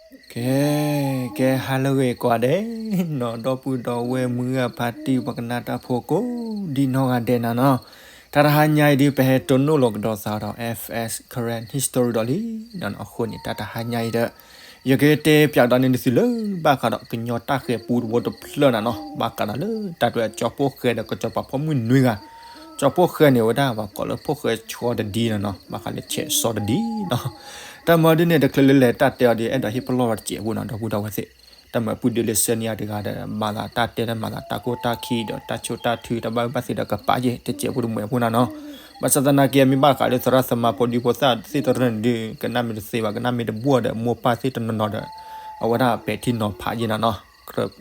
ကဲ ကဲ ဟါလၢအဂ့ၤကိးဂၤဒဲးနီၤ ဒီပုၢ်ဒီဝဲၢ်မုၢ်ဂၤဖါတံၢ် ပှၤကနၣ်တၢ်ဖိကိးဒံနီၢ်ဂၤဒဲးနၤနီၤ, တၢ်တဟါညါအံၤဒုး ပဟဲတိၢ်နီၣ်လီၤကဒီးသးဒီး F S Karen History ဒီးလံနီၤ, အဃိန့ၣ် တၢ်တဟါညါအံၤဒီး ယကတဲပၠးကဒီးန့ၢ်သုလၢ ဘၣ်ဃးဒီးကညီတၢ်ဃၤပူတဝီတဖျၢၣ်နၤနီၤ, ဘၣ်ဃးဒီးလၢတၢ်တဝဲကၠီဖီၣ်ဃဲဒီးကစီၤပၤဖိမုၣ်နွံဂၤ, ကၠီဖီၣ်ဃဲန့ၣ်ဝဲဒၣ် ပှၤကိးလၢဖီၣ်ဃဲဆီတဒံနီၤနီၤ, ဘၣ်ဃးလၢဆဲးစီတဒံနီၤ, တၢ်မၤဒ်န့ၣ် တချုးလၢလဲၤတၢ်တဲအီၤဒီး အဲၣ်ဒိးဟ့ၣ်ပလီၢ်ဝဲတစဲးဖိနီၤ ဒီပုၢ်ဒီဝဲၢ်သ့ၣ်, တၢ်မၤပုၢ်ဒ့လၢစဲနံၤအါတဂၤဒီး မၤသးတၢ်တဲတၢ်မၤသးတၢ်ကိၢ်တၢ်ခံဒီးတၢ်ဆိၣ်တၢ်ထု တၢ်ဘၣ်ဘၣ်သ့ဒီးကပာ်ယဲၢ် တစဲးဖိတမှဲးဖိနၤနီၤ, ဘၣ်ဆၣ်သနာ်က့ မ့ၢ်ဘၣ်ဃးလၢသရၣ်သမါဖိဒံဖိသၣ်သ့ၣ်တရၢၢ်န့ၣ်ဒုး ကနၣ်မ့ၢ်တသ့ဘၣ် ကနၣ်မ့ၢ်တဘၣ်ဒီး မိၢ်ပၢ်သ့ၣ်တနီၤနီၤဒီး အဝဲဒၣ်ပဲာ်ထံနီၤဖးယဲၢ်နၤနီၤ,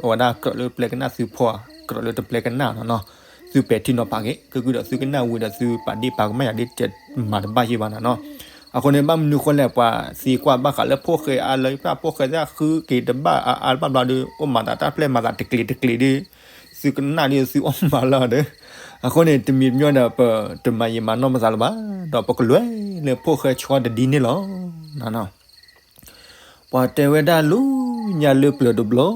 အဝဲဒၣ်ကြၢးလၢပျဲကနၣ်သုဖီဧါ ကြၢးလၢတပျဲကနၣ်နၤနီၤ, သုပဲာ်ထံနီၤဖးက့ၤ ကကုဒီးသုကနၣ်ဝံၤဒီးသုပာ်ဒ့ၣ်ပာ်ကမၣ်ယၤဒ်တဲမၤတဘၣ်ယဲၢ်ဘၣ်နၤနီၤ, အဃိန့ၣ် ဘၣ်မနုၤဃိလဲၣ် ပှၤသံကွၢ်ဘၣ်ဃးလၢဖီၣ်ဃဲအါလၢ ဖီၣ်ဃဲသ့ၣ်ဃုက့ၤတဘၣ်အါအါဘၣ်ဘျီဒီး အိၣ်မၤသးတၢ်ပျဲၢ်မၤသးတကျ့ၤတကျ့ၤဒီး သုကနၣ်ဒီးသုအီၣ်မၤလၢဒီး, အဃိန့ၣ် တမံၤတမံၤဒီး ပတမၤယံာ်မၤနီၢ်မၤသးလၢၤဘၣ်, ဒီးပကလဲၤလၢဖီၣ်ဃဲဆီတဒံန့ၣ်လီၤ. ပှၤတဲဝဲဒၣ်လၢညါလၢပျၢၤတဘျီ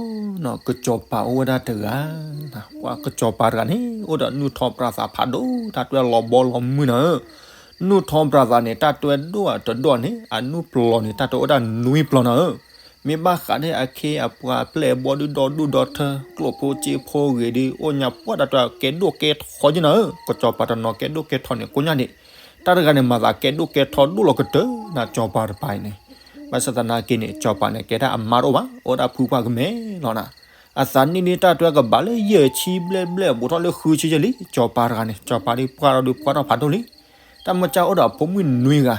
နီၤ ကစီၤပၤအိၣ်ဝဲဒၣ်တဂၤ, ပှၤကစီၤပၤတဂၤန့ၣ် အိၣ်ဒီးနူၢ်ထီပြးသးဖးဒိၣ် တၢ်တွဲလီၤဘီလီၤမုၢ်နၤဧၢ, နူၢ်ထီပြးသးန့ၣ် တၢ်တွဲဒိၣ်အတဒိၣ်န့ၣ် အနူၢ်ပျီၤန့ၣ် တၢ်တွဲအိၣ်ဒၣ်နွံပျီၤနၤဧၢ, မ့ၢ်ဘၣ်ဃးဒီးအခ့အပှၤအပျဲၢ်အဘီဒုးဒီဒူၣ်ဒီထၢ ကျိၣ်ဖိစ့ဖိဂ့ၤဒုး အိၣ်ညါပှၢ်တၢ်တွဲကဲဒိၣ်ကဲထီယဲၢ်နၤဧၢ, ကစီၤပၤတနီၤကဲဒိၣ်ကဲထီန့ၣ် ကိးညါဒံး, တၢ်တဂၤန့ၣ် မၤသးကဲဒိၣ်ကဲထီဒိၣ်လီၤကတၢၢ်နၤ စီၤပၤတပၤအံၤန့ၣ်, ဘၣ်ဆၣ်သနာ်က့န့ၣ် စီၤပၤန့ၣ် ကဲဒၣ်အမါတအိၣ်ဘၣ် အိၣ်ဒၣ်ဖုပှၢ်ကမဲလီၤနၤ, အသးနံၣ်ဒုးတၢ်တွဲကဘၣ်လၢယဲၢ်ဆံဘျဲၣ်ဘျဲၣ် ဘူးထီၣ်လၢဃုဆံယဲၢ်လံ စီၤပၤတဂၤန့ၣ်, စီၤပၤဒုးပှၢ်ထီၣ်ဒုးပှၢ်ထီၣ်ဖးဒိၣ်လံ တၢ်မ့ၢ်ကအိၣ်ဒီးအဖိမုၣ်နွံဂၤ,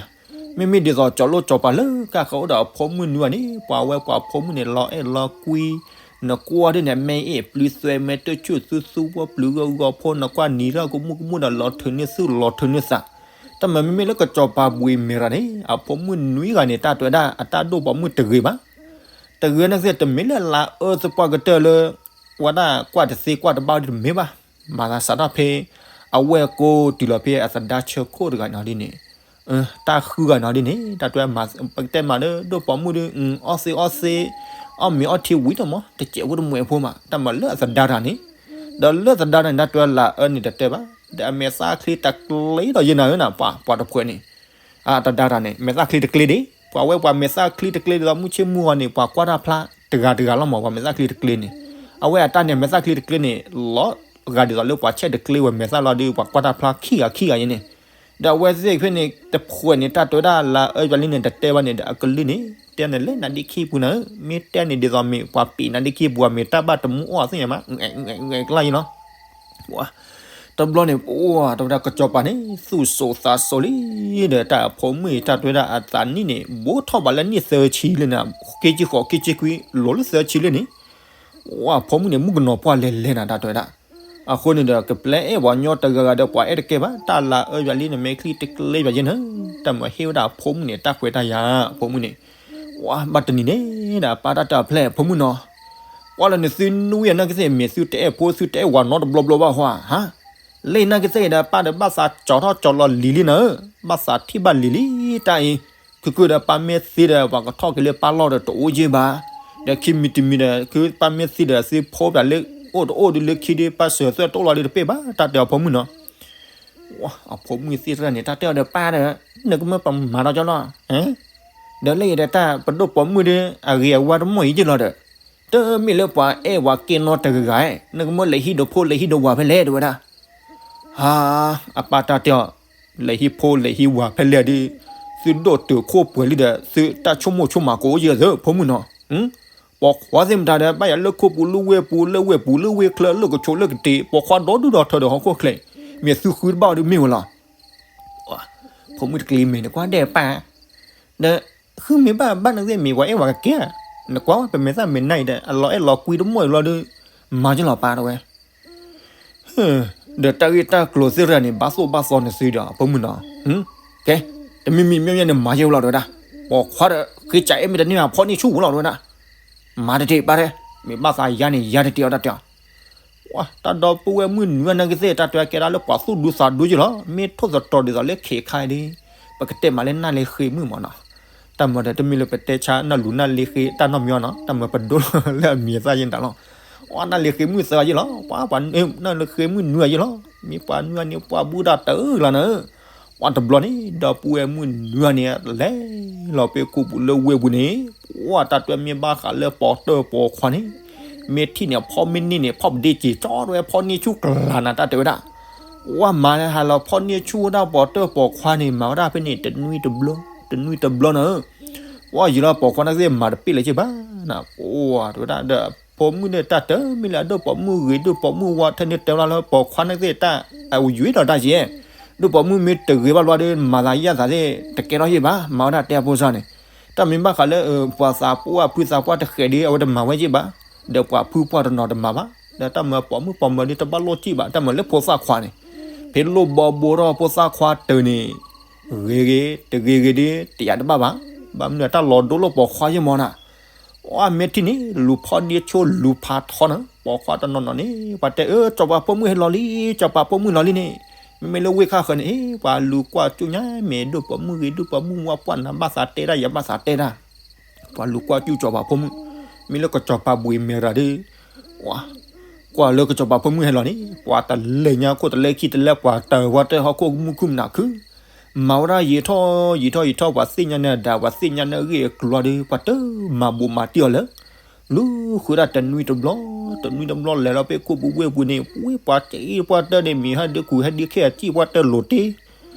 မ့မ့ၢ်ဒ်သိးကၠီၤလိၣ်ကၠီၤပၤလၢကၢ်ဃီအိၣ်ဒီးအဖိမုၣ်နွံဂၤန့ၣ် ပှၤဝဲပှၤဖိမုၣ်န့ၣ် လီၤအဲၣ်လီၤကွံ, နကွၢ်ဒ်န့ၣ် မ့ၢ်အ့ၣ်ပျုၤသွဲ မ့ၢ်တဆူၣ်သူသူဝီပျုၤဂီၤဂီၤဖိ နကွၢ်နံၤထီၣ်ကမူၣ်ကမူၣ်ဒီး လီၤထုးန့ၢ်သူၣ်လီၤထုးန့ၢ်သး, တၢ်မၤမ့မ့ၢ်လၢကၠီၤပၤဘှံးမဲာ်ရၤန့ၣ် အဖိမုၣ်နွံဂၤန့ၣ် တၢ်တွဲဒၣ်အတၢ်ဒိၣ်ပိာ်မုၣ်တဂ့ၤဘၣ် တဂ့ၤနာ်က့ တမ့ၢ်လၢလါအၢသပှၢ်ကတၢၢ်လၢ ပှၤဒၣ်ကွၢ်တသ့ကွၢ်တဘၣ်ဒ်တမ့ၢ်ဘၣ်, မၤသးစးထီၣ်ဖဲ အဝဲၢ်ကိးတုၤလီၤဖဲအသဒါဆၢခိၣ်တဂၤနီၤဒ်န့ၣ်, တၢ်ဃုဂၤနီၤဒ်န့ၣ် တၢ်တွဲမၤ ပကတဲမၤလၢဒိၣ်ပိာ်မုၣ်ဒ် အီၣ်သ့အီၣ်သ့, အီၣ်မ့ၤအီထံဝံၤတမီၤ တစဲးဖိတမှဲးဖိမး တၢ်မၤလၢအသဒါတၢ်န့ၣ်, ဒီးလၢသဒါတၢ်န့ၣ် တၢ်တွဲလါအၢန့ၣ်တတဲဘၣ်, ဒီးအမဲာ်သၣ်ချံတကျ့ဒီးယဲၢ်နၤဧၢနၤ ပှၤတဖှဲးန့ၣ် အတဒါတၢ်န့ၣ် မဲာ်သၣ်ချံတကျ့ဒံး, ပှၤဝဲပှၤမဲာ်သၣ်ချံတကျ့ဒ်သိးမုၢ်ဆ့ၣ်မုၢ်ဂီၤန့ၣ် ပှၤကွၢ်တၢ်ဖျါတဂၤတဂၤလီၤမး ပှၤမဲာ်သၣ်ချံတကျ့န့ၣ်, အဝဲအတၢ်န့ၣ် မဲာ်သၣ်ချံတကျ့န့ၣ် လီၤဂာ်ဒ်သိးလၢပှၤဆဲးတကျ့ဝဲမဲာ်သၣ်လီၤဒီး ပှၤကွၢ်တၢ်ဖျါခံဂၤခံဂၤယဲၢ်န့ၣ်, ဒီးအဝဲသ့ၣ်ဖဲန့ၣ် တဖှဲးန့ၣ် တၢ်တွဲဒၣ်လါအၢယွၤလံန့ၣ် တတဲဘၣ်န့ၣ်ဒီး အကလုၢ်န့ၣ် တဲန့ၣ်လၢနါဒ့ခံပူၤနၤဧၢ, မ့ၢ်တဲန့ၣ်ဒ်သိးမ့ၢ်ပှၤပ့ၤနါဒ့ခံပူၤ မ့ၢ်တၢ်ဘၣ်တမူအီၣ်သ့ၣ်ညါမး တဘျီန့ၣ် ပှၤတဝဲဒၣ်ကစီၤပၤန့ၣ် သူၣ်စိၤသးစိၤလံ, ဒီးတၢ်အဖိမုၣ်အံၤ တၢ်တွဲဒၣ်အသးနံၣ်န့ၣ် ဘူးထီၣ်ဘၣ်လၢနံၣ်သၢဆံလံနၤ, က့ၤက့ၤဃိးက့ၤက့ၤကွံ လီၤလၢသၢဆံလံန့ၣ်, ဝဲအဖိမုၣ်န့ၣ် မုၣ်ကနီၤပှၢ်လဲၤလဲၤနၤတၢ်တွဲဒၣ်, အဃိန့ၣ်ဒီး ကပျဲအဲၣ်ပှၤညီတဂၤဂၤဒီး ပှၤအဲၣ်တကဲဘၣ်, တၢ်လါအၢယွၤလံန့ၣ် မဲာ်ချံတကျ့ယွၤယဲၢ်နၤ, တၢ်မၤဟ့ၣ်ဝဲဒၣ်အဖိမုၣ်န့ၣ် တၢ်ခွဲးတၢ်ယာ် အဖိမုၣ်န့ၣ် ဝဲဘၣ်တနံၤန့ၣ်ဒီး အပၢ်တၢ်တဲအီၤဖျဲၣ် အဖိမုၣ်နီၤ, ကွၢ်လၢနသုနွံအနာ်က့သ့ၣ် မ့ၢ်သုတအဲၣ်ဖိသုတအဲၣ်ဝၤနီတဘျီဘျီဘၣ်ဟီဧါ, လၢအံၤနာ်က့သ့ၣ်ဒီး ပၢ်ဒီးဘၣ်သးကၠီထီၣ်ကၠီလီၤလံၤလံနၤဧၢ, ဘၣ်သးထံၣ်ဘၣ်လံၤလံတၢ်အံၤ, ခုခုဒီးပၢ်မ့ၢ်သံဒီး ပှၤကထီၣ်က့ၤလၢပၢ်လီၢ်ဒီးတအိၣ်ယ့ၢ်ဘၣ်, ဒီးခံမံၤတမံၤဒီး ခုပၢ်မ့ၢ်သံဒီး သုဖိပၠးလၢအိၣ်တအိၣ်ဒုးလၢခံဒုး ပၢ်စၢၤသွဲၣ်တအိၣ်လီၤဒုးတပ့ၢ်ဘၣ် တၢ်တဲအီၤဖိမုၣ်နီၤ အဖိမုၣ်သ့ၣ်တဖၣ်န့ၣ် တၢ်တဲအီၤဒီးပၢ်ဒီး နကမၢပမၤဒီးကၠီလီၤ, ဒီးလၢအံၤဒီးတၢ်ပဒိၣ်ပိာ်မုၣ်ဒီး အဂ့ၤအဝါတမီၢ်အံၤက့လီၤဒီး, တမ့ၢ်လၢပှၤအဲၣ်ဝၤကဲနီတဂၤဂၤ, နကမၢလဲၤဟံးဒီးဖိလဲၤဟံးဒီးဝၤဖဲလဲၣ်တဲဝဲဒၣ်, ဟါ, အပၢ်တၢ်တဲအီၤ, လဲၤဟံးဖိလဲၤဟံးဝၤဖဲလဲၣ်ဒီး, သုဒိၣ်တုာ်ခိၣ်ပှဲၤလံဒီး သုတၢ်ဆိကမိၣ်ဆိကမးကိးယဲၢ်သၢ ဖိမုၣ်နီၤ ပိာ်ခွါသ့ၣ်မတၤဒီး ဘၣ်ယၤလၢခိပူၤလၢဝ့ၢ်ပူၤ လၢဝ့ၢ်ပူၤလၢဝ့ၢ်ချၢ လၢကဆိးလၢကတ့ၤ ပိာ်ခွါဒီဒူၣ်ဒီထၢဒီးဟီၣ်ခိၣ်ချၢ, မ့ၢ်သုဃုတဘၣ်အီၤဒုးမ့ၢ်ဝဲလီၤ. ဖိမုၣ်တကျ့မဲာ်န့ၣ် ကွၢ်ဒဲးပၢ်, ဒီး ဃုမ့ၢ်ဘၣ်ဘၣ်နသ့ၣ်မ့ၢ်ပှၤအဲၣ်ဝဲကကဲ, နကွၢ်ဝဲပမဲာ်သၣ်မဲာ်နါအံၤဒီး အလီၤအဲၣ်လီၤကွံတမီၢ်အံၤလီၤဒုး, မၤကလီၤပၢ်တဝဲ ဒီးတၢ်ဂ့ၢ်တၢ်ကျိၤသ့ၣ်တဖၣ်န့ၣ် ဘၣ်သိၣ်ဘၣ်သီနသုဒီး ဖိမုၣ်နီၤ, ကဲ, တမံၤမံၤမ့ၢ်မ့ၢ်န့ၣ် မၤယဲၢ်ဝဲလီၤတဝဲဒၣ်, ပိာ်ခွါဒီး ဃ့စးအဲၣ်မ့ၢ်တန့ၢ်ဘၣ် ဖီၣ်န့ၢ်ဆူၣ်ဝဲလီၤတဝဲဒၣ်, မၤတတ့ၢ်ပၢ်တဲ, မ့ၢ်ဘၣ်သးယါန့ၣ် ယါတတ့ၢ်အီၤတၢ်တဲအီၤ, တၢ်ဒီပုၢ်ဝဲၢ်မုၣ်နွံဂၤနာ်က့သ့ၣ် တၢ်တဲကဲဒၣ်လၢပှၤသူၣ်ဒူသးဒူယဲၢ်လီၤ, မ့ၢ်ထိၣ်သတြီၤဒ်သိးလၢခဲခါအံၤဒီး, ပကတဲမးလၢနၢ်လၢဃ့ၢ်မုၣ်မးနီၤ, တၢ်မၤဒီးတမ့ၢ်လၢပတဲဆါနၢ်လူၤနၢ်လ့ဃ့တၢ်နီတမံၤအီၤနီၤ, တၢ်မၤပဒိလီၤလၢအမံၤသၣ်ယဲၢ်တၢ်လီၤ. အီ နၢ်လ့ဃ့မုၢ်သၢဂၤယဲၢ်လီၤ, ပှၤ နၢ်လ့ဃ့မုၢ်နွံဂၤယဲၢ်လီၤ, မ့ၢ်ပှၤနွံဂၤန့ၣ် ပှၤဘူၣ်တၢ်တဂၤလီၤနၤ. ပှၤတဘျီန့ၣ် ဒီပုၢ်ဝဲၢ်မုၣ်နွံဂၤန့ၣ် လဲၤလီၤဖဲခိၣ်ပူၤလၢဝ့ၢ်ပူၤန့ၣ်, ပှၤတၢ်တွဲမ့ၢ်ဘၣ်ဃးလၢပီၤတၢၢ်ပိာ်ခွါန့ၣ်, မ့ၢ်ထံၣ်န့ၣ် ဖီမ့ၢ်န့ၢ်န့ၣ် ဖီပဒ့က့ၤကၠီတဝဲ ဖီန့ၢ်ဆူၣ်ကျါနၤ တၢ်တဲဝဲဒၣ်. ပှၤမၤဟးလီၤဖီန့ၢ်ဆူၣ်ဝဲဒၣ်ပီၤတၢၢ်ပိာ်ခွါန့ၣ် မၤဝဲဒၣ်ဖဲန့ၣ် တနွံတဘျီ, တနွံတဘျီနၤ. ပှၤယံာ်လီၤပိာ်ခွါန့ၣ်သ့ၣ်မၤတပ့ၢ်လၢၤက့ဘၣ်နၤ, ပှၤတဲဝဲဒၣ်ဒီး ဖိမုၣ်န့ၣ်တၢ်တမ့ၢ်လၢအဒိၣ်ပိာ်မုၣ်ဂ့ၤ ဒိၣ်ပိာ်မုၣ်ဝါထဲန့ၣ်တဲဝဲဒၣ်လၢပိာ်ခွါန့ၣ်သ့ၣ်တၢ် အယွၤဒီးတၢ်ယဲၢ်, ဒိၣ်ပိာ်မုၣ်မ့ၢ်တဂ့ၤဘၣ်လီၤဒီး မၤသးယၢ်သးသ့ၣ် တကဲထီၣ်ယဲၢ်ဘၣ်, မၤဝဲဒၣ်တဲအဖိစၢ်န့ၣ်, တၢ်မ့ၢ်ဘၣ်ဃးလၢ ပှၤသးပှၢ်ဖုသးပှၢ်တဃဲးဒီး အဝဲတမၤဝဲယဲၢ်ဘၣ်, ဒီးပှၤဖုပှၢ်တနီၤတမၤဘၣ်, ဒီးတၢ်မၤပိာ်မုၣ်ပိာ်မၢၤဒီးတဘၣ်လိၣ်စ့ၣ်ဘၣ်, တၢ်မၤလၢဖိသၣ်ခွါန့ၣ်, ဖဲလိၣ်ဘီဘိထီၣ်ဖိသၣ်ခွါတၢၢ်န့ၣ် ဂ့ၤဂ့ၤ တဂ့ၤဂ့ၤဒီး တယာ်တဘၣ်ဘၣ်, ဘၣ်မနုၤတၢ်လီၤဒိလိာ်ပိာ်ခွါယဲၢ်မီၤနၤ. အီ မ့ၢ်ထံၣ်န့ၣ် လူၤဖီန့ၢ်ဆိလူၤဖးထီနၤ, ပိာ်ခွါတနီၤနီၤန့ၣ် ပှၤတဲအၢ ကၠီၤပၤဖိမုၣ်ဟဲလီၤလံ, ကၠီၤပၤဖိမုၣ်လီၤလံန့ၣ်, မ့မ့ၢ်လၢဝ့ၢ်ခါဃၢၤန့ၣ် ပှၤလူၤကွၢ်ကၠူၣ်ညါမဲာ်ဒိၣ်ပိာ်မုၣ်ဂ့ၤ ဒိၣ်ပိာ်မုၣ်ဝါပှၢ်နၤဘၣ်သးတဲတၢ် ယၤဘၣ်သးတဲတၢ်, ပှၤလူၤကွၢ်ကၠူၣ်ကၠီၤပၤဖိမုၣ်, မ့ၢ်လၢကၠီၤပၤဘှံးမဲာ်ရၤဒီး ကွၢ်လၢကၠီၤပၤဖိမုၣ်ဟဲလီၤန့ၣ် ပှၤတလဲၤညါခိၣ်တလဲခံတလဲပှၤတၢၢ်ဝဲတၢ်ဟီၣ်ခိၣ်မုၢ်ခုၣ်မနုၤခုၣ်, မၤဝဲဒၣ်ယံာ်ထီၣ်ယံာ်ထီၣ်ယံာ်ထီၣ် ပှၤသ့ၣ်ညါန့ၢ်ဒၣ် ပှၤသ့ၣ်ညါန့ၢ်ဂ့ၢ်အကျိၤဒီး ပှၤတမၤဘူးမၤတံၢ်အီၤလၢ လူၤဃုဒၣ်တနွံတဘျီ, တနွံတဘျီလဲၤလီၤဖဲခိၣ်ပူၤဝ့ၢ်ပူၤန့ၣ် ပှၤက့ၤပှၤတၢၢ်န့ၣ် မ့ၢ်ဟဲဒုးခူၣ်ဟဲဒုးခဲအစံၣ်ပှၤတၢၢ်လိၤတ့ၢ်,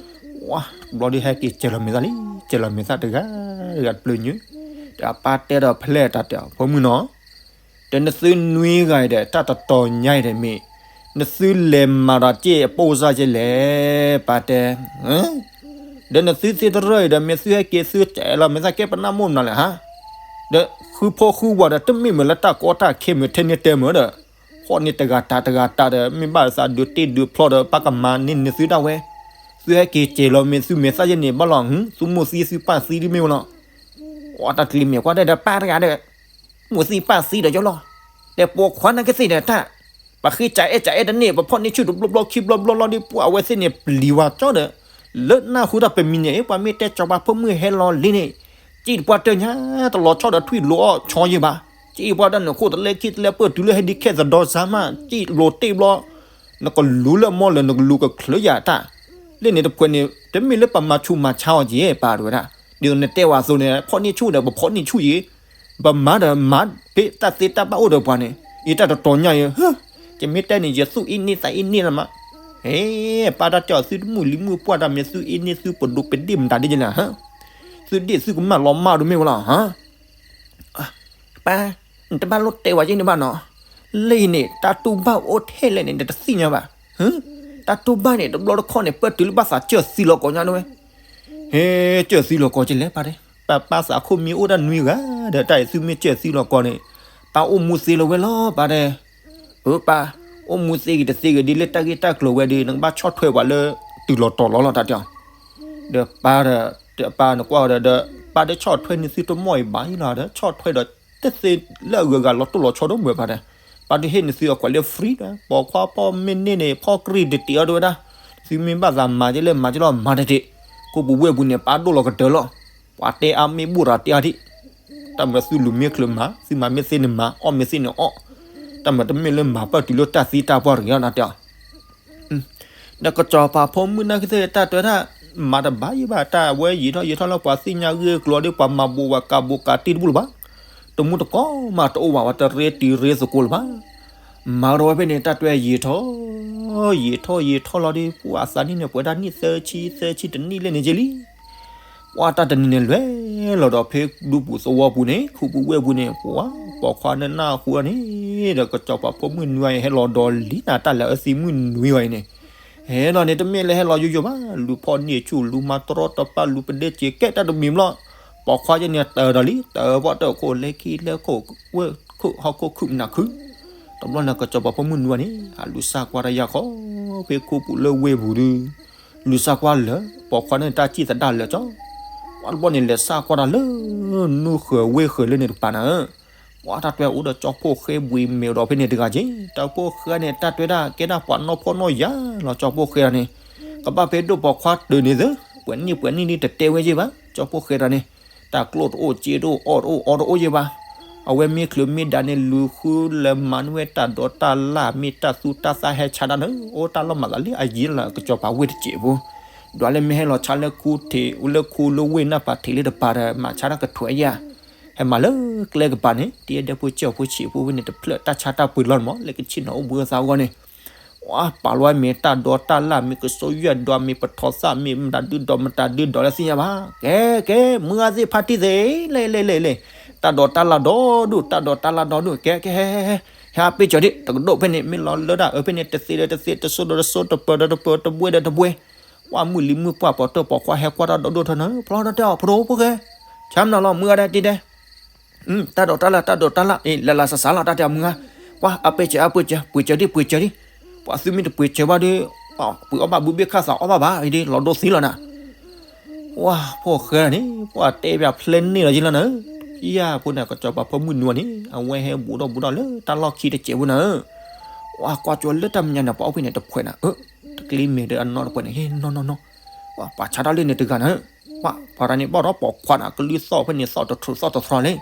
ဝါ တဘျီဒီးဟဲက့ၤစဲၤလီၤမဲာ်သၣ်လံ, စဲၤလီၤမဲာ်သၣ်တဂၤတဂၤတဖျၢၣ်ညါ, ဒီးအပၢ်တဲဒီးဖဲလဲၣ်တၢ်တဲအီၤ ဖိမုၣ်နီၤ ဒီးနသုနွံဂၤအံၤဒီး တၢ်တတီၤညါအံၤဒီးမ့ၢ် နသုလဲၤမၤဒီးစ့ၢ်အပိၢ်စၢ်က့လဲၣ် ပၢ်တဲ, ဒီးနသုသ့တရၢၢ်အံၤဒီး မ့ၢ်သုဟဲက့ၤသုစဲးလီၤမဲာ်သၣ်ကဲပနၢ်မိၢ်မနုၤလဲၣ်ဟါ, ဒီးဃုဖိဃုဝၤဒီး တမ့ၢ်မ့ၢ်လၢတၢ်ကီတၢ်ခဲမ့ၢ်ထဲန့ၣ်တဲမ့ၢ်ဒီး, ဖီၣ်န့ၢ်တဂၤတၢ်တဂၤတၢ်ဒီး မ့ၢ်ဘၣ်သးဒုးတ့ၢ်ဒုးဖျီဒီး ပၢ်ကမၤန့ၢ်နသုဒၣ်ဝဲ, သုဟဲက့ၤစဲးလီၤမ့ၢ်သုမဲာ်သၣ်ယဲန့ၣ် ဘၣ်လီၤ သုမိၢ်သံသုပၢ်သံဒ်မ့ၢ်ဝဲလီၤ အတၢ်ကျံၤမဲာ်ကွၢ်တဲဒီးပၢ်တဂၤဒီး မိၢ်သံပၢ်သံဒီးယလီၤ, ဒီးပိာ်ခွါနာ်က့သ့ၣ်ဒီးတၢ်, ပဃ့စးအဲၣ်စးအဲၣ်တန့ၢ် ပဖီၣ်န့ၢ်ဆူၣ်တဘျီဘျီခံဘျီဘျီလီၤဒီး ပှၤအဝဲသ့ၣ်န့ၣ်ပျံၤဝဲကၠီဒီး, လၢနၢ်ဟူတၢ်ပမံၤန့ၣ်ပှၤမ့ၢ်တဲကၠီၤပၤဖိမုၣ်ဟဲလီၤလံန့ၣ်, စံၣ်တပှၢ်တၢၢ်ညါတလီၤဆီဒီးထွံၣ်လိၤအီၣ်ဆီယဲၢ်ဘၣ်, စံၣ်ပှၢ်တၢၢ်န့ၣ်ခိၣ်တလဲခံတလဲပၢၢ်တုၤလၢဟဲဒ်ခဲသဒီစါမး စံၣ်လိၤတ့ၢ်ဘျီ နကလူၤကချုးယၤတၢ်, လၢန့ၣ်တဖှဲးန့ၣ် တမ့ၢ်လၢပမၤဆူးမၤဆါအီၤက့ ပၢ်တဲဝဲဒၣ်, ဒ်သိးနတဲဝဲအသိးန့ၣ် ဖီၣ်န့ၢ်ဆူၣ်ဒီးပဖီၣ်န့ၢ်ဆူၣ်ယဲၢ်, ပမၤဒီးမၤဖဲတၢ်သ့တၢ်ဘၣ်အိၣ်ဒီးပှၤန့ၣ်, အံၤတၢ်တတီၤညါအံၤ, ယမ့ၢ်တဲန့ၣ် ယသူၣ်အ့န့သးအ့န့လီၤမး, ဟဲ, ပၢ်တၢ်တဲအီၤသုတမုၢ်လံၤမုၢ်ပှၢ်တၢ်မ့ၢ်သုအ့န့သုပဒိးပဒ့ၣ်မတၤဒ်လဲၣ်, သုဒ့ၣ်သုကမၣ်လီၤမၢ်ဒိၣ်မ့ၢ်ဝဲလီၤ ပၢ်, နတဘၣ်လိၣ်တဲဝဲယဲၢ်န့ၣ်ဘၣ်နီၤ, လၢအံၤန့ၣ် တၢ်တူၢ်ဘၣ်အိၣ်ထဲလဲၣ်န့ၣ် နတသ့ၣ်ညါဘၣ်, တၢ်တူၢ်ဘၣ်န့ၣ် တဘျီတခီၣ်န့ၣ် ပၢၢ်တုၤလၢဘၣ်သးစၢၢ်သံလီၤကီးညါဒိၣ်ဝဲ, ဟဲ, စၢၢ်သံလီၤကီးကလဲၣ် ပၢ်တဲ, ပၢ်ပၢ်သးခိၣ်မ့ၢ်အိၣ်ဒၣ်နွံဂၤဒီး တၢ်အံၤသုမ့ၢ်စၢၢ်သံလီၤကီးန့ၣ်, ပၢ်အိၣ်မူသ့လီၤဝဲလီၤ ပၢ်တဲ, အၢ ပၢ်, အိၣ်မူသ့ဂ့ၤတသ့ဂ့ၤဒ်လၢတၢ်ဂ့ၢ်တၢ်ကျိၤဝဲဒီး နကဘၣ်ဆီၣ်ထွဲပှၤလၢ တုၤလီၤတီၤလီၤလီၤ တၢ်တဲအီၤ ဒီးပၢ်ဒီး ပၢ်နကွၢ်ဒီး ပၢ်ဒီးဆီၣ်ထွဲန့ၢ်သုတမီၢ်အံၤဘၣ်အံၤလီၤဒီး ဆီၣ်ထွဲဒီး တသ့လၢအဂုၤအဂၤလီၤတိၢ်လီၤဆီဒိၣ်မုၢ်ပၢ်ဒီး ပၢ်ဒုးဟ့ၣ်န့ၢ်သုအကွဲးလၢ free ဒီး ပိာ်ခွါဖီၣ်မ့ၢ်န့ၢ်န့ၣ် ဖီၣ်ကြံၢ်တတံာ်အီၤတဝဲဒၣ်, သုမ့ၢ်ဘၣ်သးမၤက့လၢမၤက့လီၤမၤတတ့ၢ်, ခိၣ်ပူၤဝ့ၢ်ပူၤန့ၣ် ပၢ်ဒိၣ်လီၤကတၢၢ်လီၤ, ပှၤတဲအါမ့ၢ်ဘူၣ်ဒီးတဲအါဒံး, တၢ်မၤသုလူၤမ့ၢ်ချုးမၤ သုမၤမ့ၢ်သ့န့ၣ်မၤ အီၣ်မ့ၢ်သ့န့ၣ်အီၣ်, တၢ်မၤတမ့ၢ်လၢမၤပၢၢ်တုၤလၢတၢ်သံတၢ်ပှၢ်တဂ့ၤလီၤ တၢ်တဲအီၤ ဒီးကစီၤပၤဖိမုၣ်နာ်က့သ့ၣ်တၢ်တဲဝဲဒၣ်, မၤတဘၣ်ယံၤဘၣ် တၢ်အဝဲယံာ်ထီၣ်ယံာ်ထီၣ်လၢပှၤသ့ၣ်ညါဂ့ၢ်ကျိၤဒီး ပှၤမၤဘူးဝဲကးဘူးကးတံၢ်တဘူၣ်လၢၤဘၣ်, တမူတကိးမးတအိၣ်ဘၣ် ဝဲတရ့တံၤရ့သကိးလၢၤဘၣ်, မၤဒီးဝဲဖဲန့ၣ် တၢ်တဲယံာ်ထီၣ်, ယံာ်ထီၣ်ယံာ်ထီၣ်လီၤဒီး ပှၤအသးနံၣ်န့ၣ် ပှဲၤဒၣ်နံၣ်သၢဆံ သၢဆံတနံၣ်လၢန့ၣ်က့လံ ပှၤတၢ်တနံၤန့ၣ်လဲၤလီၤဒီးဖဲဒူပူၤသဝီပူၤန့ၣ် ခိၣ်ပူၤဝ့ၢ်ပူၤန့ၣ် ပှၤ ပိာ်ခွါန့ၣ်နၢ်ဟူန့ၣ် ဒီးကစီၤပၤဖိမုၣ်နွံဂၤအံၤ ဟဲလီၤဒီးလံနၤ တၢ်လၢအသံမုၣ်နွံဂၤအံၤန့ၣ်, ဟဲလီၤန့ၣ် တမ့ၢ်လၢဟဲလီၤယိယိဘၣ် လူၤဖီၣ်န့ၢ်ဆူၣ် လူၤမၤတရီတပါ လူၤပဒ့စ့ကဲတၢ်တမံၤဘျီ, ပိာ်ခွါယဲန့ၣ်တၢၤဒီးလံ တၢၤပှၢ်တၢၢ်ခိၣ်လဲၤခံလဲၤခိၣ် ဝဲၢ်ခိၣ်ဟီၣ်ခိၣ်ခုၣ်မနၤခုၣ်, တဘျီန့ၣ် ကစီၤပၤဖိမုၣ်နွံဂၤန့ၣ် အလူၤစၢ်ကွၢ်တၢ်ယၢ်ခီ ဖဲခိၣ်ပူၤလၢဝ့ၢ်ပူၤဒီး လူၤစၢ်ကွၢ်လၢ ပိာ်ခွါန့ၣ်တၢ်စံၣ်သဒါလၢာ်ကၠီ, ပှၤတဘျီန့ၣ် လဲၤစၢ်ကွၢ်တၢ်လၢ နူဃၢၤဝ့ၢ်ဃၢၤလၢန့ၣ်တပၤနၤ, ပှၤတၢ်တဲအိၣ်ဒီးကၠီဖိဃဲဘှံးမဲာ်ဒီးဖဲန့ၣ်တဂၤက့, တၢ်ဖိဃဲန့ၣ် တၢ်တဲဝဲဒၣ်ကဲဒၣ်ပှၤနီၢ်ဖှီၣ်နီၢ်ယာ်လီၤ ကၠီဖိဃဲဒီးန့ၣ်, ကဘၣ်ဖဲဒိၣ်ပိာ်ခွါတၢၤန့ၣ်သ့, ပှဲၤနံၣ်ပှဲၤနံၣ်န့ၣ်တတဲဝဲယဲၢ်ဘၣ် ကၠီဖိဃဲဒီးန့ၣ်, တၢ်ကျိၣ်တအိၣ် စ့တအိၣ် အီၣ်တအိၣ် အီတအိၣ်ယဲဘၣ်. အဝဲမ့ၢ်ချုးမ့ၢ်ဒါန့ၣ် လူၤဃုလၢမၤန့ၢ်ဝဲတၢ်ဒိးတၢ်လၣ် မ့ၢ်တၢ်သူတၢ်သၣ်ဟဲဆါတၢ်န့ၣ် အိၣ်တၢ်လီၢ်မၤသးလၢအယံၤလၢကစီၤပၤဝ့ၢ်တစဲးဖိ, ဒွးလၢမ့ၢ်ဟဲလီၤဆါလၢခူထံး လၢခူလၢဝ့ၢ်နၢ်ပၤထံးလၢတပၤဒီး မၤဆါတၢ်ကထွဲယဲၢ် ဟဲမၤလၢကျဲကပၤန့ၣ် တယဲၢ်ဒဲဖိစဲးဖိဆံးဖိဝဲန့ၣ် တဖျၢၣ်တၢ်ဆါတၢ်ပှ့ၤလီၤန့ၣ်မး လၢကဆ့ၣ်နီၤအိၣ်ဘှံးအသးအဂီၢ်န့ၣ် ဝဲပာ်လီၤဝဲမ့ၢ်တၢ်ဒိးတၢ်လၣ် မ့ၢ်ကစိယဲၢ်ဒိး မ့ၢ်ပထီသၣ် မ့ၢ်မတၤဒုဒီးမတၤဒုဒီးလၢသ့ၣ်ညါဘၣ်. ကဲ ကဲ မုၢ်ဂၤသ့ၣ်ဖါတံၢ်သ့ၣ် လဲၤ လဲၤ လဲၤ လဲၤ တၢ်ဒိးတၢ်လၣ်ဒီဒူၣ် တၢ်ဒိးတၢ်လၣ်ဒီဒူၣ် ကဲ ကဲ ဟဲ ဟဲ ဟဲ ဟဲ အပ့ၢ်စၢၤဒံး တကဒိၣ်ဖဲန့ၣ် မ့ၢ်လီၤလၢဒၣ်အၢဖဲန့ၣ် တသ့ဒီးတသ့ တစိဒီးတစိ တပၢၤဒီးတပၢၤ တဘှဲဒီးတဘှဲ ပှၢ်မုၢ်လံၤမုၢ်ပှၢ် ပိာ်တၢၣ်ပိာ်ခွါဟဲကွၢ်တၢ်ဒီဒူၣ်ထီၣ်န့ၣ် ဖျီတၢ်တဲအီၤ ဖိဒိၣ်ဖိၣ်ဃဲ ဆါမနုၤလီၤ မုၢ်ဂၤဒဲးတံၤဒဲး တၢ်ဒိးတၢ်လၣ် တၢ်ဒိးတၢ်လၣ် အ့ လၢလၢစးစးလီၤ တၢ်တဲအီၤမုၢ်ဂၤ ကွၢ် အပ့ၢ်စၢၤ အပ့ၢ်စၢၤ ပှ့ၤစၢၤဒံး ပှ့ၤစၢၤဒံး ပှၤသုမ့ၢ်တပှ့ၤစၢၤဘၣ်ဒီး ပှ့ၤအီၣ်ဘၣ်ဘုဘ့ၣ်ခၣ်သးအီၣ်ဘၣ်ဘၣ် အံၤဒ်လီၤဒိသ့လီၤနၤ ဝါ ဖိၣ်ဃဲန့ၣ် ပှၤတဲပၠးဖျဲးန့ၢ်လီၤယံၤလီၤနၤ, ယၤဖိန့ၣ် ကစီၤပၤဖိမုၣ်နွံန့ၣ် အဝဲဟဲဘူးဒီးဘူးဒီးလၢတၢ်လီၢ်ခံတစဲးဖိနၤဧၢ, ဝါ ကွၢ်ကၠီလၢတၢ်မဲာ်ညါန့ၣ် ပှၤအိၣ်ဖဲန့ၣ်တဖှဲးနၤဧၢ, တကျ့မ့ၢ်ဒီးအနီၢ်တပှဲၤန့ၣ် ဟ့ၣ်နီၢ်နီၢ်နီၢ်, ဝါ ပှၤဆါတၢ်လၢန့ၣ်တဂၤနၤဧၢ, ဝါ ပှၤတၢ်န့ၣ်ဘၣ်ဒီးပိာ်ခွါနၤ ကလုၢ်သီၣ်ဖဲန့ၣ်သီၣ်တထြူးသီၣ်တထြီလံ,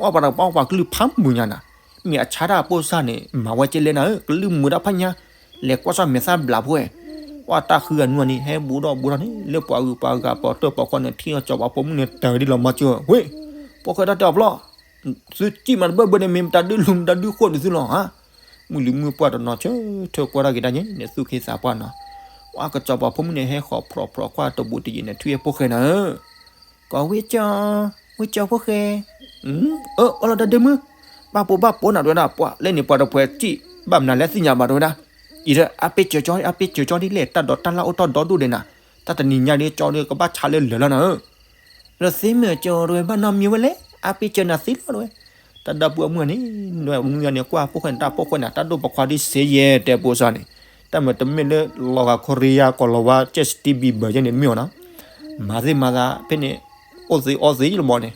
ဝါ ပှၤတၢ်ပှၤကလုၢ်ဖးမုာ်ညါနၤ, မ့ၢ်အဆါတၢ်အပိၢ်စၢ်န့ၣ် မၤဝဲကဲလဲၣ်နၤဧၢ, ကလုၢ်မုာ်တၢ်ဖးညါ လဲၤကွၢ်ဆၣ်မဲာ်သၣ်ဘျးဖိဝဲ, ဝါ တၢ်ဃုအနွံန့ၣ် ဟဲဘူးဒီးဘူးဒီးန့ၣ် လၢပှၤဂုၤပှၤဂၤပိာ်တၢၣ်ပိာ်ခွါန့ၣ် ထံၣ်အီၤကၠီၤပၤဖိမုၣ်န့ၣ်တၢ်ဒ်လီၤမၤစၢၤ, ဝ့ၢ် ဖိၣ်ဃဲတၢ်တဲအီၤဖျီၣ်, သုစံၣ်မးတဘၢၣ်ဘၢၣ်န့ၣ် မ့ၢ်မတၤဒုလူၤမတၤဒုဃိၣ်န့ၣ်သုလီၤဧါ, မုၢ်လံၤမုၢ်ပှၢ်တနီၤဆၢထၢၣ်ကွၢ်တၢ်က့ၤတၢ်ညါန့ၣ် သူၣ်က့သးပှၢ်နီၤ, ဝါ ကၠီၤပၤဖိမုၣ်န့ၣ် ဟဲဃီၤဖြီးဖြီးကွၢ်တဘူးတယံာ်န့ၣ် ထွံၣ်ဖိၣ်ဃဲနၤဧၢ ကီဝ့ၢ်ကၠီ, ဝ့ၢ်ကၠီဖိၣ်ဃဲ, အၢ အၢ လီၤတၢ်ဒ့မုၣ်, ဘၣ်ပိာ်ဘၣ်ပိာ်နၤတဝဲဒၣ် ပှၤလၢန့ၣ်ပှၤတဖှဲးစံၣ် ဘၣ်မနုၤလဲၣ်သ့ၣ်ညါဘၣ်တဝဲဒၣ်, အံၤဒီး အပ့ၢ်စၢၤကၠီ အပ့ၢ်စၢၤကၠီဒ်လဲၣ် တၢ်ဒိးတၢ်လၣ်အိၣ်ထီၣ်ဒီဒူၣ်ဒဲးနၤ, တၢ်တနံၤညါဒ်ကၠီဒီးကဘၣ်ဆါလၢလၢာ်လီၤနၤဧၢ, ဒီးသ့မ့ၢ်ကၠီတဝဲဘၣ်နီတမံၤဝဲလဲၣ် အပ့ၢ်စၢၤနၤသ့လီၤတဝဲ, တၢ်ဒီပုၢ်အမုၢ်န့ၣ် မုၢ်ဂၤန့ၣ် ကွၢ်ဖိၣ်ဃဲန့ၣ် တၢ်ဖိၣ်ဃဲန့ၣ် တၢ်ဒိၣ်ပိာ်ခွါဒ်စ့ယဲၢ်တဲပိစၢ်န့ၣ်, တၢ်မ့ၢ်တမ့ၢ်လၢလီၤဂာ် ခိရံယါ ကီၤလၤဝါ Justin Bieber ယဲန့ၣ်တမ့ၢ်အီၤနီၤ, မၤသ့မၤသးဖဲန့ၣ် အိၣ်သ့အီသ့လီၤဘီန့ၣ်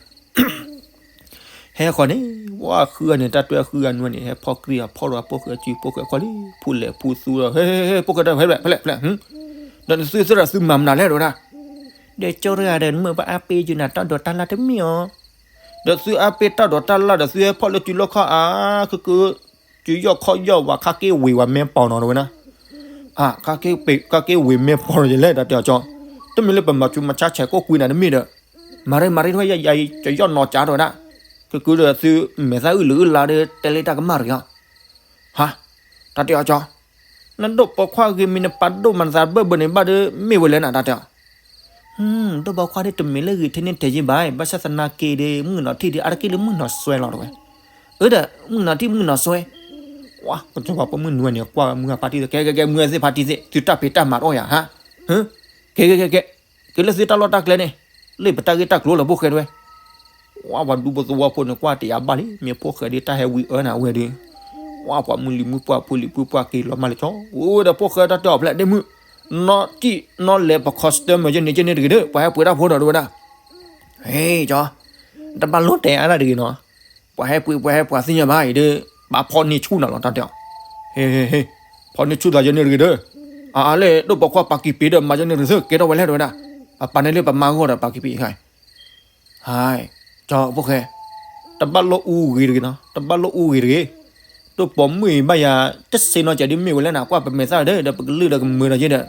ဟဲဃီၤန့ၣ် ဝါ ဃုဂၤန့ၣ် တၢ်တွဲဃုဂၤနွံန့ၣ် ဟဲဖီၣ်ကြံၢ်အဖီၣ်ဒီးဖိၣ်ဃဲစုဖိၣ်ဃဲခီလံ ဖူလဲၣ်ဖူသူဒီး ဟဲ ဟဲ ဟဲ ဖိၣ်ဃဲတၢ်ဖဲလဲၣ် ဖဲလဲၣ် ဖဲလဲၣ်, ဒီးနသုသရၣ်သုမၤမနုၤလဲၣ်တဝဲဒၣ်, ဒီးကၠီတဂၤဒီး နမ့ၢ်ဘၣ်အါပ့ၢ်ယုာ်နၤတၢ်ဒိးတၢ်လၣ်တမ့ၢ်အီၤ, ဒီးသုအါပ့ၢ်တၢ်ဒိးတၢ်လၣ်ဒီးသုဟဲဖီၣ်လၢစုလီၢ်ခီၣ်အါ ခုခု စုယီၢ်ခီၣ်ယီၢ်ဝဲ ခါက့ဝ့ၤဝဲမဲပီၤနီၤတဝဲဒၣ် ခါက့ဝ့ၤမဲပီၤဒီးယလဲၣ် တၢ်တဲအီၤကၠီ, တမ့ၢ်လၢပမၤဆူးမၤဆါဆဲးကိၣ်ကွံနၤတမ့ၢ်ဒီး, မၤရ့မၤရ့ထွဲယၤယၤအံၤ ကယီၢ်နီၤကၠးတဝဲဒၣ်, ခုခုဒီးသုမဲာ်သၣ်အုၣ်လၢအုၣ်လါဒီး တဲလၢတၢ်ကမၣ်ရံၤအီၤ, ဟါ, တၢ်တဲအီၤကၠီ, နဒိၣ်ပိာ်ခွါဂ့ၤမ့ၢ်နပာ်ဒိၣ်မၤသးဘၢၣ်ဘၢၣ်န့ၣ်ဘၣ်ဒီး မ့ၢ်ဝဲလဲၣ်နၤ တၢ်တဲအီၤ ဒိၣ်ပိာ်ခွါဒ်တမ့ၢ်လၢဂ့ၤထဲန့ၣ်ထဲယံဘၣ်, ဘၣ်ဆၣ်သနာ်က့ဒီး မုၣ်ကနီၤထံၣ်ဒီး အါတက့ၢ်လၢမုၣ်ကနီၤစွဲလီၤတဝဲ, အၢဒီး မုၣ်ကနီၤထံၣ်မုၣ်ကနီၤစွဲ, ဝါ ကစီၤပၤဖိမုၣ်နွံန့ၣ် ကွၢ်မုၢ်ဂၤဖါတံၢ်သ့ၣ် ကဲ ကဲ ကဲ မုၢ်ဂၤသ့ၣ်ဖါတံၢ်သ့ၣ် သုတၢ်ဖံးတၢ်မၤတအိၣ်ယၤဟါ, ကဲ ကဲ ကဲ ကဲ ကဲလၢသုတၢ်လီၢ်တၢ်ကျဲန့ၣ်, လၢပတၢ်ဂ့ၢ်တၢ်ကျိၤလၢဖိၣ်ဃဲတဝဲ ဝါ ပှၤဒူဖိသဝီဖိန့ၣ် ကွၢ်တယာ်ဘၣ်လံ မ့ၢ်ဖိၣ်ဃဲဒ်တၢ်ဟဲဝံအၢနၤဝဲဒီး, ဝါ ပှၤမုၢ်လံၤမုၢ်ပှၢ်ဖိလံၤဖိပှၢ်က့ၤလီၤမၢ်လၢကၠီ, အိၣ်ဒီးဖိၣ်ဃဲတၢ်တဲအီၤဖျဲးဒ့မုၣ်, နီၢ်တံၢ်နီၢ်လဲၤပ customer ယဲန့ၣ်ယဲန့ၣ်တဂ့ၤဒီး ပှၤဟဲပှ့ၤတၢ်ဖိဒီးတဝဲဒၣ်, ဟ့ၣ်ကၠီ, တဘၣ်လိၣ်တဲအါတၢ်တဂ့ၤနီၤ, ပှၤဟဲပှ့ၤပှၤဟဲပှ့ၤသ့ၣ်ညါဘၣ်အံၤဒီး, ဘၣ်ဖီၣ်န့ၢ်ဆူၣ်နၤလီၤတၢ်တဲအီၤ, ဟ့ၣ်ဟ့ၣ်ဟ့ၣ်, ဖီၣ်န့ၢ်ဆူၣ်သးယဲန့ၣ်တဂ့ၤဒီး, အါအါလဲၣ် ဒိၣ်ပိာ်ခွါပာ်ကံၤပ့ၤဒီးမၤယဲန့ၣ်တဂ့ၤဒီး ကဲထီၣ်ဝဲလဲၣ်တဝဲဒၣ်, အပာ်န့ၢ်လၢပမါဂီၢ်ဒီးပာ်ကံၤပ့ၤခါ ဟါ, ကၠီဖိၣ်ဃဲ, တဘၣ်လိၣ်အူဂ့ၤတဂ့ၤနီၤ တဘၣ်လိၣ်အူဂ့ၤတဂ့ၤ, ဒိၣ်ပိာ်မုၣ်အံၤဘၣ်ယၤ, တစ့နီၤကဲဒ်မ့ၢ်ဝဲလဲၣ်နၤ ကွၢ်ပမဲာ်သၣ်ဒီး ဒီးပကလုၢ်ဒီးကမၢဒီးယဲဒီး,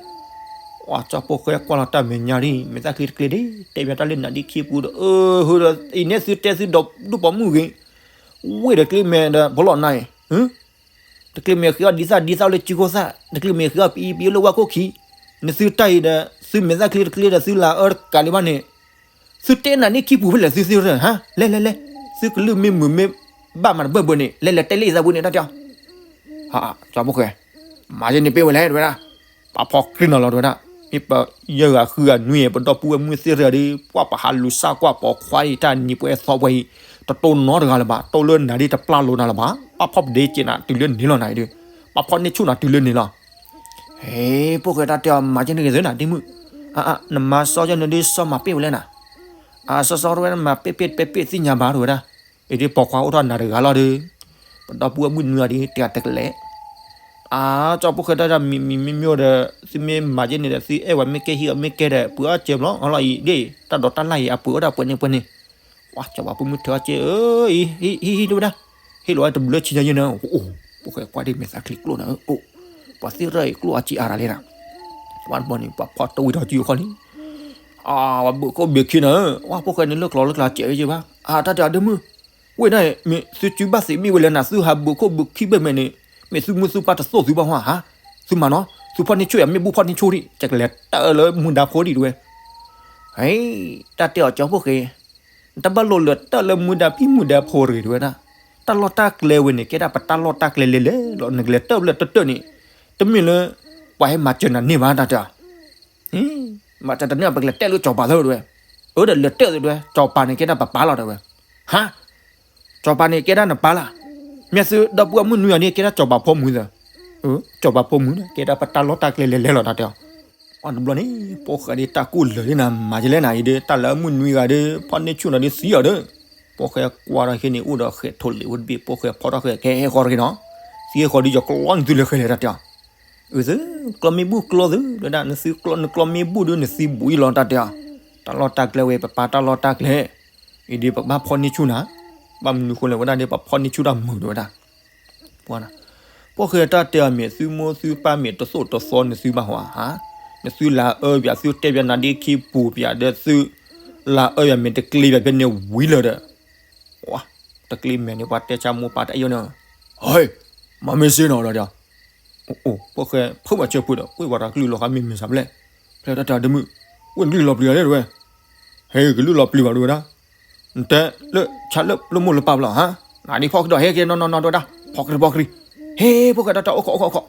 ဝါ ကၠီဖိၣ်ဃဲကွၢ်လီၤတၢ်မဲာ်ညါဒ် မဲာ်သၣ်ချ့တချ့ဒ် တဲဘၣ်တၢ်လၢနၤဒ်ခံပူၤဒီး အၢ ဟၢဒီး အံၤန့ၣ်သုတဲသုဒီးဒိၣ်ပိာ်မုၣ်ဂ့ၤ, ဝ့ၢ်ဒီးကျ့မဲာ်ဒီး ဘီလီၤနၤအံၤ တကျ့မဲာ်ဃ့အီၣ်ဒ်သၣ်ဒ်သၣ်လၢစုခိၣ်သၣ်, တကျ့မဲာ်ဃ့အီၣ်ပအံပအံလၢဝၣ်ခိၣ်ခံ, နသုတၢ်အံၤဒီး သုမဲာ်သၣ်ချ့တချ့ဒီး သုလၤအၢတကးလံဘၣ်န့ၣ်, သုတဲနၤန့ၣ်ခံပူၤဖဲလဲၣ်သုသ့ၣ်ဧၢ, ဟါ, လဲၤလဲၤလဲၤ, သုကလုၢ်မ့ၢ်မုာ်မ့ၢ်ဘၣ်မးတဘၢၣ်ဘၢၣ်န့ၣ် လဲၤလဲၤတဲလၢယသးပူၤန့ၣ်တၢ်တဲအီၤ, ဟါ, ကၠီဖိၣ်ဃဲ, မၤယဲန့ၣ်ပ့ၢ်ဝဲလဲၣ်တဝဲဒၣ်, ပာ်ဖီၣ်ကြံၢ်နီၤလီၤတဝဲဒၣ်, မ့ၢ်ပယဲၢ်ဂၤဃုဂၤနွံ ပဒီပုၢ်ဝဲၢ်မုၣ်သ့ၣ်တဖၣ်ဒီး ပှၤပဟးလူၤစၢ်ကွၢ်ပိာ်ခွါအံၤ တၢ်နံၤပှဲၤသီပှဲၤအံၤ, တတိၢ်နီတဂၤလၢၤဘၣ်, တိၢ်လၢနၤဒ်တပျၢ်လိာ်နၤလၢၤဘၣ်, ပာ်ဖီၣ်ပဒ့က့ၤနၤတုၤလၢန့ၣ်လီၤနၤအံၤဒီး, ပာ်ဖီၣ်န့ၢ်ဆူၣ်နၤတုၤလၢန့ၣ်လီၤ ဟ့ၣ် ဖိၣ်ဃဲတၢ်တဲအီၤ မၤကဲန့ၣ်ဂ့ၤသ့နၤ ဒ့မုၣ်, အါအါ နမၤစီကဲန့ၣ်ဒ်စီမၤပ့ၢ်ဝဲလဲၣ်နၤ, အါ စီစီတဝဲ နမၤပ့ၢ်ပ့ၢ်တပ့ၢ်ပ့ၢ်သ့ၣ်ညါဘၣ်တဝဲဒၣ်, အံၤဒ်ပိာ်ခွါအိၣ်ထီၣ်နၤတဂၤလီၤဒီး, ပဒီပုၢ်ဝဲၢ်မုၣ်နွံဂၤဒ်တဂၤတကလဲာ်, အါ ကၠီဖိၣ်ဃဲတၢ်တၢ်မံၤမံၤမ့ၢ်မ့ၢ်ဒီး သုမ့ၢ်မၤကဲန့ၣ်ဒီး သုအဲၣ်ဝဲမ့ၢ်ကဲဟံးအီၤမ့ၢ်ကဲဒီး ပှ့ၤအီၣ်စဲးဘျီ အလီၤအံၤဒ် တၢ်ဒိးတၢ်လၣ်အံၤ အပှ့ၤအီၣ်ဒၣ်ပှဲၤန့ၣ်ပှဲၤန့ၣ် ဝဲစီၤပၤဖိမုၣ်ထၢအီၤကဲး, ဟံး ဟံး ဟံး တဲဝဲဒၣ်, ဟ့ၣ်လီၤဝဲတဘျၢဆံညါယဲၢ်နၤ, အိၣ် ဖိၣ်ဃဲကွၢ်ဒ်မဲာ်သၣ်ချံကျိၣ်နၤ, အိၣ် ပှၤသ့ၣ်ရၣ်အံၤကျိၣ်အါကံအါရၤလဲၣ်နၤ, ဝဲတဘျီန့ၣ် ပှၤဖီၣ်တဝံၤထီၣ်စုအခီၣ်လံ, အဝဲဘုးခိၣ်ဘုးခံနၤ, ဝဲဖိၣ်ဃဲန့ၣ်လၢကျီလၢကျါစဲးဝဲယဲၢ်ဘၣ်, အတၢ်တဲအဒ့မုၣ်, ဝဲဒၣ်အံၤ မ့ၢ်သုစုဘၣ်သ့ၣ်မ့ၢ်ဝဲလဲၣ်နၤ, သုဟးဘုးခိၣ်ဘုးခံဘၣ်မဲာ်န့ၣ်, မ့ၢ်သုမုၢ်သုပၢ်တသိၣ်သုဘၣ်ဟါ, သုမၤနီၤ, သုဖီၣ်န့ၢ်ဆူၣ်ယၤ မ့ၢ်ဘူၣ်ဖီၣ်န့ၢ်ဆူၣ်ဒံး ကလဲၤတၢၢ်လၢမူဒါဖိဒံးတဝဲ, ဟဲ, တၢ်တဲအီၤကၠီဖိၣ်ဃဲ နတဘၣ်လိၣ်လဲၤတၢၢ်လၢမူဒါဖံမူဒါဖိတဂ့ၤတဝဲဒၣ်, တၢ်လီၢ်တၢ်ကျဲဝဲန့ၣ် ကဲဒၣ်ပတၢ်လီၢ်တၢ်ကျဲလဲၤလဲၤလီၤ, နကလဲၤတၢၢ်ဖဲလဲၣ်တၢၢ်တၢၢ်န့ၣ်, တမ့ၢ်လၢ ပှၤဟဲမၤစၢၤနၤန့ၢ်ဘၣ်တၢ်တဲ, မၤစၢၤတန့ၢ် ပကလဲၤတၢၢ်လၢစီၤပၤသၢတဝဲ, အၢဒီးလဲၤတၢၢ်တဝဲ, စီၤပၤန့ၣ်ကဲဒၣ်ပပၢ်လီၤတဝဲ, ဟါ စီၤပၤန့ၣ်ကဲဒၣ်နပၢ်လီၤ, မ့ၢ်သုဒီပုၢ်ဝဲၢ်မုၣ်နွံဂၤန့ၣ် ကဲဒၣ်စီၤပၤဖိမုၣ်သၢ, စီၤပၤဖိမုၣ်န့ၣ် ကဲဒၣ်ပတၢ်လီၢ်တၢ်ကျဲလဲၤလဲၤလီၤတၢ်တဲအီၤ, အတဘျီန့ၣ် ဖိၣ်ဃဲဒ်တၢ်ကူၣ်လၢာ်ဒ်နၤ မၤယလဲၣ်နၤအံၤဒီး တၢ်လၢမုၣ်နွံဂၤဒီး ဖီၣ်န့ၢ်ဆူၣ်နၤဒီးသံအီၤဒီး, ဖိၣ်ဃဲကွၢ်ထီၣ်ဟ့ၣ်န့ၣ် အိၣ်ဒီးဃဲးထိးလ့းဝဲတဘ့ၣ် ဖိၣ်ဃဲဖီၣ်ထီၣ်ဃဲးကဲဟဲဃီတဂ့ၤနီၤ, သံဃီဒီးယကျီနသုလၢဃဲးလဲၣ်တၢ်တဲအီၤ, အုးသု, ကျီမ့ၢ်ဘူၣ်ကျီသု, နကျီမ့ၢ်ဘူၣ်ဒီးနသံဘူးအံၤလီၤတၢ်တဲအီၤ, တၢ်လီၢ်တၢ်ကျဲဝဲ ပပၢ်တၢ်လီၢ်တၢ်ကျဲ, အံၤဒီးပကဘၣ်ဖီၣ်န့ၢ်ဆူၣ်နၤ, ဘၣ်မနုၤဃိလဲၣ်ဝဲဒၣ်ဒီး ပဖီၣ်န့ၢ်ဆူၣ်တၢ်မုာ်တဝဲဒၣ်, ဖိၣ်ဃဲတၢ်တဲအီၤမ့ၢ်သုမိၢ်သုပၢ်မ့ၢ်တသိၣ်တသီနသုဘၣ်ဟါ, နသုလၤအၢပၠး သုတဲပၠးနၤဒ့ခံပူၤပၠးဒီးသု လၤအၢပၠးမ့ၢ်တကျ့ပၠးဖဲန့ၣ်ဝံၤလၢာ်ဒီး, တကျ့မဲာ်န့ၣ် ပှၤတဲဆါမိၢ်ပၢ်တအဲၣ်ယိၣ်န့ၣ်, ဟဲ, မၤမ့ၢ်စ့နီၤဒီး, အိၣ် ဖိၣ်ဃဲဖုးဘၣ်ဆၢဖုးဒီး ဝ့ၢ်ဝဲတၢ်ကလုၢ်လီၤဃာ်မ့ၢ်မ့ၢ်စးဖျဲၣ်, ဖျဲၣ်တၢ်တဲအီၤဒ့မုၣ်, ဝ့ၢ်နကလုၢ်လီၤပျံၤဂၤဒၣ်တဝဲ, ဟဲကလုၢ်လီၤပျံၤဘၣ်တဝဲဒၣ် နတဲလၢဆါလၢလၢမိၢ်လၢပၢ်ဘျီဟါ, နၤဒ်ဖီၣ်ကဒီးဟဲက့ၤနီၢ်နီၢ်နီၢ်တဝဲဒၣ် ဖီၣ်ကြံဖီၣ်ကြံ, ဟဲ ဖိၣ်ဃဲတၢ်တဲအီၤ အိၣ်ခိးအိၣ်ခိးအိၣ်ခိး,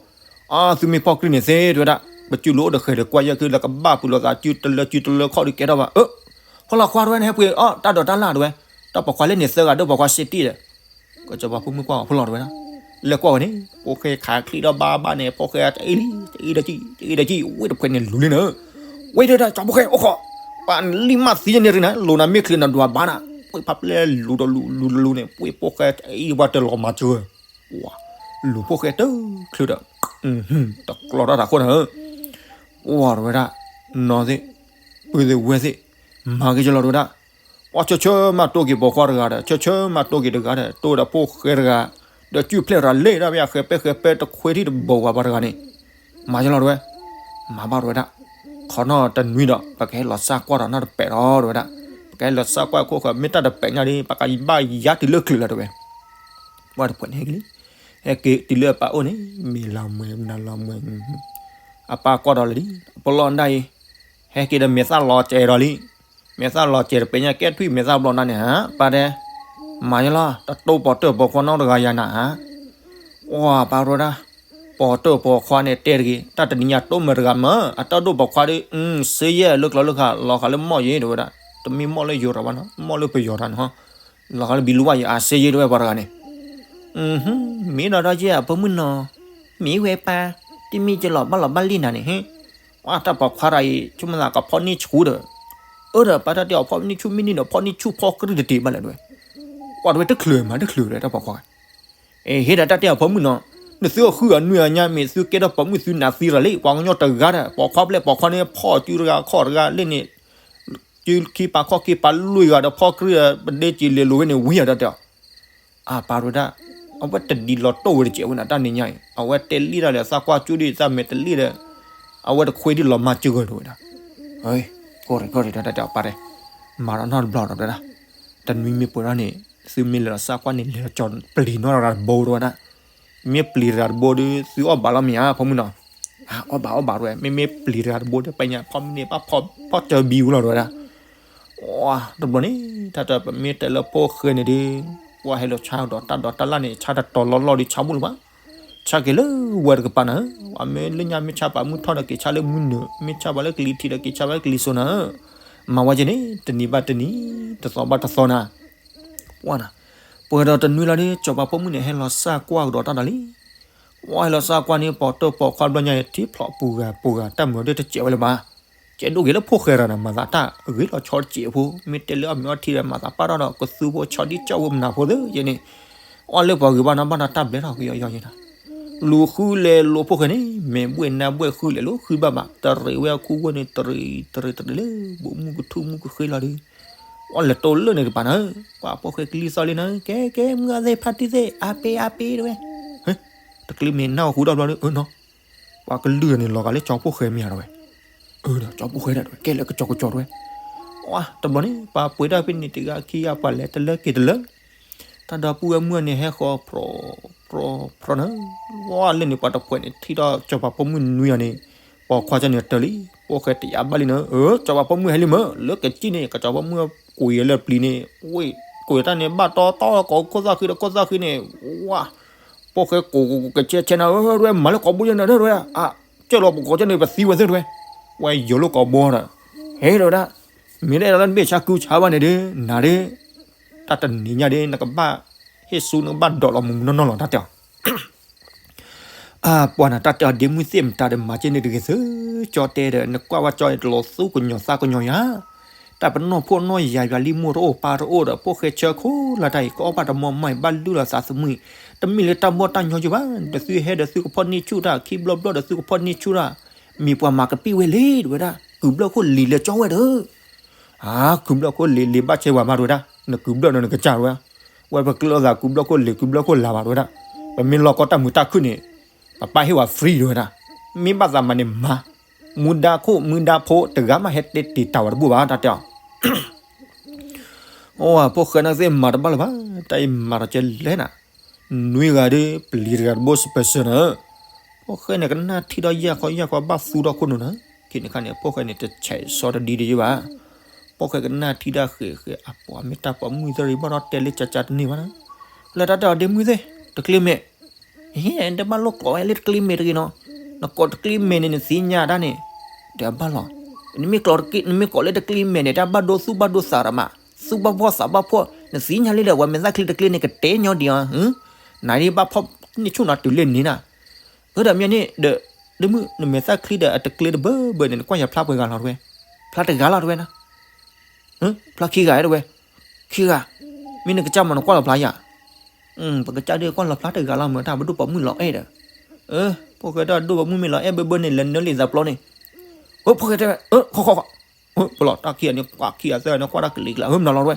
အါ သုမ့ၢ်ဖီၣ်ကြံန့ၣ်သ့တဝဲဒၣ် ပစုလိာ်အိၣ်ဒီးဃဲၤဒီးကွၢ်ယဲၢ်က့ၤလၢကဘၣ်ပူၤလိာ်သးစုတလၢစုတလၢခီၣ်ဒုးကဲထီၣ်ဘၣ်, အၢ ဖီၣ်လီၤခွါတဝဲန့ၣ် ဟဲပှ့ၤအီၣ်တၢ်ဒိးတၢ်လၣ်တဝဲ, တၢ်ပိာ်ခွါလၢန့ၣ်သၢဂၤဒီးပိာ်ခွါစ့တံၢ်ဒီး ကစီၤပၤဖိမုၣ်ကွၢ်အီၤဖီၣ်လီၤတဝဲဒၣ်, လဲၤကွၢ်ဝဲန့ၣ် ဖိၣ်ဃဲခးချံဒီးဘၣ်ဘၣ်န့ၣ် ဖိၣ်ဃဲတအံၤလံ တအံၤဒီးကံၣ် တအံၤဒီးကံၣ် ဝ့ၢ်တဖှဲးန့ၣ်လူၤလံနၤ, ဝ့ၢ်တဝဲဒၣ် ကၠီဖိၣ်ဃဲအိၣ်ခိး, ပှၤလံၢ်မးသံယဲၢ်န့ၣ်ရံနၤ လိၤနၤမ့ၢ်ချ့နဒွးဘၣ်နၤ, ဝ့ၢ်ဖးပျဲၢ်လူၤဒီးလူၤလူၤလူၤလူၤန့ၣ် ဝ့ၢ်ဖိၣ်ဃဲတအံၤပှၤတလီၤမၤစၢၤ လူၤဖိၣ်ဃဲတချုးဒီး တကျီထီၣ်တၢ်ခိၣ်နၤဧၢ, ဝဲတဝဲဒၣ် နီၢ်သ့ၣ် ပုၢ်သ့ၣ်ဝဲၢ်သ့ၣ် မၤက့ၤကလီၤတဝဲဒၣ်, ပှၤဆၢဆၢမးတိၢ်က့ၤပိာ်ခွါတဂၤဒီး ဆၢဆၢမးတိၢ်က့ၤတဂၤဒီး တိၢ်ဒီးဖိၣ်ဃဲတဂၤ, ဒီးစုၣ်ဖျဲၣ်ရၤလ့ၣ်ဒၣ်ဝဲ ဃဲၤပဲဃဲၤပဲတခွဲထံၣ်တဘိဝဲပှၤတဂၤန့ၣ်, မၤကလီၤတဝဲ, မၤဘၣ်တဝဲဒၣ်, ခီနီၣ်တနွံဒီး ပကဟဲလီၤစၢ်ကွၢ်ဒီးနီၢ်တပဲာ်ဒီးတဝဲဒၣ်, ပကဟဲလီၤစၢ်ကွၢ်ခိၣ်ဃၢၤ မ့ၢ်တၢ်တပဲာ်ညါဒီး ပကဘၣ်ယါတုၤလၢချုးလီၤတဝဲ ဝဲတဖှဲးန့ၣ်ဟဲက့ၤလံ, ဟဲက့ၤတုၤလၢအပၢ်အိၣ်န့ၣ် မ့ၢ်လီၤမွဲၤနၤလီၤမွဲၤ, အပၢ်ကွၢ်ဒီးလၢာ်လံ, အပလီၢ်ဒၣ်အံၤ, ဟဲက့ၤဒီးမဲာ်သၣ်လီၤစဲးဒီးလံ, မဲာ်သၣ်လီၤစဲးတပဲာ်ညါ ကဲထွံၣ်မဲာ်သၣ်ဘျီနၤန့ၣ်ဧါ, ပၢ်တဲ, မၤယလီၤ တတိၢ်ပိာ်တၢၢ်ပိာ်ခွါနီတဂၤယၤနၤဧါ, အိၣ်ပၢ်တဝဲဒၣ်, ပိာ်တၢၢ်ပိာ်ခွါန့ၣ်တဲတဂ့ၤ တၢ်တနံၤညါတိၢ်မုာ်တဂၤမး အတၢ်ဒိၣ်ပိာ်ခွါဒီး စ့ယဲၢ်လၢကျီလၢဃာ် လီၤဃာ်လၢမီၢ်ယ့ၤတဝဲဒၣ်, တမ့ၢ်မီၢ်လၢယိၤတၢ်ဘၣ်နီၤ မီၢ်လၢပယီၤတၢ်န့ၣ်ဟီ, လီၤဃာ်လၢဘံလူဝါယ့ၤအစ့ယ့ၤတဝဲပှၤတဂၤန့ၣ်, မ့ၢ်ဒီးတၢ်ယဲၢ်အဖိမုၣ်နီၤ, မ့ၢ်ဝဲပၢ်, တမ့ၢ်ကလီၤဘၣ်လီၤဘၣ်လံနၤန့ၣ်ဟ့, ပှၤတၢ်ပိာ်ခွါတဂၤအံၤ ဆိကမိၣ်သးကဖီၣ်န့ၢ်ဆူၣ်ဒီး, အၢဒီးပၢ်တၢ်တဲအီၤဖီၣ်န့ၢ်ဆူၣ် မ့ၢ်န့ၢ်ဒီးဖီၣ်န့ၢ်ဆူၣ်ဖီၣ်ကြၢၢ်တတ့ၢ်ဘၣ်လၢၤတဝဲ, ကွၢ်တဝဲတချုးမးတချုးဒီးတၢ်ပိာ်ခွါ အ့ ဟ့ၣ်ဒီးတၢ်တဲအီၤဖိမုၣ်နီၤ, နသုအဃုအနွံအညါ မ့ၢ်သုကဲထီၣ်ပိာ်မုၣ်သုနးသံရၤလံ ပှၤကညီတဂၤဒီး ပိာ်ခွါဖျဲၣ်ပိာ်ခွါန့ၣ် ဖီၣ်စုတဂၤခီၣ်တဂၤလၢန့ၣ်, စုခံပာ်ခီၣ်ခံပာ်လွံၢ်ဂၤဒီး ဖီၣ်ကြၢၢ်ပဒ့စံးလဲၤလိၤဝဲန့ၣ် ဝံၤအတၢ်တဲအီၤ, အပၢ်တဝဲဒၣ်, အဝဲတဒ်လီၤတိၢ်ဝဲတစဲးဝဲနၤ တၢ်နံၤညါအံၤ အဝဲတဲလံတၢ်လၢသးကွၢ်ကၠူဒ်သးမဲာ်တလံဒီး, အဝဲတခွဲဒ်လီၤမၤစၢၤဂၢၢ်တဝဲဒၣ်, ကီၢ်ရ့ၣ်ကီၢ်ရ့ၣ်တၢ်တဲအီၤပၢ်တဲ, မၤဒီးနီတဘျီဒီးတဝဲဒၣ်, တနွံမ့ၢ်ပှဲၤထီၣ်န့ၣ် သုမ့ၢ်လဲၤလီၤစၢ်ကွၢ်န့ၣ် လဲၤလီၤကၠီၤပျံၤနီတဂၤတဘိတဝဲဒၣ်, မ့ၢ်ပျံၤတဂၤတဘိဒီး သုအီၣ်ဘၣ်လီၤမ့ၢ်ဧါ ဖိမုၣ်နီၤ, အီၣ်ဘၣ်အီၣ်ဘၣ်တဝဲ မ့မ့ၢ်ပျံၤတဂၤတဘိဒီး ပညါဖီၣ်မ့ၢ်န့ၣ် ဘၣ်ဖီၣ်တၢ်ဘံဝဲလီၤတဝဲဒၣ်, တဘျီန့ၣ် တၢ်တမ့ၢ်တဲလၢဖိၣ်ဃဲန့ၣ်ဒီး, ကွၢ်ဟဲလီၤဆါဒီးတၢ်ဒိးတၢ်လၣ်န့ၣ် ဆါတတီၤလီၢ်လီၢ်ဒီးဆါဘူၣ်လၢၤဘၣ်, ဆါက့ၤလၢဝဲတကပၤနၤဧၢ, အမ့ၢ်လၢညါမ့ၢ်ဆါပာ်မုၢ်ထီၣ်ဒီးက့ၤဆါလၢမုၢ်နုာ်, မ့ၢ်ဆါပာ်လၢကလံၤထံးဒီးက့ၤဆါပာ်လၢကလံၤစိးနၤဧၢ, မၤဝဲက့ၤန့ၣ် တနံၤဘၣ်တနံၤ, တသီဘၣ်တသီနၤ ပှၤနၤ, ပှဲၤဒီးတနွံလီၤဒီး စီၤပၤဖိမုၣ်န့ၣ် ဟဲလီၤစၢ်ကွၢ်ကဒီးတၢ်ဒီးလံ, ဝဲဟဲလီၤစၢ်ကွၢ်န့ၣ် ပိာ်တၢၢ်ပိာ်ခွါဘျီညါ ထံဖျိးပူၤဂၤပူၤဂၤ တၢ်မုာ်ဒိၣ်တစဲးဝဲလၢၤဘၣ်, ကဲဒိၣ်က့ၤလၢဖိၣ်ဃဲတဂၤန့ၣ် မၤသးတၢ်ဂ့ၤလီၤဆီတစဲးဖိ, မ့ၢ်တဲလၢအမ့ၢ်အီထံဒီး မၤသးပာ်ထီၣ်ဒီးကသူဖိဆီဒံၣ်ကၠီၣ်ဖိမနၤဖိသ့ယဲန့ၣ်, အီၣ်လၢပှၤဂ့ၤဘၣ်နီၤဘၣ်နီၤ တၢ်ဘျဲထီၣ်ဃုအီၣ်ယီၢ်ယဲနၤ, လူၤဃုလဲၤလိာ်ဖိၣ်ဃဲန့ၣ် မဲာ်ဘှဲၣ်နါဘှဲၣ်ဃုလဲၤလိာ်ဃုဘၣ်ဘၣ် တရံးဝဲအခိၣ်ဂီၢ်န့ၣ် တရံးတရံးတရံးလၢ ဘူးမုၢ်ကထူၣ်မုၢ်ကဃ့လီၤဒီး ပှၤလဲၤတိၢ်လၢန့ၣ်တပၤနၤ, ပှၤဖိၣ်ဃဲကလံၤသီလံနၤ, ကဲ ကဲ မုၢ်ဂၤသ့ၣ်ဖါတံၢ်သ့ၣ် အါပ့ၤ အါပ့ၤ တဲဝဲ, တကျ့မ့ၢ်နၢ်ဟူဒီဘျီဒီး အၢနီၤ, ပှၤကလုၢ်န့ၣ်လီၤဂာ်လၢကၠီဖိၣ်ဃဲမ့ၢ်ဧါတဲဝဲ, အၢ ကၠီဖိၣ်ဃဲဒၣ်တဲဝဲ ကဲလၢကကၠီကကၠီတဲဝဲ, တဘျီန့ၣ် ပှၤပှ့ၤတၢ်ဖဲန့ၣ်တဂၤခံဂၤ ပှၤလဲၤတလၢက့ၤတလၢ တၢ်ဒီပုၢ်ဝဲၢ်မုၣ်န့ၣ်ဟဲဃီၤဖြီဖြီဖြီနၤ, ဝဲလၢန့ၣ် ပှၤတဖှဲးန့ၣ် ထံၣ်ထီၣ်စီၤပၤဖိမုၣ်နွံဂၤန့ၣ်, ပိာ်ခွါကၢ်န့ၣ်တၢၢ်လံ, ဖိၣ်ဃဲတယာ်ဘၣ်လံနၤ, အၢ စီၤပၤဖိမုၣ်ဟဲလံမၢ်, လၢကစံၣ်န့ၣ် ကစီၤပၤဖိမုၣ်ကိးယဲလၢပျံၤန့ၣ်, ဝ့ၢ် ကိးယဲတၢ်န့ၣ် ဘၣ်တီတီကိးခိၣ်သၣ်ဃံဒီးခိၣ်သၣ်ဃံန့ၣ်, ဝဲ ဖိၣ်ဃဲကိးကဆဲဆဲနၤ, အၢ တဲဝဲ မၤလၢကိးဘိယဲနၤ တဲဝဲ, အ ကၢၢ်လီၤပကိးကၢ်န့ၣ် ပသံဝဲသ့ၣ်တဲဝဲ, ဝဲယိၤလၢကိးဘိဒီး, ဟဲတဲဝဲဒၣ်, မ့ၢ်ဒၣ်လၢနဘ့ၣ်ဆါကုဆါဘၣ်န့ၣ်ဒီး နၤဒီး တၢ်တနံၤညါဒီး နကဘၣ်ဟ့ၣ်ဆူ နကဘၣ်ဒိးလီၤမူမူနီၢ်နီၢ်လီၤ တၢ်တဲအီၤ, အပှၤနၤ တၢ်တဲအီၤ ဒ့မုၢ်သ့ၣ်မတၤဒီး မၤက့န့ၣ်တဂ့ၤသု, ကၠီတဲဒီး နကွၢ်ဝဲကၠီန့ၣ် တလီၤသူၣ်ကညီၤသးကညီၤယၤ, တၢ်ပနီၣ်ဖိနီၣ်ယၤယွၤလံ မိၢ်တအိၣ်ပၢ်တအိၣ်ဒီး ဖိၣ်ဃဲဆၢခိၣ်လၢတၢ်အံၤ ကအီၣ်ဘၣ်တမီၤမးအံၤ ဘၣ်လုၢ်လီၤသးသမူအံၤ, တမ့ၢ်လၢတၢ်ဘီၣ်တၢ်ညီယိဘၣ်, ဒီးသုဟဲဒီးသုကဖီၣ်န့ၢ်ဆူၣ်တၢ် ခံဘျီဘျီဒီးသုကဖီၣ်န့ၢ်ဆူၣ်တၢ်, မ့ၢ်ပှၤမၤကပံာ်ဝဲလံ တဲဝဲဒၣ်, ကုၢ်ဘျၢၣ်ခိၣ်လံၤလၢကၠီဝဲဒီး အါ ကုၢ်ဘျၢၣ်ခိၣ်လံၤ လံၤဘၣ်ဆဲးဝဲမး တဲဝဲဒၣ်, နကုၢ်ဘျၢၣ်ဒီးနကစၢ် တဲဝဲ, ဝဲပကျၢၢ်သး ကုၢ်ဘျၢၣ်ခိၣ်လံၤ ကုၢ်ဘျၢၣ်ခိၣ်လံၤဘၣ် တဲဝဲဒၣ်, ပမ့ၢ်လီၢ်ကီတၢ်မုာ်တၢ်ခုၣ်န့ၣ် ပပၢ်ဟ့ၣ်ဝဲ free တဲဝဲဒၣ်, မ့ၢ်ဘၣ်သးမၤန့ၣ်မၤ, မူဒါခိၣ်မူဒါဖိတဂၤမး ဟဲတဲတ့ၢ်တၢ်ဝဲတဘူၣ်ဘၣ် တၢ်တဲအီၤ အိၣ် ဖိၣ်ဃဲန့ၣ်သ့ၣ်မၤတဘၣ်လၢၤဘၣ်, တၢ်အံၤမၤဒီးကဲလဲၣ်နၤ, နွံဂၤဒီး ပျံၤတဂၤတဘိ special နၤ, ဖိၣ်ဃဲန့ၣ် ကနၣ်ထံၣ်ဒီးယၢ်ခီယၢ်ခီ ဘၣ်သူဒီးခိၣ်နူာ်နၤ, ခံန့ၣ်ခါန့ၣ် ဖိၣ်ဃဲန့ၣ် တဆဲးစီတဒံတယုၢ်ဘၣ်, ဖိၣ်ဃဲကနၣ်ထံၣ်ဒၣ်ဃဲးဃဲး အပှၤမ့ၢ်တၢ်ပိာ်မုၣ်သ့ၣ်ရံၣ် ဘၣ်ဒီးတဲလၢကၠၢကၠၢတန့ၢ်ဘၣ်နၤ, လၢတၢ်တဲအီၤ ဒ့မုၢ်သ့ၣ် တကျ့မဲာ် ဟ့ၣ် တဘၣ်လိၣ်ကိးဝဲလၢတကျ့မဲာ်တဂ့ၤနီၤ, နကိးတကျ့မဲာ်န့ၣ် နသ့ၣ်ညါဒၣ်န့ၣ်, ဒီးဘၣ်လီၤ, နမ့ၢ်ကိးတကျ့ နမ့ၢ်ကိးလၢတကျ့မဲာ်န့ၣ် တၢ်ဘၣ်ဒိသူၣ်ဘၣ်ဒိသးရမး, သူၣ်ဘၣ်ဖှီၣ်သးဘၣ်ဖှီၣ်, နသ့ၣ်ညါလံဒီး ပှၤမဲာ်သၣ်ချံတကျ့န့ၣ် ကတဲညီဒံးအီၤ, နၤဒ်ဘၣ်ဖီၣ်န့ၢ်ဆူၣ်နီၤ တုၤလၢန့ၣ်နၤ, အၢ ဒီးမ့ၢ်န့ၣ်ဒီး ဒ့မုၢ် နမဲာ်သၣ်ချံဒီးအတကျ့တဘၢဘၢန့ၣ် နကွၢ်ယၤဖျါပှဲၤဂၤလီၤတဲဝဲ, ဖျါတဂၤလီၤတဲဝဲနၤ ဖျါခံဂၤတဲဝဲ, ခံဂၤ, မ့ၢ်နကစၢ်မး နကွၢ်လီၤဖျါယၤ, ပကစၢ်ဒ်ကွၢ်လီၤဖျါတဂၤလီၤ မ့ၢ်တၢ်ပဒိၣ်ပိာ်မုၣ်လီၤအဲၣ်ဒီး, ဖိၣ်ဃဲတၢ်ဒိၣ်ပိာ်မုၣ်မ့ၢ်လီၤအဲၣ်ဘၢဘၢန့ၣ် လဲၤနၢလံာ်သးပျီန့ၣ်, ဖိၣ်ဃဲတဲဝဲ, ခီခီခီ, ပလီၤတၢ်ခံဂၤန့ၣ် ကွၢ်ခံဂၤသၢဂၤန့ၣ် ကွၢ်တၢ်ကလံၤကလါ မနုၤလီၤတဲဝဲ,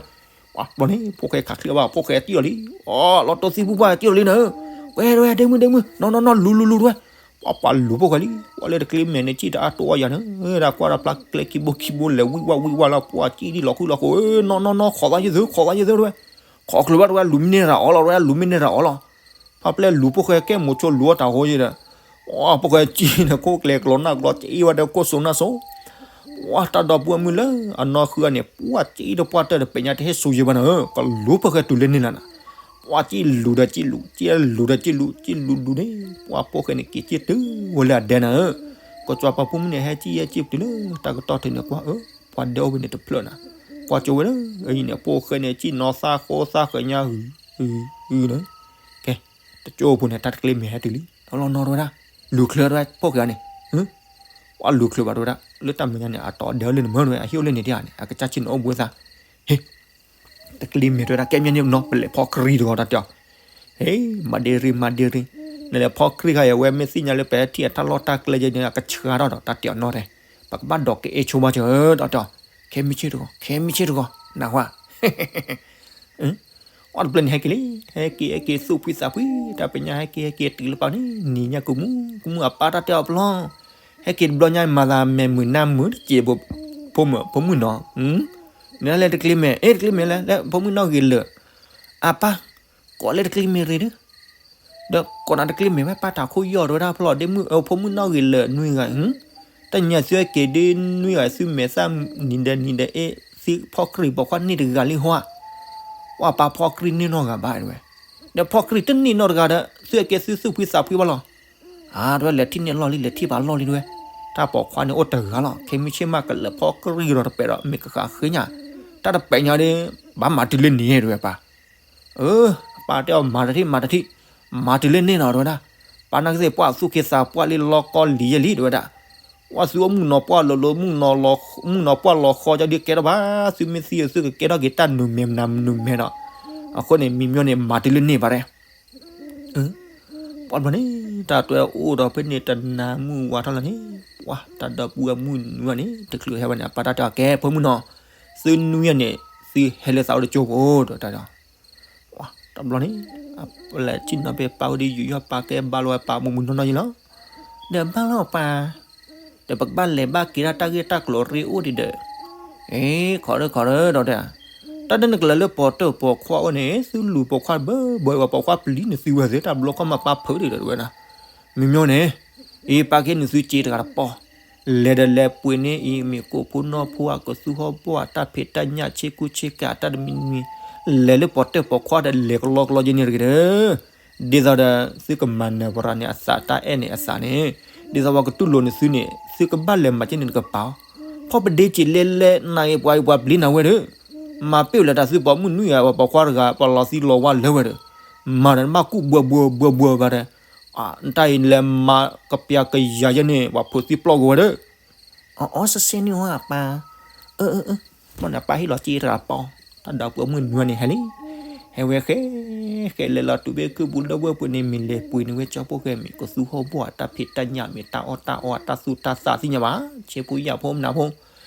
ပှၤဘျီန့ၣ် ဖိၣ်ဃဲခးချံဘၣ် ဖိၣ်ဃဲစံၣ်အီၤလံ, အိ လီၤတိၢ်သံၣ်ဘူၣ်ပှၢ်စံၣ်အီၤလံနၤ, ဝဲတဲဝဲ ဒ့မုၢ် ဒ့မုၢ် နီၢ်နီၢ်နီၢ် လူၤလူၤလူၤတဲဝဲ, ပှၤပှၤလူၤဖိၣ်ဃဲလံ, ပှၤလၢတကျ့မဲာ်န့ၣ် စံၣ်တအါတိၢ်အီၣ်ယၤန့ၣ်, တၢ်ကွၢ်တၢ်ဖျါကျဲခံဘိခံဘိလဲၤဝံၣ်ဝၣ်ဝံၣ်ဝၣ်လီၤ ပှၤစံၣ်ဒ်လီၤဃုလီၤဃိ, နီၢ်နီၢ်နီၢ် ခိးသးယသု ခိးသးယသုတဲဝဲ, ခိးချုးဘၣ်တဲဝဲ လူၤမံန့ၢ်တၢ်အီၣ်လီၤတဲဝဲ လူၤမံန့ၢ်တၢ်အီၣ်လီၤ, ဖါပျဲၢ်လူၤဖိၣ်ဃဲကဲမိၤဆိလူၤအီၣ်တၢ်ဃိယဲဒီး, ပှၤဖိၣ်ဃဲစံၣ်န့ၣ် ခိၣ်ကျဲၤကျီနၢ်ကျီ စံၣ်ဝဲဒီးခိၣ်စိနီၢ်စိ, ပှၤတၢ်ဒီပုၢ်ဝဲၢ်မုၣ်လၢအနီၢ်ဃုအန့ၣ် ပှၤစံၣ်တပှၢ်တၢၢ်ဒီးပဲာ်ညါတဟ့ၣ်စိယဲဘၣ်နၤဧၢ, ကလူၤဖိၣ်ဃဲတုၤလၢန့ၣ်လီၤနၤ, ပှၤစံၣ်လူၤဒီးစံၣ်လူၤ စံၣ်လူၤဒီးစံၣ်လူၤ စံၣ်လူၤလူၤန့ၣ် ပှၤဖိၣ်ဃဲန့ၣ် က့ၤစံၣ်တုၤဝဲလၢအဒဲနၤဧၢ, ကစီၤပၤဖိမုၣ်န့ၣ် ဟဲစံၣ်ဟဲစံၣ်တုၤလၢတၢ်ကတီၢ်ထံးန့ၣ် ကွၢ်ဧၢ, ပှၤဒဲအိၣ်ဖဲန့ၣ်တဖျၢၣ်နၤ, ကွၢ်ကၠိဝဲလၢအံၤန့ၣ် ဖိၣ်ဃဲန့ၣ် စံၣ်နီၤသၣ်ဃိသၣ်ဃဲၤညါ ဂုၤဂုၤဂုၤန့ၣ်, ကဲ, တကၠိဖိန့ၣ် တၢ်တကျ့မဲာ်ဟဲတုၤလံ, လီၤလီၤနီၤတဲဝဲဒၣ်, လူၤချုးတဲဝဲ ဖိၣ်ဃဲန့ၣ်, ပှၤလူၤချုးဘၣ်တဲဝဲဒၣ်, လၢတၢ်မဲာ်ညါန့ၣ် အတီဒဲလၢနမၢတဲဝဲ အဟ့ၣ်အိၣ်လၢန့ၣ်ဒ်အံၤန့ၣ် အကစၢ်ဆ့ၣ်နီၤအိၣ်ဘှံးသး, ဟ့ၣ် တကျ့မဲာ်တဲဝဲဒၣ် ကဲမ့ၢ်န့ၣ်နီၤ ပလဲၤဖီခရံာ်တဂီၤတၢ်တဲအီၤ, ဟ့ၣ် မၤဒ့ရ့ မၤဒ့ရ့, နလဲၤဖီခရံာ်ခါအံၤ အဝဲမ့ၢ်သ့ၣ်ညါလၢပဟဲထံၣ်အတၢ်လီၢ်တၢ်ကျဲယဲန့ၣ် အကဆှါထီၣ်ဒီး တၢ်တဲအီၤနီၤတဲ, ပကဘၣ်ဒိးကအဲၣ်ဆိဘၣ်စၢၤ တၢ်တဲအီၤ, ခဲမုၢ်ဆ့ၣ်တဂီၤ ခဲမုၢ်ဆ့ၣ်တဂီၤ နၢ်ဟူဧါ အီၣ်တဖျၢၣ်န့ၣ် ဟဲက့ၤလံ, ဟဲက့ၤ ဟဲက့ၤ သူၣ်ဖှံသးဖှံ တၢ်ပညါ ဟဲက့ၤ ဟဲက့ၤတုၤလၢပှၤန့ၣ် နံၤညါကုမူ ကုမူအပၢ်တၢ်တဲအီၤပလီၢ်, ဟဲက့ၤတဘျီညါ မၤသးမဲာ်မုာ်နါမုာ်တစဲးဖိ, ဖိမုၣ် ဖိမုၣ်နီၤ, နလဲၤတကျ့မဲာ် အဲ တကျ့မဲာ်လဲၣ် လၢဖိမုၣ်နီၢ်ဂ့ၤလၢာ်, အပၢ်, ကိးလၢတကျ့မဲာ်ရ့ဒု ဒီးကိးနၤတကျ့မဲာ်ဝဲ ပၢ်တၢ်ခိၣ်ယီၢ်တဝဲဒၣ်ဖျီၣ် ဒ့မုၣ် ဖိမုၣ်နီၢ်ဂ့ၤလၢာ်နွံဂၤ, တနံၤညါသုဟဲက့ၤဒ်နွံဂၤ သုမဲာ်သၣ်နံၤဒီးနံၤဒီးအ့ၣ် သုဖီခရံာ်ပိာ်ခွါန့ၢ်တဂၤလံဟီဧါ, ပှၤပၢ်ဖီခရံာ်န့ၢ်နီၢ်ဂၤဘၣ်တဲဝဲ, ဒီးဖီခရံာ်တန့ၢ်နီၢ်တဂၤဒီး သုဟဲက့ၤသုသူၣ်ဖှံသးဖှံဘၣ်လီၤ, အါ တဝဲလဲၤထံၣ်န့ၢ်အလီၢ်လံ လဲၤထံၣ်ပာ်လီၢ်လံတဝဲ, တၢ်ပိာ်ခွါန့ၣ်အိၣ်တဂၤလီၤ ခဲမုၢ်ဆ့ၣ်မးကလဲၤဖီခရံာ်ဒီးတပဲာ်ဒီး မ့ၢ်ကဃးဃ့ညါ, တၢ်တပဲာ်ညါဒီး ဘၣ်မၤတုၤလၢန့ၣ်တဲဝဲပၢ် အၢ ပၢ်တဲအီၤ မၤတထံၣ် မၤတထံၣ်, မၤတုၤလၢန့ၣ်နီၤ တဲဝဲဒၣ်, ပၢ်နာ်က့သ့ၣ် ပှၤသူၣ်က့သးပှၢ်လံ လီၤကီလံယဲလံ တဲဝဲဒၣ်, ပှၤသုအိၣ်မုၣ်ကနီၤပှၢ်လိၤလိၤ မုၣ်ကနီၤပှၢ်လီၤဃီ ကၠီဒုးကဲထီၣ်ဘၣ် သုမ့ၢ်သံသုကကဲထီၣ်က့ၤတၢ်နုာ်မဲာ်မနုၤမဲာ်ဒီး, အဃိန့ၣ် မံၤမၠိန့ၣ် မၤတုၤလၢန့ၣ်ဘၣ်တဲ ပှၤဘျီန့ၣ် တၢ်တွဲအိၣ်ဒီးဖဲန့ၣ် တနၤမုၢ်ဝါထီၣ်လီၤန့ၣ်, ပှၤတၢ်ဒီပုၢ်ဝဲၢ်မုၣ်နွံဂၤန့ၣ် တချုးဟဲဝဲန့ၣ် အပၢ်တၢ်တဲအီၤ ကဲ ဖိမုၣ်နီၤ, သုနွံဂၤန့ၣ် သုဟဲလၢသးအိၣ်တကၠိဖိဒီးတၢ်ဒီး တဘျီန့ၣ် ပလဲၤထံၣ်နီၤဖဲပၢ်ဝဲဒီး ယူးယီၣ်ပၢ်ကဲဘါလီၤဝဲပၢ်မုၢ်မုၢ်နီၢ်နီၢ်ယဲလီၤ. ဒီးဘၣ်လီၤပၢ်, ဒီးပကဘၣ်လဲၤဘၣ်က့ၤဒၣ်တၢ်ဂ့ၢ်တၢ်ကျိၤရ့အိၣ်ဒံးဒီး, အ့ ခီဒီးခီဒီးဒီးတဲ, တၢ်ဒ်န့ၣ်ကလဲၤလၢပိာ်တၢၢ်ပိာ်ခွါအိၣ်န့ၣ် သုလူၤပိာ်ခွါဘၢဘၢအံၤ ပှၤပိာ်ခွါပျံၤန့ၢ်သုဝဲသ့ၣ် တၢ်ဘျီခီမၤပၢ်ဖုးဒံးဒီးတဝဲဒၣ်, မ့မ့ၢ်န့ၣ် အံၤပၢ်ကဟ့ၣ်နုာ်သုစ့တဂၤတပီၢ်, လဲၤဒီးလဲၤပှ့ၤန့ၢ်အံၤ မ့ၢ်ကိၣ်ဖိနီၢ်ဖိအကသူဟီၣ်ဘီၣ်အတၢ်ဖံးတၢ်ညၣ် ဆ့ကူဆ့ကၤအတၢ်တမံၤမံၤ, လဲၤလၢပိာ်တၢၢ်ပိာ်ခွါဒီးလဲၤကလီကလီယဲန့ၣ်တဂ့ၤဒီး, ဒ်သိးဒီးသုကမၤနၢၤပရၤန့ၣ်အသး တၢ်အဲၣ်န့ၣ်အသးန့ၣ်, ဒ်သိးပှၤကတူၢ်လိာ်န့ၢ်သုန့ၣ် သုကဘၣ်လဲၤမၤကဲန့ၣ်တကပၤ, ဖီၣ်ပဒ့စ့လဲလဲနၤဂ့ၤ ပှၤအံၤပှၤပျံၤနၤဝဲဒီး, မၤပ့ၢ်ဝဲလၢတၢ်သုပိာ်မုၣ်နွံဂၤ ပှၤပိာ်ခွါတဂၤ ပှၤလီၤသံလီၤဝါလၢဝဲဒီး, မၤဒီးနဘၣ်ကူၣ်ဘှီဘှီဘှီဘှီဘၣ်ဒီး, တၢ်အံၤလဲၤမၤကပျၤကယၤယဲန့ၣ် ပှၤဖိးသံပျီၢ်ကဝဲဒီး အီအီ စစ့နုာ်အီအပၢ်, အၢ အၢ အၢ, မ့ၢ်နပၢ်ဟ့ၣ်လီၤစ့တဂၤတပီၢ်, တၢ်ဒီးပိာ်မုၣ်နွံဂၤန့ၣ်ဟဲလံ, ဟဲဝဲဃဲ, ဃဲလဲၤလီၤတုၤဖဲကုပူၤလၢဝဲၢ်ပူၤန့ၣ် မ့ၢ်လဲၤပှ့ၤန့ၢ်ဝဲကၠီဖိဃဲ မ့ၢ်ကသူဟီၣ်ဘီၣ်အတၢ်ဖံးတၢ်ညၣ် မ့ၢ်တၢ်အီၣ်တၢ်အီအတၢ်သူၣ်တၢ်သးသ့ၣ်ညါဘၣ်, ဆ့ဖိယာ်ဖိမနၤဖိ,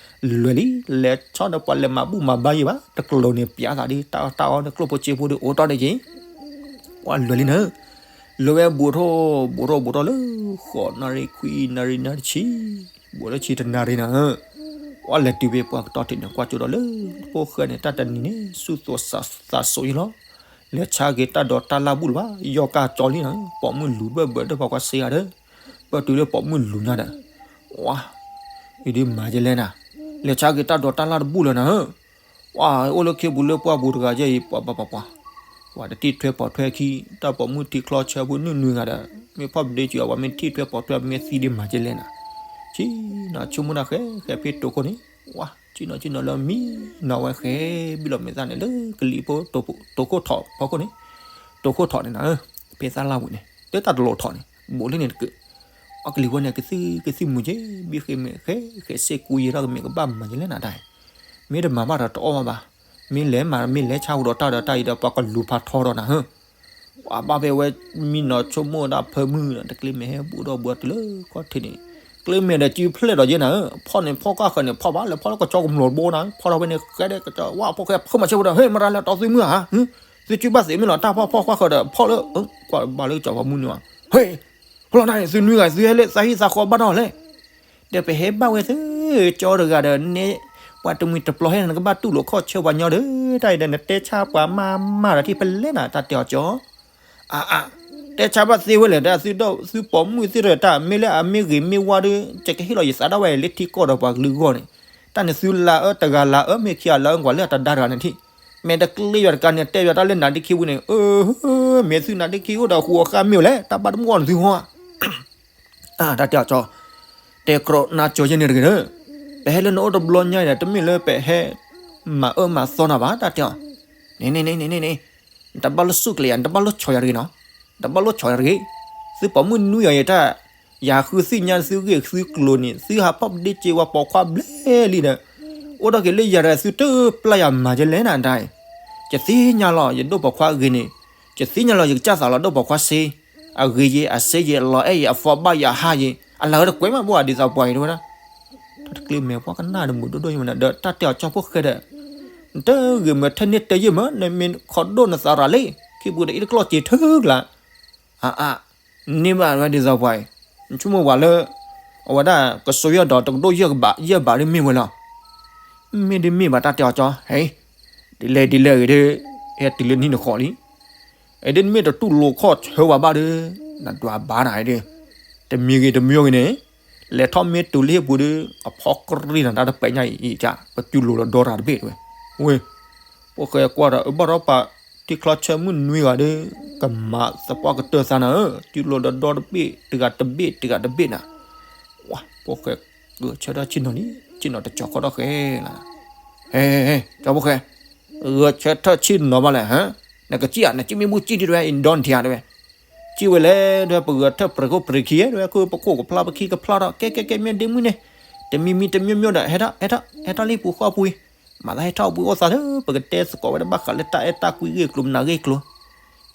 လွဲၤလံ, လဲၤဆီဒီးပှၤလဲၤမၤဘူၣ်မၤဘါယံၤဘၣ်, တကျိၤန့ၣ်ပျးသးဒ်တၢ်အီၣ်တၢ်အီန့ၣ် ကျိၣ်ဖိစ့ဖိဒီးအိၣ်တီၢ်န့ၣ်က့ၤ ပှၤလွဲၤလံနၤ, လၢဝဲဘူးထီၣ်ဘူးထီၣ်ဘူးထီၣ်လၢ ဃိးနၣ်ရံၣ်ခွံနၣ်ရံၣ်နၣ်ရံၣ်ဆံ, ဘူးလၢဆံတနၣ်ရံၣ်နၤ, ပှၤလဲၤတုၤဖဲပှၤကတီၢ်ထံးန့ၣ် ကွၢ်ကၠိဒီးလၢ ဖိၣ်ဃဲန့ၣ် တၢ်တနံၤန့ၣ် ဆူၣ်သိးသးစိးယံၤလီၤ, လဲၤဆါက့ၤတၢ်ဒိးတၢ်လၢ်ဘူၣ်လၢၤဘၣ်, ယီၢ်ကၢ်ကၠီလံနၤ, ပိာ်မုၣ်လူၤဘၢၣ်ဘၢၣ်ဒီးပှၤကွၢ်စ့ဂၤဒီး, ပၢၢ်တုၤလၢပိာ်မုၣ်လူၤညါဒီး, ဝါ အံၤဒ်မၤယဲလဲၣ်နၤ, လဲၤဆါက့ၤတၢ်ဒိးတၢ်လၢ်တဘူၣ်လၢၤနၤဧၢ, ပှၤအိၣ်လၢခ့ပူၤလၢပှၢ်ပူၤတဂၤယဲအံၤ ပှၤပှၤပှၤပှၤ, ပှၤတထံၣ်ထွဲပိာ်ထွဲခံ, တၢ်ပိာ်မုၣ်ထံချီဆၢဖိနုၢ်နွံဂၤဒီး, မ့ၢ်ဖီၣ်ပဒ့စ့အီၤ ပှၤမ့ၢ်ထံၣ်ထွဲပိာ်ထွဲမ့ၢ်သံဒ်မၤကဲလဲၣ်နၤ, ဆံနီၤဆိကမိၣ်တၢ်ဃဲဃဲဖဲတိခိၣ်န့ၣ်, ဝါ ဆံနီၤဆံနီၤလၢမံနီၤဝဲဃဲ, ဘံၣ်လီၤမဲာ်သၣ်န့ၣ် လၢကလံၤဖိ တိခိၣ်ထီၣ်ဖီခိၣ်န့ၣ်, တိခိၣ်ထီၣ်န့ၣ်နၤ, ဖဲသၣ်လၢ်ဝံၤန့ၣ် လၢတၢ်တလိၤထီၣ်န့ၣ် ဘူးလၢန့ၣ်တက့ၢ်, အကလံၤဝဲန့ၣ် ကသံၣ်ကသံၣ်မူၤက့ၤ ဘံၣ်ဃ့မဲာ်ဃဲဃဲစ့ၢ်ကီးယဲဒီးကမ့ၢ်ကဘၣ်မၤယဲလဲၣ်နၤတၢ်အံၤ, မ့ၢ်တမၤဘၣ်ဒီးတအီၣ်ဘၣ်ဘၣ်, မ့ၢ်လဲၤမၤမ့ၢ်လဲၤဆါဟူဒီးတၢ်ဒီးတၢ်အံၤဒီး ပှၤကလူၤဖးထီဒီးနၤဧၢ, ပှၤဘၣ်ဖဲဝဲမံနီၤဆိကမိၣ်ဒၣ်ဖၢမုၢ်ဒီး တကျ့မဲာ်ဟဲဘူးဒီးဘူးတုၤလၢခီၣ်ထံးန့ၣ်, ကျ့မဲာ်ဒီးစုဖျဲၣ်ဒီးယဲနၤဧၢ, ဖီၣ်န့ၣ်ဖီၣ်ကၢ်ဃၢၤန့ၣ်ဖီၣ်ဘၣ် လဲၤဖီၣ်လၢကဆီကမျီၤတဘိနၤ, ဖီၣ်ထီၣ်ဝဲန့ၣ် ဃဲဒဲးကဆီဝါဖိၣ်ဃဲဖီၣ်မၤဆၢဖိဒီး ဟ့ၣ် မတၤလဲၣ်တီသုမုၢ်ဧါ, သုစုဘၣ်သ့ၣ်မ့ၢ်လီၤ တၢ်ဖီၣ်ဖီၣ်ကၢ်ဃၢၤဒီး ဖီၣ်လၢ ကွၢ်ဘၣ်လၢကဆီဖိမုၢ်န့ၣ်ဘၣ်, ဟ့ၣ် ဖီၣ်လီၤနၤန့ၣ် သုနွံဂၤ သုဟဲလၢသးဟံၣ်သးဃီဘၣ်ဒီးလဲၣ် ဒီးပဟဲဘၣ်ဝဲသ့ၣ် ကၠီတဂၤဒီး နဲပှၤတမှံၤတပျီၤဟဲန့ၣ် နကဘၣ်တူၢ်လိာ်ခီၣ်ဆၢပှၤညီဒီး တၢ်အံၤဒီး နတဲဆါပှၤမၤမၤဒီးထံၣ်ဖဲလဲၣ်နၤ တၢ်တဲအီၤကၠီ, အါအါ, တဲဆါဘၣ်သ့ဝဲလဲၣ် တၢ်သုဒီးသုပိာ်မုၣ်သ့ၣ်ဒီး တၢ်မ့ၢ်လၢအမ့ၢ်ဂ့ၤမ့ၢ်ဝါဒီး ကကဟ့ၣ်လီၤယသးဒၣ်ဝဲလၢထံကီၢ်ဒီးပှၤကလုာ်အဂီၢ်န့ၣ်, တၢ်န့ၣ်သုလၤအၢတဂၤလၤအၢ မ့ၢ်ခံဂၤလၤအၢ ကွၢ်လၢအတဒါတဂၤန့ၣ်ထံၣ်, မ့ၢ်တကျ့ယွၤတကးန့ၣ် တဲယွၤတၢ်လၢနၤဒ့ခံဝံၤန့ၣ်, မ့ၢ်သုနၤဒ့ခံအိၣ်ဒီးဃူအဃၢ်မ့ၢ်ဝဲလဲၣ် တၢ်ဘၣ်တမူအီၤန့ၣ်သုဟီဧါ တၢ်တဲအီၤကၠီ, တဲကြီနါကၠီယဲန့ၣ်တဂ့ၤဒီး, ပဟဲလၢနအိၣ်တဘျီညါအံၤဒီး တမ့ၢ်လၢပဟဲမၤအၢမၤသီနၤဘၣ် တၢ်တဲအီၤ, န့ၣ်န့ၣ်န့ၣ်န့ၣ်န့ၣ်, နတဘၣ်လိၣ်စူၢ်ကလဲၤယၤ နတဘၣ်လိၣ်ဆီယၤတဂ့ၤနီၤ, နတဘၣ်လိၣ်ဆီယၤတဂ့ၤ, သုပိာ်မုၣ်နွံဂၤအံၤတၢ်, ယၤဃုသ့ၣ်ညါသုဂ့ၢ်သုကျိၤန့ၣ် သုဟးဖီၣ်ပဒ့စ့ဝါပိာ်ခွါဘျဲလံဒီး, အိၣ်ထီၣ်က့ၤလၢယၤဒီး သုတပျၢ်ယၤမၤယဲလဲၣ်နၤတၢ်အံၤ, ယသ့ၣ်ညါလီၤ ယဒိၣ်ပိာ်ခွါအဂ့ၤန့ၣ်, ယသ့ၣ်ညါလီၤ ယကစၢ်သးလီၤဒိၣ်ပိာ်ခွါစ့, အဂ့ၤယ့ အစ့ယ့ အလီၤအဲၣ်ယ့ အဖီဘၣ်ယ့ အဟါယ့ အလၤဝဲတကွဲးမးဘၣ် ဒ်သိးပှၤအံၤတဝဲဒၣ်, တၢ်တကျ့မဲာ်ပှၤကနၣ်တမုာ်ဒိၣ်ဒိၣ်ယမနၤ ဒီးတၢ်တဲအီၤကၠီဖိၣ်ဃဲဒီး, နတဂ့ၤမၢထဲန့ၣ်တဲယဲၢ်မၢ နမ့ၢ်ခီဒိၣ်နသးရၤလံ, ခံပူၤဒီးအံၤတကျီၢ်စ့ၤထုကျါ, အါအါ, န့ၢ်ဘၣ်ဝဲဒ်သိးပှၤအံၤ, နဆိကမိၣ်ပှၤလၢ အဝဲဒၣ်ကစိယဲၢ်ဒီးတကဒိၣ်ယဲၢ်ဘးဒ်မ့ၢ်ဝဲလီၤ, မ့ၢ်ဒ်မ့ၢ်ဘၣ်တၢ်တဲအီၤကၠီ, ဟဲ, ဒ်လဲၣ်ဒ်လဲၣ်ဂ့ၤဒီး, ဟဲတုၤလၢနံၣ်နဃီလံ, အဒ်နမ့ၢ်တတူၢ်လိာ်ခီၣ်ဆၢဝဲဘၣ်ဒီး, နဒွးဘၣ်နၤဒီး, တမံၤဂ့ၤတမံၤဂ့ၤန့ၣ်, လဲၤထီၣ်မ့ၢ်တုၤလၢဟံၣ်ပူၤဒီး အဖီကရံၣ်နၤတၢ်တပဲာ်ညါအံၤအံၤကၠၢ် ပတူၢ်လိာ်လီၤဒီရၤတဘ့ၣ်တဝဲ, ဝ့ၢ်, ဖိၣ်ဃဲကွၢ်ဒီး အဘၣ်ဒီးပာ်ထံချီဆၢမုၢ်နွံဂၤဒီး, ကမၤသပှၢ်ကတၢၢ်သးနၤဧၢ, တူၢ်လိာ်လီၤဒီတဘ့ၣ် တဂၤတဘ့ၣ် တဂၤတဘ့ၣ်နၤ, ဝါ, ဖိၣ်ဃဲ ဂဲၤဆၢထၢၣ်ဆ့ၣ်နီၤလံ, ဆ့ၣ်နီၤတကၠီၤခီၣ်ထီၣ်ဃဲလီၤ, ဟဲ, ဟဲ, ဟဲ, ကၠီဖိၣ်ဃဲ, ဂဲၤဆၢထၢၣ်ဆ့ၣ်နီၤဘၣ်လဲၣ်, နကစံၣ်ဧါ နစံၣ်မ့ၢ်ဘူၣ်စံၣ်ဒံးတဝဲ အံၤဒီနထံဧါတဝဲ စံၣ်ဝဲလဲၣ် ဒ်ပဂဲၤထၢၣ်ပရ့ၤခိၣ်ပရ့ၤခံ ဒ်ဝဲခိၣ်ပခိၣ်ကဖျါပခံကဖျါထီၣ် ကဲ ကဲ ကဲ မ့ၢ်ဒ့မုၣ်န့ၣ် တမံၤမံၤတမံၤမံၤဒီး ဟဲထီၣ် ဟဲထီၣ် ဟဲထီၣ်လံပူၤဃီပူၤအံၤ မၤသးဟဲထီၣ်ပူၤအိၣ်သးလၢ ပကတဲသကိးဝဲဒၣ်ဘၣ်ဃးလၢတၢ်အဲၣ်တၢ်ကွံဂ့ၢ်ကျိၤမနုၤဂ့ၢ်ကျိၤ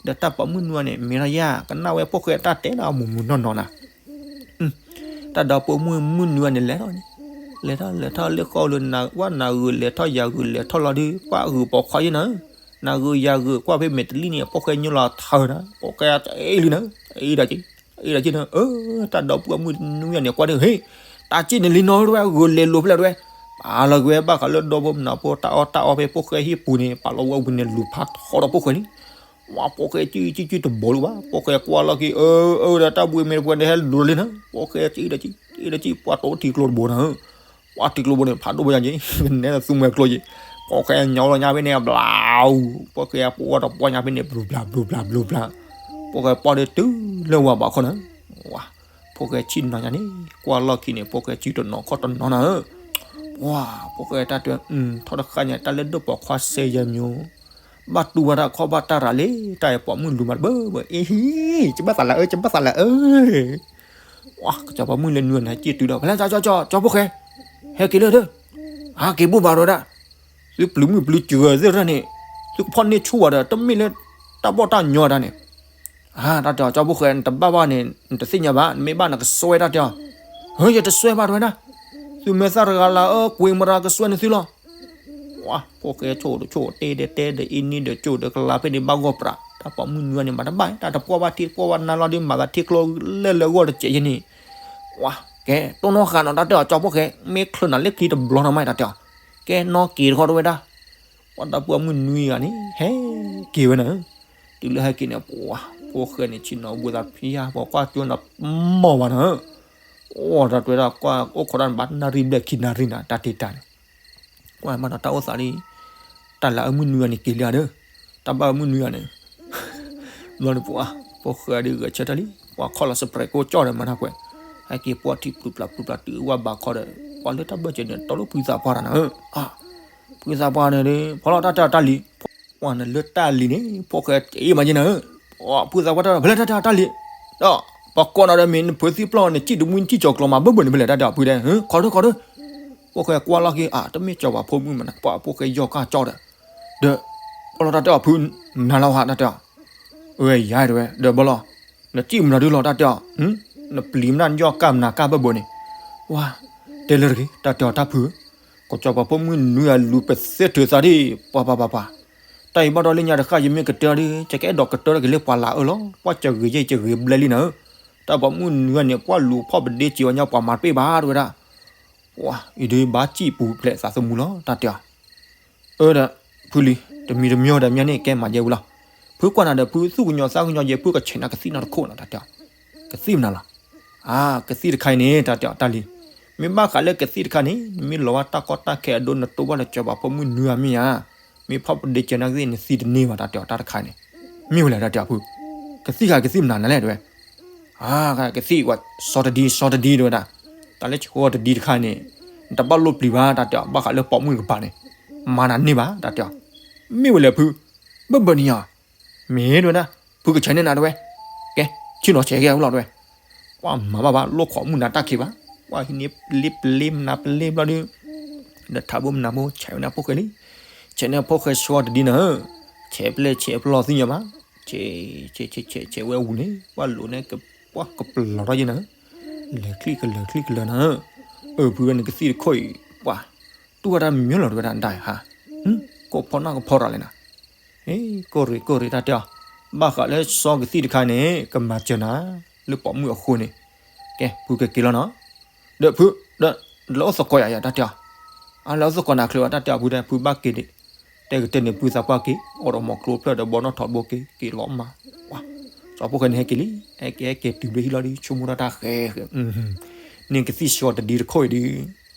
ဒီးတၢ်ပိာ်မုၣ်နွံဂၤန့ၣ် မ့ၢ်ထီၣ်ယၤ ကနၣ်ဝဲဖိၣ်ဃဲတၢ်တဲလၢအမုာ်မုာ်နီၢ်နီၢ်နၤ တၢ်ဒီးပိာ်မုၣ်မုၢ်နွံဂၤန့ၣ်လဲၤထီၣ်န့ၣ် လဲၤထီၣ်လဲၤထီၣ်လၢဃီလၢ ဝဲနၤဂုာ်လဲၤထီၣ်ယၤဂုာ်လဲၤထီၣ်လီၤဒီး ပှၤဂုာ်ပိာ်ခွါယဲနၤ, နၤဂုာ်ယၤဂုာ်ကွၢ်ဖဲမဲာ်တလံၣ်န့ၣ် အဖိၣ်ဃဲညိလီၤထၢနၤ, ဖိၣ်ဃဲအတအ့ၣ်လံနၤ, အ့ၣ်ဒၣ်က့, အ့ၣ်ဒၣ်က့နၤ, အၢ တၢ်ဒီပုၢ်အမုၣ်နွံဂၤန့ၣ် ကွၢ်ဒီး ဟ့ၣ်, တၢ်စံၣ်န့ၣ်လံနီတဝဲ ဂုာ်လဲၤလိာ်ဖဲလဲၣ်တဝဲ, ပာ်လီၤက့ၤဝဲဘၣ်ဃးလၢဒီဖိမနုၤဖိတၢ်အီၣ်တၢ်အီဖဲဖိၣ်ဃဲဟံၣ်ပူၤန့ၣ် ပာ်လီၤဝဲဝံၤန့ၣ် လူၤဖးထီဒီးဖိၣ်ဃဲန့ၣ် ဝဲဖိၣ်ဃဲစံၣ်စံၣ်စံၣ်တဘီလၢၤဘၣ်, ဖိၣ်ဃဲကွၢ်လီၤက့ၤ အၢ အၢ ဒီးတၢ်ဘှံးမ့ၢ်တပှဲၤန့ၣ် ဟဲလူၤလီၤလံနၤ, ဖိၣ်ဃဲစံၣ်ဒီးစံၣ် အ့ၣ်ဒီးစံၣ် ပှၤတိထံကျိတဘိနၤ, ပှၤထံကျိဘိန့ၣ် ဖးဒိၣ်ဘိညါက့ၤ ကနဲဒီးသူမှဲကျိက့ၤ, ဖိၣ်ဃဲညီလီၤညါဖဲန့ၣ် ဘျါအူ, ဖိၣ်ဃဲပှီၢ်ဒီးပှီၢ်ညါဖဲန့ၣ် ဘျူဘျါ ဘျူဘျါ ဘျူဘျါ, ဖိၣ်ဃဲပှီၢ်ဒီးတုၤလၢဝၤဘးခီနၤ, ဝဲ ဖိၣ်ဃဲဆံၣ်နီၤညါန့ၣ် ကွၢ်လီၢ်ခံန့ၣ် ဖိၣ်ဃဲစုတနီၤခီၣ်တနီၤနၤဧၢ, ပှၤ ဖိၣ်ဃဲတၢ်တဲ ထီၣ်တဃၣ်ညါ တၢ်လၢဒိၣ်ပိာ်ခွါစဲယဲမၠိ, ဘၣ်တူၢ်ဘၣ်တၢ်ခီၣ်ဘၣ်တၢ်ရၤလံ, တၢ်အံၤပိာ်မုၣ်လူၤမၤတဘၣ်ဘၣ်, အ့ဟံ, ကဘၣ်သးလၢအၢ ကဘၣ်သးလၢအၢ, ပှၤ ကစီၤပၤမုၣ်လၢနွံဂၤန့ၣ် ဟဲစံၣ်တုၤဒီး ဖဲလဲၣ် ကၠီ ကၠီ ကၠီဖိၣ်ဃဲ, ဟဲက့ၤလၢဒီး, ဟးက့ၤဘိၣ်ဘၣ်ဒီးဒၣ် သုပျုၤမုၣ်ပျုၤစှၤသ့ၣ်တဖၣ်န့ၣ်, သုကဖီၣ်န့ၢ်ဆူၣ်ဝဲဒီး တမ့ၢ်လၢတၢ်ဘီၣ်တၢ်ညီတၢ်န့ၣ်, တၢ်တဲအီၤ ကၠီဖိၣ်ဃဲ နတဘၣ်ဘၣ်န့ၣ် နတသ့ၣ်ညါဘၣ်, နမ့ၢ်ဘၣ်နကစွဲတၢ်တဲအီၤ, ဟၢ ယတစွဲဘၣ်တဝဲဒၣ်, သုမဲာ်သၣ်တဂၤလၢအကွ့မရၤကစွဲန့ၢ်သုလီၤ. ဝဲ ဖိၣ်ဃဲဆိၣ်တဆိၣ် တဲဒီးတဲဒီးအ့န့ဒီးကၠိဒီးကလၤဖဲန့ၣ် ဘၣ်ဂီၢ်ပြး, တၢ်ပိာ်မုၣ်နွံဂၤန့ၣ် မၤတဘၣ်, တၢ်တပှီၢ်ဘၣ်ထံတပှီၢ်ဘၣ်နါလီၤဒီး မၤသးထံကျိလဲၢ်လၢအဂီၢ်တစဲးယဲန့ၣ် ဝဲ ကဲ တိၢ်နီၣ်ဃာ်နီၤ တၢ်တဲအီၤ ကၠီဖိၣ်ဃဲ, မ့ၢ်ချုးနၤလၢခံတဘျီနီၤမး တၢ်တဲအီၤ, ကဲနီၣ်က့ၤတခီတဝဲဒၣ်, ပှၤတၢ်ပိာ်မုၣ်နွံဂၤန့ၣ် ဟဲက့ၤဝဲနၤ, တုၤလၢဟဲက့ၤန့ၣ် ပှၤ ဖိၣ်ဃဲန့ၣ် ဆ့ၣ်နီၤဝံသးဖျါ ပှၤကွၢ်ကၠိနၤ မီၢ်ဘၣ်နၤ, အိၣ်တၢ်တဲဝဲဒၣ် ကွၢ်အိၣ်ခိးတၢ်န့ၣ် ဘၣ်နၣ်ရံၣ်ဘျဲၣ်ခံနၣ်ရံၣ်နၤ တၢ်တ့တၢ်န့ၣ် ကွၢ်မးနီၤ တၢ်အိၣ်သးလံ, တၢ်လၢအမုၣ်နွံဂၤန့ၣ်က့ၤလံဧါဒီး, တၢ်ဘၣ်အမုၣ်နွံဂၤန့ၣ်, ဘျီန့ၣ်ပှၤ ဖိၣ်ဃဲဒုးဂဲၤဆၢထၢၣ်လံ, ပှၤခီၣ်လီၤစပြဲးကိးကၠီၣ်ဒီးမၤတၢ်ကွဲး, ဟဲက့ၤပှီၢ်ထံပျုၤပျၢ်ပျုၤပျၢ်တုၤဝဲဘးခီဒီး, ပှၤလၢတၢ်ဘၢၣ်စၢၤန့ၣ် တီလၢဖုသးပှၢ်တၢ်နၤဧၢ, ဖုသးပှၢ်န့ၣ်ဒီး ဖီလီၤတၢ်တဲအီၤတၢ်လံၤ, ပှၤန့ၣ်လၢတၢ်လံၤန့ၣ် ဖိၣ်ဃဲတ့မးယဲနၤဧၢ, ဖုသးပှၢ်တဲ ဖဲလဲၣ်တၢ်တဲအီၤတၢ်လံၤ, ဒီးပှၤကိးနၤဒီးမ့ၢ်နဖုသံပျီၢ်န့ၣ် စံၣ်တမွံစံၣ်ကၠီၤကျီၤမး ဘၢၣ်ဘၢၣ်န့ၣ် ဖဲလဲၣ်တၢ်တဲအီၤဖုတဲ, ခိးဒု ခိးဒု ဖိၣ်ဃဲကွၢ်လီၤက့ၤ အါ တမ့ၢ်စီၤပၤဖိမုၣ်မးနၤ ပှၤဖိၣ်ဃဲယီၢ်ကၢ်ကၠီၣ်ဒီး, ဒီး ဘၣ်လီၤတၢ်တဲအီၤဖု, နၤလီၤဟးတၢ်တဲအီၤ, အၢ ယၤတဝဲ ဒီးဘၣ်လီၤ, နစံၣ်မနုၤဒုလီၤတၢ်တဲအီၤ, နပျံၤမနုၤနယီၢ်ကၢ်မနုၤကၢ်ဘၢၣ်ဘၢၣ်န့ၣ်, ဝဲ တဲလၢတဂ့ၤ တၢ်တဲအီၤတၢ်ဖု, ကစီၤပၤဖိမုၣ်နွံဂၤလူၤပသ့ထုးသးဒ်, ပှၤပှၤပှၤပှၤ, တၢ်အံၤဘၣ်ဒီးလၢညါတဃၣ် ယမ့ၢ်ကတၢၢ်ဒီး ယကအဲၣ်ဒိးကတၢၢ်ထီၣ်က့ၤလၢပှၤလၤအၢလီၤ, ပှၤစၢၤဂ့ၤယဲၢ်စၢၤဂ့ၤဘျဲၣ်လံနၤဧၢ, တၢ်ပိာ်မုၣ်နွံဂၤန့ၣ် ပှၤလူၤဖီၣ်ပဒ့စံးဝဲညါ ပှၤမၤတပ့ၢ်ဘၣ်တဝဲဒၣ် ပှၤအံၤဒုးဘၣ်စံၣ်ပူၤဖျဲးသးသမူလီၤ တၢ်တဲအီၤ, အၢဒီး ဖုလံၤ တမံၤတမံၤဒီးမ့ၢ်န့ၣ် ကဲမၤယဲဝံၤလီၤ, ဖုကွၢ်နၤဒီး ဖုသူၣ်ကညီၤသးကညီၤယဲ ဖုကဆဲးနၤကသံၣ်နီတခိၣ်နီၤ တၢ်တဲအီၤ, ကသံၣ်မနုၤလီၤ, အါ ကသံၣ်တခါအံၤန့ၣ် တၢ်တဲအီၤ တၢ်လံၤ, မ့ၢ်ဘၣ်ဃးလၢကသံၣ်တခါန့ၣ် နမ့ၢ်လီၤဘၣ်တၢ်ကီတၢ်ခဲအဒိ နတိၢ်ဘၣ်လၢစီၤပၤဖိမုၣ်နွံဂၤမ့ၢ်ဧါ, မ့ၢ်ဖီၣ်ပဒ့စၢၤနၤကသံၣ် နသံတန့ၢ်ဘၣ် တၢ်တဲအီၤ တၢ်တခါအံၤန့ၣ်, မ့ၢ်ဝဲလဲၣ် တၢ်တဲအီၤဖု, ကသံၣ်ဃာ်ကသံၣ်မနုၤနၤလဲၣ်တဝဲ အါ ကသံၣ်ဝဲ စီၤတဒံ စီၤတဒံ တဝဲဒၣ်, တၢ်လၢဆှီတဒံတခါန့ၣ် နတဘၣ်လိၣ်ပျံၤဘၣ် တၢ်တဲအီၤ ဘၣ်ဃးလၢပိာ်မုၣ်တကပၤန့ၣ် မၤနၤန့ၢ်ဘၣ် တၢ်တဲအီၤ, မ့ၢ်ဝဲလဲၣ်ဖု, ဘၢၣ်ဘၢၣ်န့ၣ်ယါ, မ့ၢ်တဝဲဒၣ် ဖုကဆဲးန့ၢ်နၤတဝဲ, ကဲ ဆ့ၣ်နီၤဆဲးကဲဝဲလီၤတဝဲ, ပှၤမၤဘၣ်ဘၣ် လိၣ်ခိးမုၢ်နၤတၢ်ခံးဘၣ်, ပှၤဟံးန့ၢ်ပလ့ပလ့မနၤပလ့ဘျီဒုး ဒီးထးဘိမနၤဘိ ဆဲးဝဲန့ၣ်ဖိၣ်ဃဲလံ, ဆဲးန့ၢ်ဖိၣ်ဃဲဆှီတဒံနၤဧၢ, ဆဲးပျဲၢ်ဆဲးပျီသ့ၣ်ညါဘၣ်, ဆဲး ဆဲး ဆဲး ဆဲး ဆဲးဝဲအူၤန့ၣ် ပှၤလိၤန့ၣ် ပှၤကပလီၤထီၣ်ယဲနၤဧၢ, လဲၤချံၣ်ကလၢာ်ချံၣ်ကလၢာ်နၤဧၢ, အၢ ဖုဝဲန့ၣ်ကသံၣ်တခိၣ်အံၤ ပှၤ တူၢ်ဝဲတၢ်မံၤလီၤတဝဲဒၣ်ဒၣ်ဟါ, ကိးဖီၣ်နီၣ်ကဖီရၤလဲၣ်နၤ, ကိၢ်ရ့ၣ်ကိၢ်ရ့ၣ်တၢ်တဲအီၤ, ဘၣ်ဃးလၢစီၤကသံၣ်တခါန့ၣ် ကမၤစၢၤနၤ လၢပိာ်မုၣ်အဃိန့ၣ်, ကဲ ဖုကက့ၤလီၤနီၤ, ဒီးဖု ဒီး လဲၤအိၣ်သကိးယၤယၤတၢ်တဲအီၤ, အါ လဲၤအိၣ်သကိးနၤချ့ဘၣ် တၢ်တဲအီၤဖုတဲ ဖုဘၣ်က့ၤဒံး, တဲကတၢၢ်န့ၣ် ဖုသးပှၢ်က့ၤ အိၣ်ဒီးမီၤကျိဖျၢၣ်ဒီးဘီနီၣ်ထိးတဘိက့ၤ က့ၤလီၤမး, ပှၤ စီၤဖိၣ်ဃဲန့ၣ်ဟဲက့ၤလံ, ဟဲက့ၤဟဲက့ၤတုၤလၢဟံၣ်လီၤဒီး ဆိကမိၣ်ထီၣ်တၢ်ဃဲဃဲ, န့ၣ်ကသံၣ်ဆှီတဒံတခိၣ်အံၤဒီး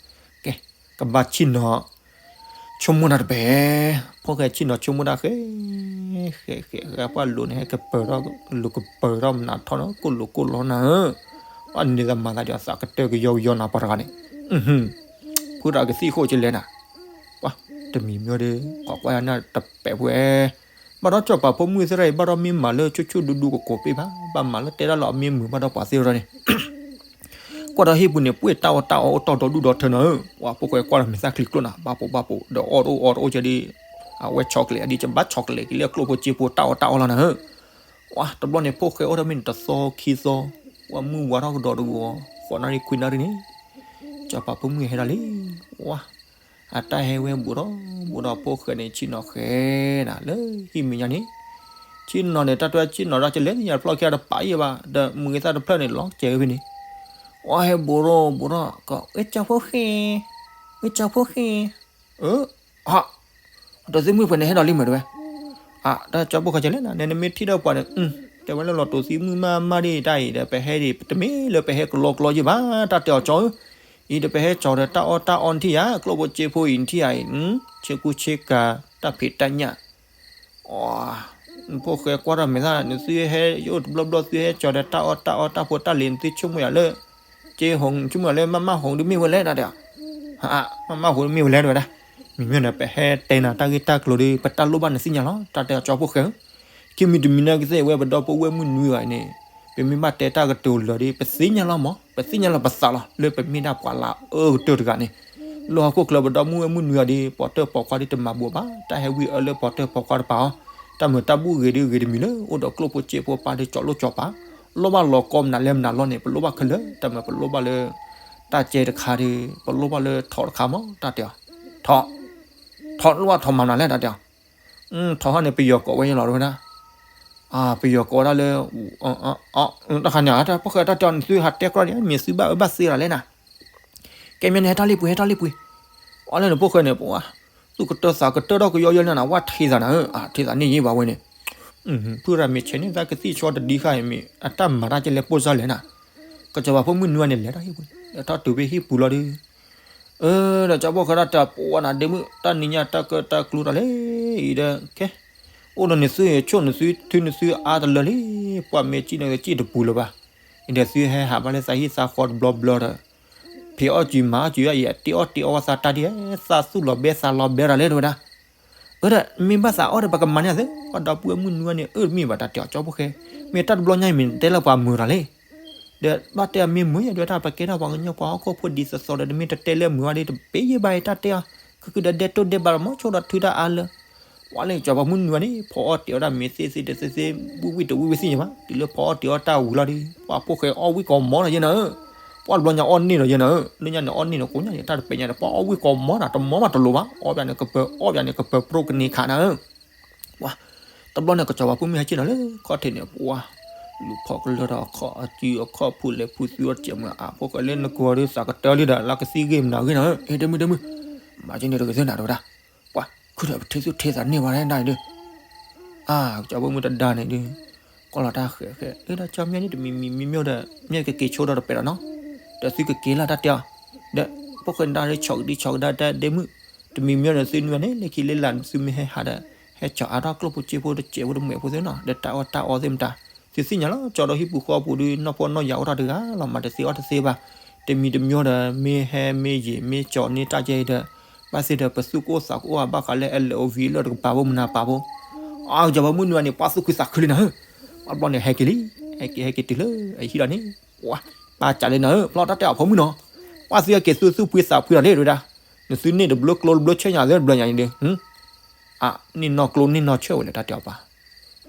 ကဲ ကဘၣ်ဆ့ၣ်နီၤ ဆိကမိၣ်တၢ်တပဲ, ဖိၣ်ဃဲဆ့ၣ်နီၤဆိကမိၣ်တၢ်ဃဲ ဃဲဃဲဃဲ ပှၤလိၤန့ၣ် ဟဲကပၢၤထီၣ် လိၤကပၢၤထီၣ်မနၤထီၣ်နီၤ ကိၢ်လိၤကိၢ်လီၤနၤဧၢ, ပှၤန့ၣ်သးမၤသးဒီးသးကတၢၢ်ကယီကယီနၤပှၤတဂၤန့ၣ်, ဖုတၢ်ကသံၣ်ဃိၣ်ကလဲၣ်နၤ, ပှၤ တမံၤမ့ၢ်ဒီး ကွၢ်ကွၢ်ယၤနၢ်တပဲးဖဲ ဘၣ်ဒီးစီၤပၤဖိမုၣ်သ့ၣ်တဖၣ်အံၤ ဘၣ်ဒီးမ့ၢ်မၤလၢဆိဆိဒူဒူကကိးပ့ၢ်ဘၣ်, ဘၣ်မၤလၢတဲဒၣ်လီၤအမ့ၢ်မုာ်ဘၣ်ဒီးပှၤသ့ၣ်တဖၣ်န့ၣ် ကွၢ်ဒီးဟံၣ်ပူၤန့ၣ် ပှ့ၢ်တၢ်အီၣ်တၢ်အီအိၣ်တီၢ်ဒီဒူၣ်ဒီထၢနၤဧၢ, ပှၤဖိၣ်ဃဲကွၢ်ဒီးမဲာ်သၣ်ချံကျိၣ်နၤ ဘၣ်ပိာ်ဘၣ်ပိာ် ဒီးအီၣ်တအိၣ်အီတအိၣ်ကဲဒ်, အဝဲ chocolate အဒ်ကဘၣ် chocolate က့ၤလၢကျိၣ်ဖိစ့ဖိတၢ်အီၣ်တၢ်အီလီၤနၤဧၢ, ပှၤတဘျီန့ၣ် ဖိၣ်ဃဲအိၣ်ထီၣ်မ့ၢ်န့ၣ်တသီခံသီ, ပှၤမုၢ်ဝါထီၣ်ကဒီးတဂီၤ, ဃိးနၣ်ရံၣ်ခွံနၣ်ရံၣ်န့ၣ် စီၤပၤဖိမုၣ်ဟဲဒီးလံ, ဝါ, အတၢ်ဟဲဝဲဘူးထီၣ်ဘူးထီၣ် ဖိၣ်ဃဲန့ၣ် ဆ့ၣ်နီၤဃဲနၤလၢဟံၣ်မဲာ်ညါန့ၣ်, ဆ့ၣ်နီၤန့ၣ် တၢ်တွဲဆ့ၣ်နီၤတၢ်ကလဲၣ် သ့ၣ်ညါတဖျီၣ်ခံဂၤတပာ်ယဲၢ်ဘၣ် ဒီးမုၢ်ဂ့ၤသၣ်တဖျၢၣ်န့ၣ် လီၤကဲၤဝဲဖဲန့ၣ်, ဝါဟဲဘူးထီၣ်ဘူးထီၣ် ကီး ဝဲစီၤဖိၣ်ဃဲ, ဝဲစီၤဖိၣ်ဃဲ, အၢ ဟး, တိၤသံမုၣ်ဖဲန့ၣ်ဟဲဒီးလံမ့ၢ်တဲဝဲ, အၢ တၢ်ကၠီဖိၣ်ဃဲကလဲၣ်နၤ နမ့ၢ်ထံၣ်ဒီးပှၤန့ၣ်, တဲဝဲလၢလီၤတိၤသံမုၣ်မးမးဒ်တၢ်အံၤဒီး ပဟဲဒ် တမ့ၢ်လၢပဟဲကလီကလီယဲၢ်ဘၣ် တၢ်တဲအီၤကၠီဧၢ, အံၤဒီးပဟဲကၠီဒီးတၢ်အီၣ်တၢ်အီနထံၣ်ယၤ ကျိၣ်ဖိစ့ဖိအံၤနထံၣ်ယၤအံၤ, ဆ့ကူဆ့ကၤ တၢ်ဖံးတၢ်ညၣ် နဖိၣ်ဃဲကွၢ်ထီၣ်မဲာ်သၣ် နသုဟဲယအိၣ်တဘျီဘျီ သုဟဲကၠီဒီးတၢ်အီၣ်တၢ်အီတၢ်ဖိတၢ်လံၤ နသုဆိကမိၣ်ယၤလၢ က့ဟိ ဆိကမိၣ်ယၤလၢ မးမးဟိ ဒ်မ့ၢ်ဝဲလဲၣ် တၢ်တဲအီၤ, မးမးဟိ ဒ်မ့ၢ်ဝဲလဲၣ် တဲဝဲဒၣ်, မ့မ့ၢ်ဒီး ပဟဲတဲနၤတၢ်ဂ့ၢ်တၢ်ကျိၤဒီး ပတၢ်လိၣ်ဘၣ်နသ့ၣ်ညါလီၤ တၢ်တဲအီၤကၠီဖိၣ်ဃဲဧၢ, ခံမံၤတမံၤနာ်ကသ့ၣ်ဝဲ ပဒီပုၢ်ဝဲၢ်မုၣ်နွံဂၤန့ၣ်, ပမ့ၢ်ဘၣ်တဲတၢ်ကတိၤလၢာ်ဒီး ပသ့ၣ်ညါလီၤမး ပသ့ၣ်ညါလီၤပသးလီၤ လၢပမ့ၢ်ဒၣ်ပှၤလၢအအၢကတၢၢ်တဂၤန့ၣ်, လၢဟီၣ်ခိၣ်ချၢပဒီပုၢ်ဝဲၢ်မုၣ်နွံဂၤဒီး ပိာ်တၢၢ်ပိာ်ခွါဒီးတမၤဘူးဘၣ် တၢ်ဟဲဝံအၢလၢပိာ်တၢၢ်ပိာ်ခွါတပၤအီၤ, တၢ်မုာ်တၢ်ဘုၣ်ဂ့ၤဒီးဂ့ၤတမံၤလၢ အိၣ်ဒီးကျိၣ်ဖိစ့ဖိပၢ်ဒီးကၠီၤလိၣ်ကၠီၤပၤ, လိၣ်ဘၣ်လီၤကီမနုၤလဲၣ်မနုၤလီၤန့ၣ် ပလိၣ်ဘၣ်ခဲလၢာ် တၢ်မုာ်ပလိၣ်ဘၣ်လၢ တၢ်ကဲတခါဒီး ပလိၣ်ဘၣ်လၢထိးတခါမး တၢ်တဲအီၤ, ထိး, ထိးလိၣ်ဘၣ်ထိးမၤမနုၤလဲၣ် တၢ်တဲအီၤ, ထိးဟီန့ၣ် ပယီၤကိးဝဲယလီၤတဝဲဒၣ်, ပယီၤကိးဝဲဒၣ်လၢ တၢ်ခါန့ၣ် တၢ်ဖိၣ်ဃဲတၢ်တဲအီၤ နသုဟးတဲကြၢးန့ၣ် မ့ၢ်သုဘၣ်အၢဘၣ်သီလီၤလဲၣ်နၤ, ကဲမ့ၢ်န့ၣ် ဟဲထီၣ်လံပှ့ၤ ဟဲထီၣ်လံပှ့ၤ, အီၤလၢနဖိၣ်ဃဲန့ၣ် ပဝါ, သူၣ်ကတၢၢ်သးကတၢၢ်ထီၣ်ကယီယီလၢနၤ ဝဲထံသးနၤဧၢ, ထံသးန့ၣ်ယံၤဘၣ်ဝဲန့ၣ်, ဖုရၤမ့ၤဆဲးန့ၣ်သးကသံၣ်ဆီတဒံဃာ်မ့ၢ် အတၢ်မၤတၢ်ကဲလဲၣ်ပိၢ်စၢ်လဲၣ်နၤ, ကစီၤပၤဖိမုၣ်နွံဂၤန့ၣ် လဲၤထီၣ်ဟံၣ်ပူၤ လဲၤထီၣ်တုၤဖဲဟံၣ်ပူၤလီၤဒီး အၢ ဒီးကၠီဖိၣ်ဃဲတၢ်တဲအီၤ ပဝါနၤဒ့မုၣ် တၢ်နံၤညါတၢ်ကၢတၢ်ကျူတၢ်လဲၣ်အံၤဒီး ကဲ, အိၣ်ဒီးန့ၣ်သုဆိၣ်န့ၣ်သုထုန့ၣ်သုအါတလၢလံ, ပှၤမ့ၢ်စံၣ်န့ၣ်ကစံၣ်တပူၤလၢၤဘၣ်, အံၤဒီးသုဟဲဟးဘၣ်လၢသးဟံၣ်သးဃီတဘျီဘျီဒီး ဖံးအီၣ်စံၤမၤအီၣ်စံၤအံၤ အတ့အီၣ်တ့အီဝဲသးတၢ်ဒ် သးသူၣ်လီၤဘဲသးလီၤဘဲတၢ်လဲၣ်တဝဲဒၣ်, အၢ ဒီးမ့ၢ်ဘၣ်သးအီၣ်ဒီး ပကမၤန့ၢ်သု ပှၤဒီပုၢ်ဝဲၢ်မုၣ်နွံဂၤန့ၣ် အၢ တမ့ၢ်ဘၣ်တၢ်တဲအီၤကၠီဖိၣ်ဃဲ, မ့ၢ်တၢ်တဘျီညါအံၤမ့ၢ်တဲလၢပှၤမုာ်တၢ်လဲၣ် ဒီးဘၣ်တဲအီၤမ့ၢ်မုာ်ယဲ ဒ်တၢ်ပကဲထီၣ်ပှၤကညီပှၤဟီၣ်ခိၣ်ဖိဒ်သိးသိးဒီး တမ့ၢ်တတဲလၢမုာ်ဘၣ်ဒီး တပ့ၤယဲဘၣ်အံၤတၢ်တဲအီၤ, ကကုဒီးဒဲတိၢ်ဒဲဘၣ်လီၤမ့ၢ်ဆိဒီးထုတၢ်အါလၢ, ပှၤလၢကၠီၤပၤမုၣ်နွံဂၤန့ၣ် ဖီအီၣ်တ့ၤအီၣ်တၢ်မ့ၢ်သ့သ့တသ့သ့ ဝံၣ်ဝံၣ်တဝံၣ်ဝံၣ်သ့ၣ်ညါဘၣ် တုၤလၢဖီအီၣ်တ့ၤအီၣ်တၢ်ဝံၤလီၤဒီး ပှၤဖိၣ်ဃဲအီၣ်ဝံၣ်ကိးမီၤဒီးယဲနၤဧၢ, ပှၤတဘျီညါအီၣ်န့ၢ်ဒီးယဲနၤဧၢ, လၢညါန့ၣ်အီၣ်န့ၢ်ဒီးကိးညါန့ၣ် တၢ်တပဲာ်ညါဒီး ပှၤအီၣ်ဝံၣ်ကိးမီၤနၤ တမီၤမးတလိၤဘၣ် အီၣ်ဘၣ်န့ၣ်ကပၢၤ အီၣ်ဘၣ်န့ၣ်ကပၢၤပြိကန့ၢ်ခးနၤဧၢ ပှၤ, တဘျီန့ၣ် ကစီၤပၤဖိမုၣ်ဟဲက့ၤနီၤလၢခီၣ်ထံးန့ၣ် ပှၤ, လူၤဖီၣ်ကလၢထီၣ်အခီၣ်အစုအခီၣ်ဖုလဲၤဖုသုအီၣ်တစဲးမုၢ်အဖိၣ်ဃဲလၢနကိးဒီးသးကတၢၢ်လံဒီး လၢကသံၣ်ဂ့ၢ်မနုၤဂ့ၢ်နီၤဧၢ, ဟ့ၣ်တမုၢ်တမုၢ်, မၤက့န့ၣ်တဂ့ၤသ့နၤတဝဲဒၣ်, ပှၤ, ခုၣ်ဒီးပထံသူၣ်ထံသးန့ၢ်ဝဲဒၣ်ဒ်အံၤဒီး အါ, ကစီၤပၤဖိမုၣ်တဒါန့ၣ်ဒီး, ကွၢ်လီၤတၢ်ဃဲးဃဲး အၢ ဒီးကၠီမၠၢ်န့ၣ်တမံၤမံၤမံၤမၠိဒီး မၠၢ်ကက့ၤဆိဒီးတပဲာ်ဒီးနီၤ, ဒီးသုကက့ၤလၢတၢ်တဲအီၤ, ဒီးဖိၣ်ဃဲနဒါဒီးဆီၣ်ကဒံဆီၣ်ကဒါတၢ်ဒ့မုၣ်, တမံၤမၠိဒီးသုနွံဂၤန့ၣ် လၢခံလၢလာ်န့ၣ် သုမ့ၢ်ဟဲဟးဒီး ဟဲကၠီၤအါထီၣ်ကျိၣ်ဖိစ့ဖိတစဲးဖိတမှဲးဖိသ့နီၤ ဒီးတၢ်အီၣ်တၢ်အီသ့ၣ်မတၤ, သုသ့ၣ်ညါလီၤ ကၠီၤဒီးဟံၣ်ပူၤဃီပူၤဒီး နီၢ်ဖှီၣ်နီၢ်ယာ်အိၣ်ထီၣ်တဂၤလီၤ မၤတသ့အီၣ်တသ့ဘၣ်, တမံၤတမၠိဒီး မ့ၢ်ဟဲမ့ၢ်ယံာ်မ့ၢ်ကၠီၤန့ၢ်တၢ်ယဲအံၤဒီး ဘၣ်သ့ၣ်ဒီး ပသူၣ်ကအိၣ်သးကအိၣ်ဘၣ်ဃးလၢ LOV လၢတကပၤဖိမနၤပၤဖိ, အကစီၤပၤဖိမုၣ်နွံဂၤန့ၣ် ပှၤသူၣ်ခုသးခုလံနၤဧၢ, ပှၤတဘျီန့ၣ် ဟဲက့ၤလံ, ဟဲက့ၤဟဲက့ၤတုၤလၢအဟံၣ်လီၤန့ၣ်, ပှၤ, ပၢ်ကးလံနၤဧၢ ဖျီတၢ်တဲအီၤဖိမုၣ်နီၤ, ပှၤသုဟဲက့ၤသုသူၣ်ဖှံသးဖှံလီၤန့ၣ်တဝဲဒၣ်, နသုန့ၢ်တဘျုးကျိတဘျုးဆၢညါသ့တဘျီညါအံၤဒီး အန့ၢ်နီၢ်ကျိန့ၢ်နီၢ်ဆၢဝဲလၢတၢ်တဲအီၤပၢ်,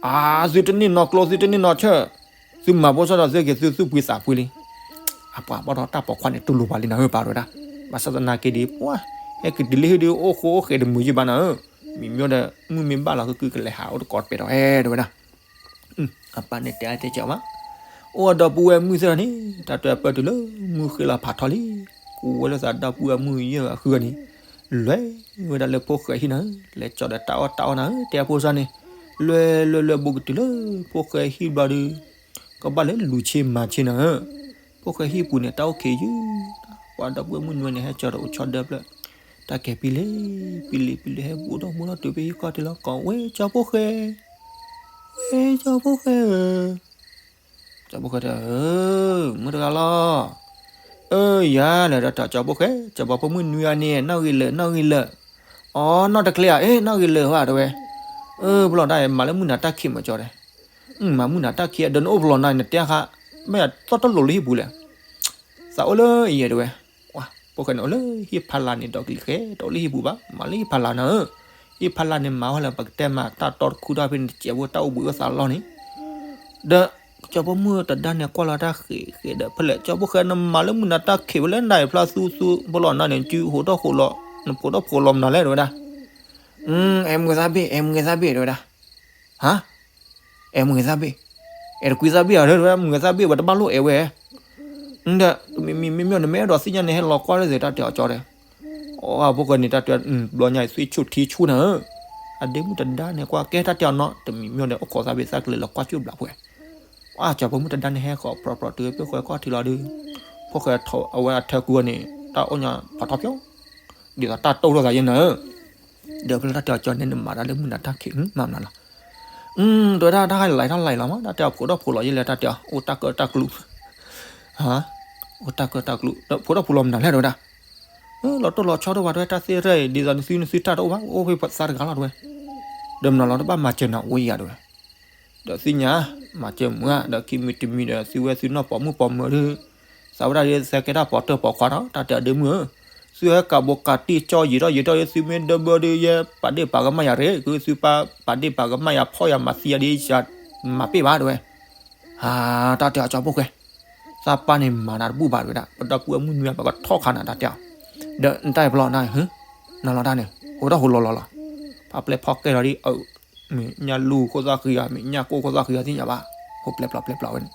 အသုတန့ၢ်နီၢ်ကျိသုတန့ၢ်နီၢ်ဆၢ, သုမၤဖိစီဒီးသုက့ၤသုသူၣ်ဖှံသးဖှံလံ, အပှၤဘၣ်ဒီးတၢ်ပိာ်ခွါန့ၣ်တူၢ်လိာ်ပှၤလံနၤဧၢ ပၢ်တဝဲဒၣ်, ဘၣ်ဆၣ်သနာ်က့ဒီး ပှၤ, ဟဲက့ၤတုၤလၢဟံၣ်ဒီးအိၣ်ဃိအိၣ်ဃဲးတမုာ်ယံၢ်ဘၣ်နၤဧၢ, မံၤမၠိဒီး မုၢ်မ့ၢ်ဘၣ်လီၤကကုကလဲၤဟးအိၣ်တကိးတပဲာ်ဒီးဟဲတဝဲဒၣ် အပၢ်န့ၣ်တဲအါတဲကၠီမး, အိၣ်ဒီပုၢ်ဝဲၢ်မုၣ်သ့ၣ်န့ၣ် တၢ်တၢၢ်ပၢၢ်တုၤလၢ မုၢ်ဃ့လီၤဖးထီလံ, ကူဝဲလၢသးဒီပုၢ်ဝဲၢ်မုၣ်ယဲၢ်ဂၤဃုဂၤန့ၣ်, လဲၤဝဲဒၣ်လၢဖိၣ်ဃဲဟံၣ်နၤဧၢ, လဲၤကၠီၤဒီးတၢ်အီၣ်တၢ်အီနၤဧၢ, တဲအဖိစၢ်န့ၣ်, လဲၤလဲၤလဲၤဘူးကတုၤလၢ ဖိၣ်ဃဲဟံၣ်ဘျီဒီး, ကဘၣ်လဲၤလူၤဆ့မၤဆ့နၤဧၢ, ဖိၣ်ဃဲဟံၣ်ပူၤန့ၣ် တၢ်အိၣ်ခံးယုၢ်, ပှၤဒီပုၢ်ဝဲၢ်မုၣ်နွံန့ၣ် ဟဲကၠီၤဒီးအိၣ်ဆီဒၢဖျၢၣ်, တၢ်ကဲၤပံလံ, ပံလံပံလံ ဟဲဘူးဒီးဘူးဒီးတုၤဖဲဟံၣ်ခီၣ်ထံးလီၤ ကိးဝဲကၠီၤဖိၣ်ဃဲ, ဝဲကၠီၤဖိၣ်ဃဲဧၢ, ကၠီၤဖိၣ်ဃဲတဲ, မုၢ်တဂၤလီၤ, အၢ ယၤလဲၣ် ဒီးတၢ်ကၠီၤဖိၣ်ဃဲ, ကၠီၤပၤဖိမုၣ်နွံဂၤန့ၣ် နီၣ်ဂံၢ်လၢာ် နီၣ်ဂံၢ်လၢာ်, အီ နီၣ်တချ့ဧါ, အ့ နီၣ်ဂံၢ်လၢာ်ဧါ တဲဝဲ, အၢ ပလီၢ်တၢ်အံၤ မၤလၢမုၢ်နၤတၢ်ခံးမးကၠီၤတဲ မၤမုၢ်နၤတၢ်ခံး ဒီးနအိၣ်ပလီၢ်နၤ နတဲဃါ, မ့ၢ်သီၣ်တလိာ်လၢဟံၣ်ပူၤလဲၣ်, သးအိၣ်လၢအံၤတဲဝဲ, ဖိၣ်ဃဲန့ၣ်အိၣ်လၢဟံၣ်ဖးလၢ်န့ၣ် ဒီးကလံၤဃဲ တအိၣ်လၢဟံၣ်ပူၤဘၣ် မၤလၢဟံၣ်ဖးလၢ်နၤဧၢ, ဟံၣ်ဖးလၢ်န့ၣ် မၤဝဲလၢပကတဲမး တၢ်တီတခူထီၣ်ဖဲန့ၣ် တစဲးဖိတၢ်အိၣ်ဘှံးအိၣ်သးလီၢ်န့ၣ်, ဒီး ကၠီဖိမုၣ်တဒါန့ၣ်ကွၢ်လီၤတၢ်ဃ့ဃ့ဒီး ဖဲလဲၣ် ကၠီဖိၣ်ဃဲ နမၤလၢမုၢ်နၤတၢ်ခံးဝဲလဲၣ် နဒါအံၤဖျါသူသူ ဖိလီၤနၤန့ၣ် စုဟိးထီၣ်ဟိးလီၤ နဖိးထီၣ်ဖိးလီၤမနုၤလဲၣ် တဲဝဲဒၣ်. အဲၣ်မုာ်သးဘ့ၣ် အဲၣ်မုာ်သးဘ့ၣ် တဲဝဲဒၣ်. ဟါ, အဲၣ်မုာ်သးဘ့ၣ်, အဲၣ်တကွံသးဘ့ၣ်ဧါ တဲဝဲ မုာ်သးဘ့ၣ် ဝဲတဘၣ်လိၣ်အဲၣ်ဝဲ ဒီး တမံၤမံၤမ့မ့ၢ်န့ၣ် မ့ၢ်အဲၣ်ဒိးသ့ၣ်ညါန့ၣ် ဟဲလီၤကွၢ်လၢသ့ၣ် တၢ်တဲအီၤကၠီဒီး. အဖိၣ်ဃဲန့ၣ် တၢ်တဲ ဘျီညါအံၤ သွံၣ်ဆူၣ်ထံဆူၣ်နၤဧၢ, အဒ့မုၣ်တဒါန့ၣ်ကွၢ်ကဲတၢ်တဲအီၤနီၤ တမံၤမ့ၢ်န့ၣ် အိၣ်ခိးသးဘ့ၣ်သးကလဲၤလီၤကွၢ်ကၠိဘျးဖှဲး. အါ ကၠီဖိမုၣ်တဒါန့ၣ် ဟဲဃီၤပြီပြီတုၤ ဖိၣ်ဃဲကွၢ်ထံလီၤဒီး ဖိၣ်ဃဲထီၣ်အဝဲအထၢကူအီၤန့ၣ် တၢ်အိၣ်ညါဖးထီပၠီ ဒ်သိးတၢ်တိၢ်ထီၣ်သးယဲနၤဧၢ. ဒီးဖဲလၢတၢ်တဲအီၤကၠီန့ၣ် နမၤတၢ်လၢမုၢ်နၤတၢ်ခံး မၤမနုၤလီၤ. တဲဝဲဒၣ် တၢ်ဟဲလီၤထီၣ်လီၤလီၤမး တၢ်တဲအီၤ ဖိးထီၣ်ဖိးလီၤယဲလဲၣ် တၢ်တဲအီၤ အိၣ်တၢ်ကၢတၢ်ကျူ အိၣ်တၢ်ကၢတၢ်ကျူ ဖိးထီၣ်ဖိးလီၤမနုၤလဲၣ် တဲဝဲဒၣ်. လီၤတိၢ်လီၤဆီတအိၣ်ဘၣ် တဲဝဲ တၢ်သ့ၣ်ရဲၣ်အံၤ ဒ်သိးနသုနသုတၢ်တအိၣ်ဘၣ် အိၣ်ဖဲသးတဂၤလီၤ တဲဝဲ. ဒီးမနုၤလီၤ တဘၣ်မၤစၢၤနၤအိၣ်ယၤ တဲဝဲ. ဒီးသ့ၣ်ညါ မၤစၢၤမုာ်ဧါ ဒီးခံမံၤတမံၤဒီး သုဝဲသုနီၢ်ပိာ်မုၣ်ပိာ်မၢၤဒီး သးဝဲဒၣ်ဒ် သဲကဲတၢ်ပိာ်တၢၢ်ပိာ်ခွါနီၤ တၢ်တဲအီၤဒ့မုၣ်ဧၢ, သုဟဲကးဘိးကးတံၢ်ကၠီယံာ်ထီၣ်ယံာ်ထီၣ်ဒီး သုမ့ၢ်ဒၢဘၢဒီး ယဲပာ်ဒ့ၣ်ပာ်ကမၣ်ယၤရ့ၣ် ကသုပာ်ပာ်ဒ့ၣ်ပာ်ကမၣ်ယၤ ဖီၣ်ယၤမၤသံယၤဒီး ယမၤပ့ၢ်ဘၣ် တဲဝဲ. ဟါ တၢ်တဲအီၤကၠီဖိၣ်ဃဲ, သးပၢ်န့ၣ်မၤနၤတဘူၣ်ဘၣ် တဲဝဲဒၣ်, ပဒီပုၢ်ဝဲၢ်မုၢ်နွံ ပကထီၣ်ခးနၤ တၢ်တဲအီၤ, ဒီးနတၢ်အံၤပလီၢ်နၤ နၤလီၤတၢ်န့ၣ် ဟိးထီၣ်ဟိးလီၤလီၤလီၤ, ဖးပျဲၢ်ဖီၣ်ကဲလီၤဒ် အၢ မ့ၢ်ညၣ်လူၢ်ခိၣ်သၣ်ဃံဂၤ မ့ၢ်ညၣ်ကိၢ်ခိၣ်သၣ်ဃံဂၤသ့ၣ်ညါဘၣ်, ဟိးပျဲၢ်ပျီပျဲၢ်ပျီဝဲန့ၣ်,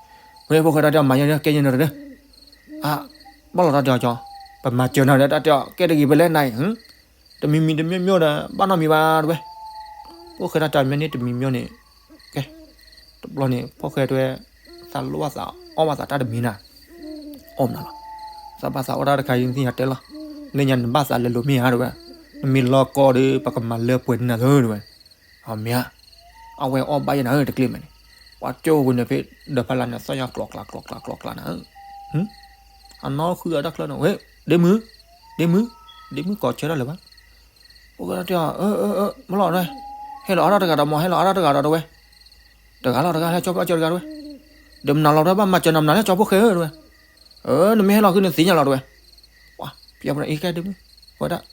ဝဲဖိၣ်ဃဲတၢ်တဲအီၤ မၤယဲကဲယဲနရၢ, အါ ဘၣ်လီၤတၢ်တဲအီၤကၠီ, ပမၤစၢၤနၤဒီး တၢ်တဲအီၤ ကဲတဂ့ၤ ပလဲၤနၤအံၤ တမံၤမံၤတမံၤမံၤဒီး ဘၣ်နီတမံၤဘၣ် တဲဝဲ, ဖိၣ်ဃဲတၢ်တဲအီၤ မ့ၢ်န့ၣ်တမံၤမံၤန့ၣ်, ကဲ, တဘျီန့ၣ် ဖိၣ်ဃဲတဲဝဲ, သးလိၣ်ဘၣ်သးအီၣ်ဘၣ်သးတၢ်တမံၤနၤ, အီၣ်မနုၤလီၤ, သးဘၣ်သးအီၣ်တၢ်တခါအံၤ နသ့ၣ်ညါတဲလီၤ, လၢညါနဘၣ်သးလဲၤလိာ်မ့ၢ်ဧါ တဲဝဲ, နမ့ၢ်လီၤကီဒီး ပကမၤလၢပှဲၤနၤသၢ တဲဝဲ, အမ့ၢ်ဧါ, အဝဲအီၣ်ဘၣ်ယဲနၤဧၢ တကျ့မးန့ၣ်, ပှၤကၠိပူၤန့ၣ် ဖဲဒီးဖးလၢ်န့ၣ် သီၣ်ယၤကျိးကျါကျိးကျါကျိးကျါနၤဧၢ, အနီၢ်ဃုအတၢ်ချၢန့ၣ် ဝဲ ဒ့မုၣ်, ဒ့မုၣ်, ဒ့မုၣ်ကိးဆၢတၢ်လၢၤဘၣ်, ဖိၣ်ဃဲတၢ်တဲအီၤ အၢ အၢ အၢ မလီၤ တဲဝဲ, ဟဲလီၤအါထီၣ်တဂၤဒီးမ့ၢ် ဟဲလီၤအါထီၣ်တဂၤဒီး တဲဝဲ, တဂၤလီၤတဂၤ ဟဲကၠီဖျီကၠီတဂၤ တဲဝဲ, ဒီးမနုၤလီၤ တဲဝဲ ဘၣ်မၤစၢၤနၤမနုၤလဲၣ် ကၠီဖိၣ်ဃဲဧၢ တဲဝဲ, အၢ နမ့ၢ်ဟဲလီၤဃုနသ့ၣ်ညါလီၤ တဲဝဲ, ပှၤဖဲအံၤကဲဒ့မုၣ်, ဝဲဒၣ်,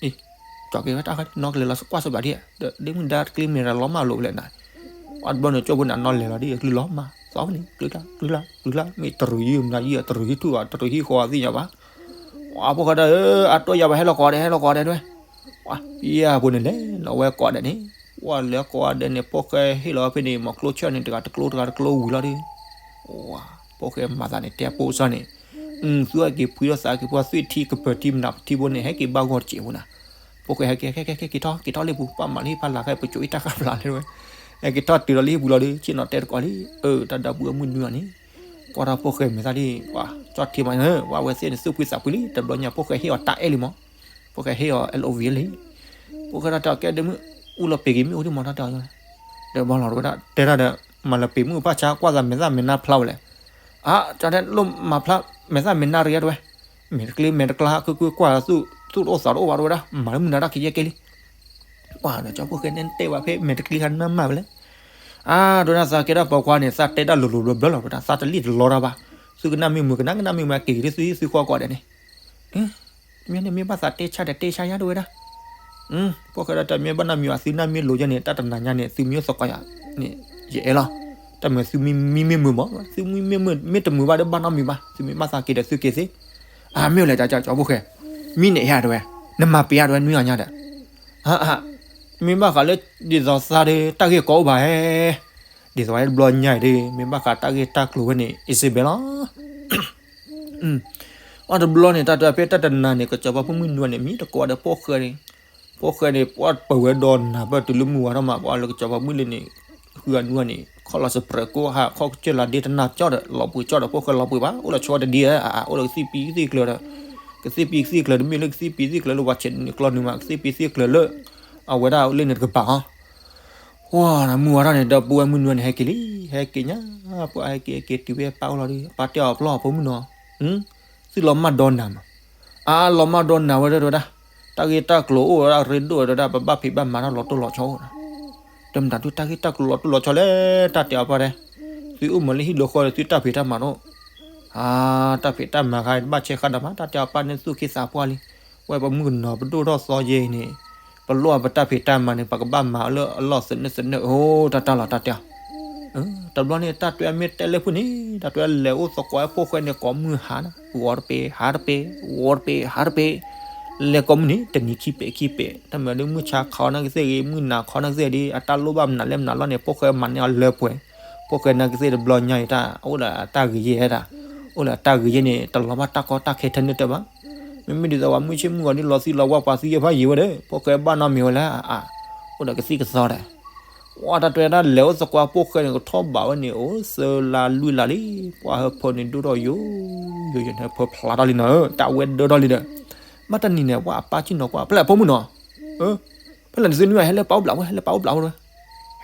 အံၤ, ကၠီက့ၤဝဲတၢ်ဃါ နီၢ်ကလဲၤလီၤကွၢ်ဆိဘၣ်ဒံး, ဒီးဒ့မုၣ်ဒါတကျ့မ့ၢ်ဒီးလီၤမၢ်လိာ်ဖဲလဲၣ်နၤ, ပှၤတဘျီန့ၣ် ကၠိဖိန့ၣ် အနီၢ်လဲၤလီၤဒ်အကလုၢ်လီၤမၢ်, သီဖဲန့ၣ် ကျုၤကျါ ကျုၤကျါ ကျုၤကျါ မ့ၢ်တရူးယံၤမနုၤယံၤ တရူးဟံၣ်ထူၣ်ဘၣ် တရူးဟံၣ်ဃီအသ့ၣ်ညါဘၣ်, ပှၤဖိၣ်ဃဲတၢ်ဧၢ အတိၢ်ယၤဘၣ် ဟဲလီၤကိးဂၤဒဲး ဟဲလီၤကိးဂၤဒဲး တဲဝဲ, ပှၤဖဲအံၤဖိန့ၣ်လဲၤလီၤ ဝဲကိးဂၤဒဲးန့ၣ်, ပှၤလဲၤကိးဂၤဒဲးန့ၣ် ဖိၣ်ဃဲဟ့ၣ်လီၤဖဲန့ၣ် မ့ၢ်ကျိဆၢန့ၣ် တဂၤတကျိ တဂၤတကျိဝံၤလီၤဒီး ဖိၣ်ဃဲမၤသးန့ၣ် တဲပိစၢ်န့ၣ်, သုအက့ၤဖှံထီၣ်သးက့ၤ ပှၤသွံၣ်ထံကပၢၤထံမနုၤထံဖိန့ၣ် ဟဲက့ၤဘၣ်ဂီၢ်တစဲးဖိနၤ, ဖိၣ်ဃဲဟဲက့ၤ ဟဲက့ၤ ဟဲက့ၤထီၣ် က့ၤထီၣ်လၢပူၤ ပာ်မၤလၢဟံၣ်ဖးလၢ်ဃဲ ပစိၤအံၤတၢ်ဃါဖျါလၢဝဲ, ဟဲက့ၤထီၣ်တုၤလီၤလၢဟံၣ်ပူၤလီၤဒီး ဆ့ၣ်နီၤတဲတကိးလံ, အၢ တၢ်ဒီပုၢ်ဝဲၢ်မုၢ်နွံအီၤန့ၣ်, ကွၢ်ထီၣ်ဖိၣ်ဃဲမဲာ်သၣ်ဒ်, ပှၤကၠီထံမး, ပှၤဝဲသ့ၣ်န့ၣ် သူၣ်ဖှံသးဖှံလံ, တဘျီညါဖိၣ်ဃဲဟ့ၣ်အီၤတၢ်အဲၣ်လံမး, ဖိၣ်ဃဲဟ့ၣ်အီၤ အဲၣ်လီၣ်ဝံၤလံ, ဖိၣ်ဃဲတၢ်တဲအီၤ ကဲဒ့မုၣ်, အူလီၤပ့ၤက့ၤမ့ၣ်အူဒံးမး တၢ်တဲအီၤ, ဒီးဘၣ်လီၤတဝဲဒၣ် တဲတၢ်ဒီး မၤလီၤပ့ၤမုၣ်ဖၣ်ဆါ ကွၢ်သးမဲာ်သၣ်မဲာ်နါဖျါဝဲလဲၣ်, အါ တၢ်တဲလိၣ်မၤဖျါ မဲာ်သၣ်မဲာ်နါတဂ့ၤတဝဲ, မဲာ်တကျ့မဲာ်တကျါ ခုခုကွၢ် သူၣ်တအိၣ်သးတအိၣ်ဘၣ်တဝဲဒၣ် မၤလၢမုၢ်နၤတၢ်ခံးယဲၢ်က့ၤလံ, ပှၤဒီးကၠီဖိၣ်ဃဲန့ၣ်တဲဘၣ်ဖဲမဲာ်တကျ့ခါနါမၢ်ဝဲလဲၣ်, အါ တဝဲဒၣ်သးကဲတၢ်ပိာ်ခွါန့ၣ် သးတဲတၢ်လိၤလိၤဘျၢဘျၢလီၤ ပတၢ်သးတလံၣ်တလီတၢ်ဘၣ်, သုကနၣ်မ့ၢ်မုာ် ကနၣ်ကနၣ်မ့ၢ်မုာ် က့ၤက့ၤလၢသုဟံၣ်သုဃီကိးဂၤဒဲးန့ၣ် မ့ၢ်န့ၣ်မ့ၢ်ဘၣ်သးတဲဆါဒီးတဲဆါယါတဝဲဒၣ်, ဖိၣ်ဃဲဒၣ်တၢ်မ့ၢ်ဘၣ်နီတမံၤဘၣ် သုနၢ်မ့ၢ်လိၤယဲန့ၣ် တၢ်တနၤညါန့ၣ် သုမ့ၢ်အိၣ်သကိးယၤန့ၣ် ယအဲၣ်လီၤ, တၢ်မ့ၢ်သုမံမ့ၢ်မုာ်မး သုမံမ့ၢ်မုာ် မ့ၢ်တမုာ်ဘၣ်ဒီးဘၣ်နီတမံၤဘၣ် သုမ့ၢ်ဘၣ်သးက့ၤဒီးသုက့ၤသ့, အမ့ၢ်လဲၣ် တၢ်ကၠီဖိၣ်ဃဲ, မံန့ၣ်ယါတဝဲ, နမၤပ့ၤယါတဝဲနွံဂၤညါဒီး, မ့ၢ်ဘၣ်ဃးလၢ ဒ်သိးသးဒီး တၢ်ဂ့ၢ်ကီအိၣ်ဘၣ်ဟဲ ဒ်သိးဝဲတဘျီညါအံၤဒီး မ့ၢ်ဘၣ်ဃးတၢ်ဂ့ၢ်တၢ်ကျိၤဝဲန့ၣ် အ့စဘဲလီၤ, အတဘျီန့ၣ် တၢ်တဲဖဲတၢ်တနၤန့ၣ် ကစီၤပၤဖိမုၣ်နွံန့ၣ် မံတကိးဒီးဖိၣ်ဃဲန့ၣ်, ဖိၣ်ဃဲန့ၣ် ပှၤပၢၤဝဲဒီးနၤဘၢၣ်တုၤလၢမုၢ်ဝါထီၣ်မး ပှၤလၢကစီၤပၤမုၣ်လၢန့ၣ်, ဃုအနွံန့ၣ် ခီၣ်လီၤစပြဲးကိးဟး ခီၣ်ကစၢၢ်လၢဒ့တနၤကၠီဒီး လီၤပှ့ၤကၠီဒီး ဖိၣ်ဃဲလီၤပှ့ၤဘၣ် အိၣ်လီၤဆီတဒ့ဧါ အိၣ်လီၤကသံၣ်ပံၤကသံၣ်ကျၢၤဒီး, ကသံၣ်ပံၤကသံၣ်ကျၢၤ တမ့ၢ်လၢကသံၣ်ပံၤကသံၣ်ကျၢၤလၢပှၤဆဲးန့ၣ်ကျီနုာ်မး ကသံၣ်ပံၤကသံၣ်ကျၢၤလၢ အဝဲဒၣ်လၢန့ၣ်တကပၤအီၤ ဝဲ မုၢ်ဝါထီၣ်န့ၣ် ဒီပုၢ်ဝဲၢ်မုၢ်နွံန့ၣ် ဟဲက့ၤလံ, ဟဲက့ၤညါ, ပှၤဟဲက့ၤဟဲက့ၤတုၤဖဲပၢ်အိၣ်လီၤဒီး ပၢ်တဲအီၤပျီဖိမုၣ်နီၤ, သုလီၤမၢ်ဒီနၤမး, အါ လီၤမၢ်ဒီနၤဝဲဒၣ်တဲဝဲဒၣ်, တၢ်ဂ့ၢ်တၢ်ကျိၤအိၣ်ဝဲဒၣ်ရ့ဒိၣ်ဝဲဒၣ် ပဘၣ်ဖံးဘၣ်မၤတၢ်လီၤတိၢ်လီၤဆီအိၣ်ဒီး, ဒီးမတၤဒုးတၢ်ဂ့ၢ်တၢ်ကျိၤလီၤတိၢ်လီၤဆီလဲၣ် တၢ်တဲအီၤပၢ်တဲ, သုအိၣ်မးလၢဟံၣ်လီၤဃီဒီးသုတၢ်ဖံးတၢ်မၤတအိၣ်, အါ တၢ်ဖံးတၢ်မၤခါတဘၣ်ဆဲးဃာ်ဒီးမး တၢ်တဲအီၤပၢ်န့ၣ်သူၣ်က့သးပှၢ်လံ, ဝဲပမုၣ်ကနီၤပဒိၣ်ထီၣ်သီယဲအံၤန့ၣ်, ပလိၣ်အပတၢ်ဖံးတၢ်မၤန့ၣ် ပကဘၣ်မၤအီၤလၢအလီၢ်သနၢၣ်သနၢၣ် အိၣ်တၢ်တၢ်လီၤတၢ်တဲအီၤ တဘျီန့ၣ် တၢ်တွဲမ့ၢ်တဲလၢဖုန့ၣ် တၢ်တွဲလဲၤအိၣ်သကိးဖိၣ်ဃဲန့ၣ် ကိးမုၢ်ဟါနၤ ဂီၤတပ့ၤ ဟါတပ့ၤ ဂီၤတပ့ၤ ဟါတပ့ၤ လဲၤကိးမုၢ်နံၤ တနံၤခံပ့ၤခံပ့ၤ တၢ်မၤဒုးမုၢ်ဆါခီနၢ်ကသ့ၣ်ဂ့ၤ မုၢ်နၤခီနၢ်ကသ့ၣ်ဒီး အတၢ်လိၣ်ဘၣ်မနုၤလဲၣ်မနုၤလီၤန့ၣ် ဖိၣ်ဃဲမၤန့ၢ်အီၤလၢပှဲၤ, ဖိၣ်ဃဲနၢ်ကသ့ၣ်တဘျီညါအံၤတၢ် အိၣ်ဒီးအတၢ်ဂ့ၤယဲၢ်တၢ်, အိၣ်ဒီးအတၢ်ဂ့ၤယဲၢ်န့ၣ် တလီၤဘၣ်တၢ်ကီတၢ်ခဲထဲန့ၣ်တၢ်ဘၣ်. မ့မ့ၢ်ဒ်သိးပှၤမုၢ်ဆ့ၣ်မုၢ်ဂီၤဒ်လီၤသံလီၤဝါပှၤသံယဲၢ်ဖးယံၤဝဲဒီး ဖိၣ်ဃဲဘၣ်နီတမံၤဝဲလၢအအါ, အိၣ်ဒီးကသံၣ်ကသီဒီး ဝဲတၢ်တွဲတၢ်လဲၤအိၣ်သကိးဖိၣ်ဃဲန့ၣ် ကထီၣ်ဘးဝဲန့ၣ် အိၣ်သၢလါလွံၢ်လါလံ, ပှၤဟၢဖၢန့ၣ်ဒိၣ်ထီၣ်ယိာ်ယိာ်န့ၣ် ဟၢဖၢဖျါထီၣ်လံနီၤဧၢ, တၢ်ဝဲဒၢထီၣ်လံဒီး, ဘၣ်တနံၤန့ၣ် ပှၤအပၢ်ဆ့ၣ်နီၤကွၢ် ဖဲလဲၣ်ဖိမုၣ်နီၤ, ဖဲလဲၣ်နသုနွံဘၣ် ဟဲလၢပၢ်အိၣ်ဘျးဖိ ဟဲလၢပၢ်အိၣ်ဘျးဖိတဝဲ,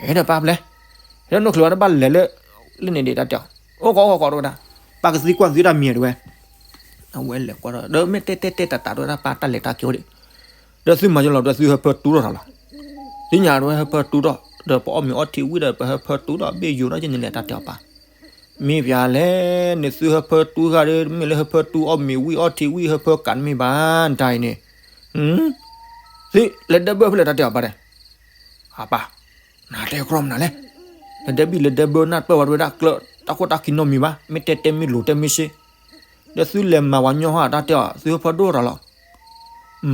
ဟဲဒီးပၢ်ဖဲလဲၣ်, ဟဲဒီးနီၢ်ချုးဝဲတဘၣ်လဲၤလၢ, လၢန့ၣ်ဒံးတၢ်တဲအီၤ, အိၣ်ကီးအိၣ်ကီးတဝဲဒၣ်, ပၢ်ကသံကွၢ်သုတၢ်မံၤတဝဲ အဝဲလဲၤကွၢ်ဒီး ဒီးမ့ၢ်တဲတဲတဲတၢ်တၢ်တဝဲဒၣ်ပၢ်တၢ်လဲၤတၢ်က့ၤအိၣ်ဒံး, ဒီးသုမၤယလီၤဒီးသုဟၢဖၢတူၢ်ထီၣ်တၢ်လီၤ, သ့ၣ်ညါတဝဲဟၢဖၢတူၢ်ထီၣ်, ဒီးပအီၣ်မ့ၤအီထံဝံၤဒီးပဟၢဖၢတူၢ်ဒီးဘ့ၣ်ယိၤဒီးယန့ၣ်လဲၤတၢ်တဲအီၤပၢ်, မ့ၢ်ပၠးလဲၣ်န့ၣ်သုဟၢဖၢတူၢ်ဂၤဒီး မ့ၢ်လၢဟၢဖၢတူၢ်အီၣ်မ့ၤဝံၤအီထံဝံၤဟၢဖၢကးတမ့ၢ်ဘၣ် တၢ်အံၤန့ၣ်, သုလဲၤဒဲဘၢဖဲလဲၣ်တၢ်တဲအီၤပၢ်တဲ အပၢ်, နတဲကြၢးမနုၤလဲၣ်, လဲၤဒဲဘံၣ်လဲၤဒဲဘၢနၢ်တပၢၢ်ဝဲတဝဲဒၣ်ကျၢၢ် တၢ်ခိၣ်တၢ်ခံနီတမံၤဘၣ် မ့ၢ်တဲတဲမ့ၢ်လိၤတဲမ့ၢ်စ့, ဒီးသုလဲၤမၤဝဲညီဟီၣ်တၢ်တဲအီၤ သုဟၢဖၢဒိၣ်ထီၣ်တၢ်လီၤ,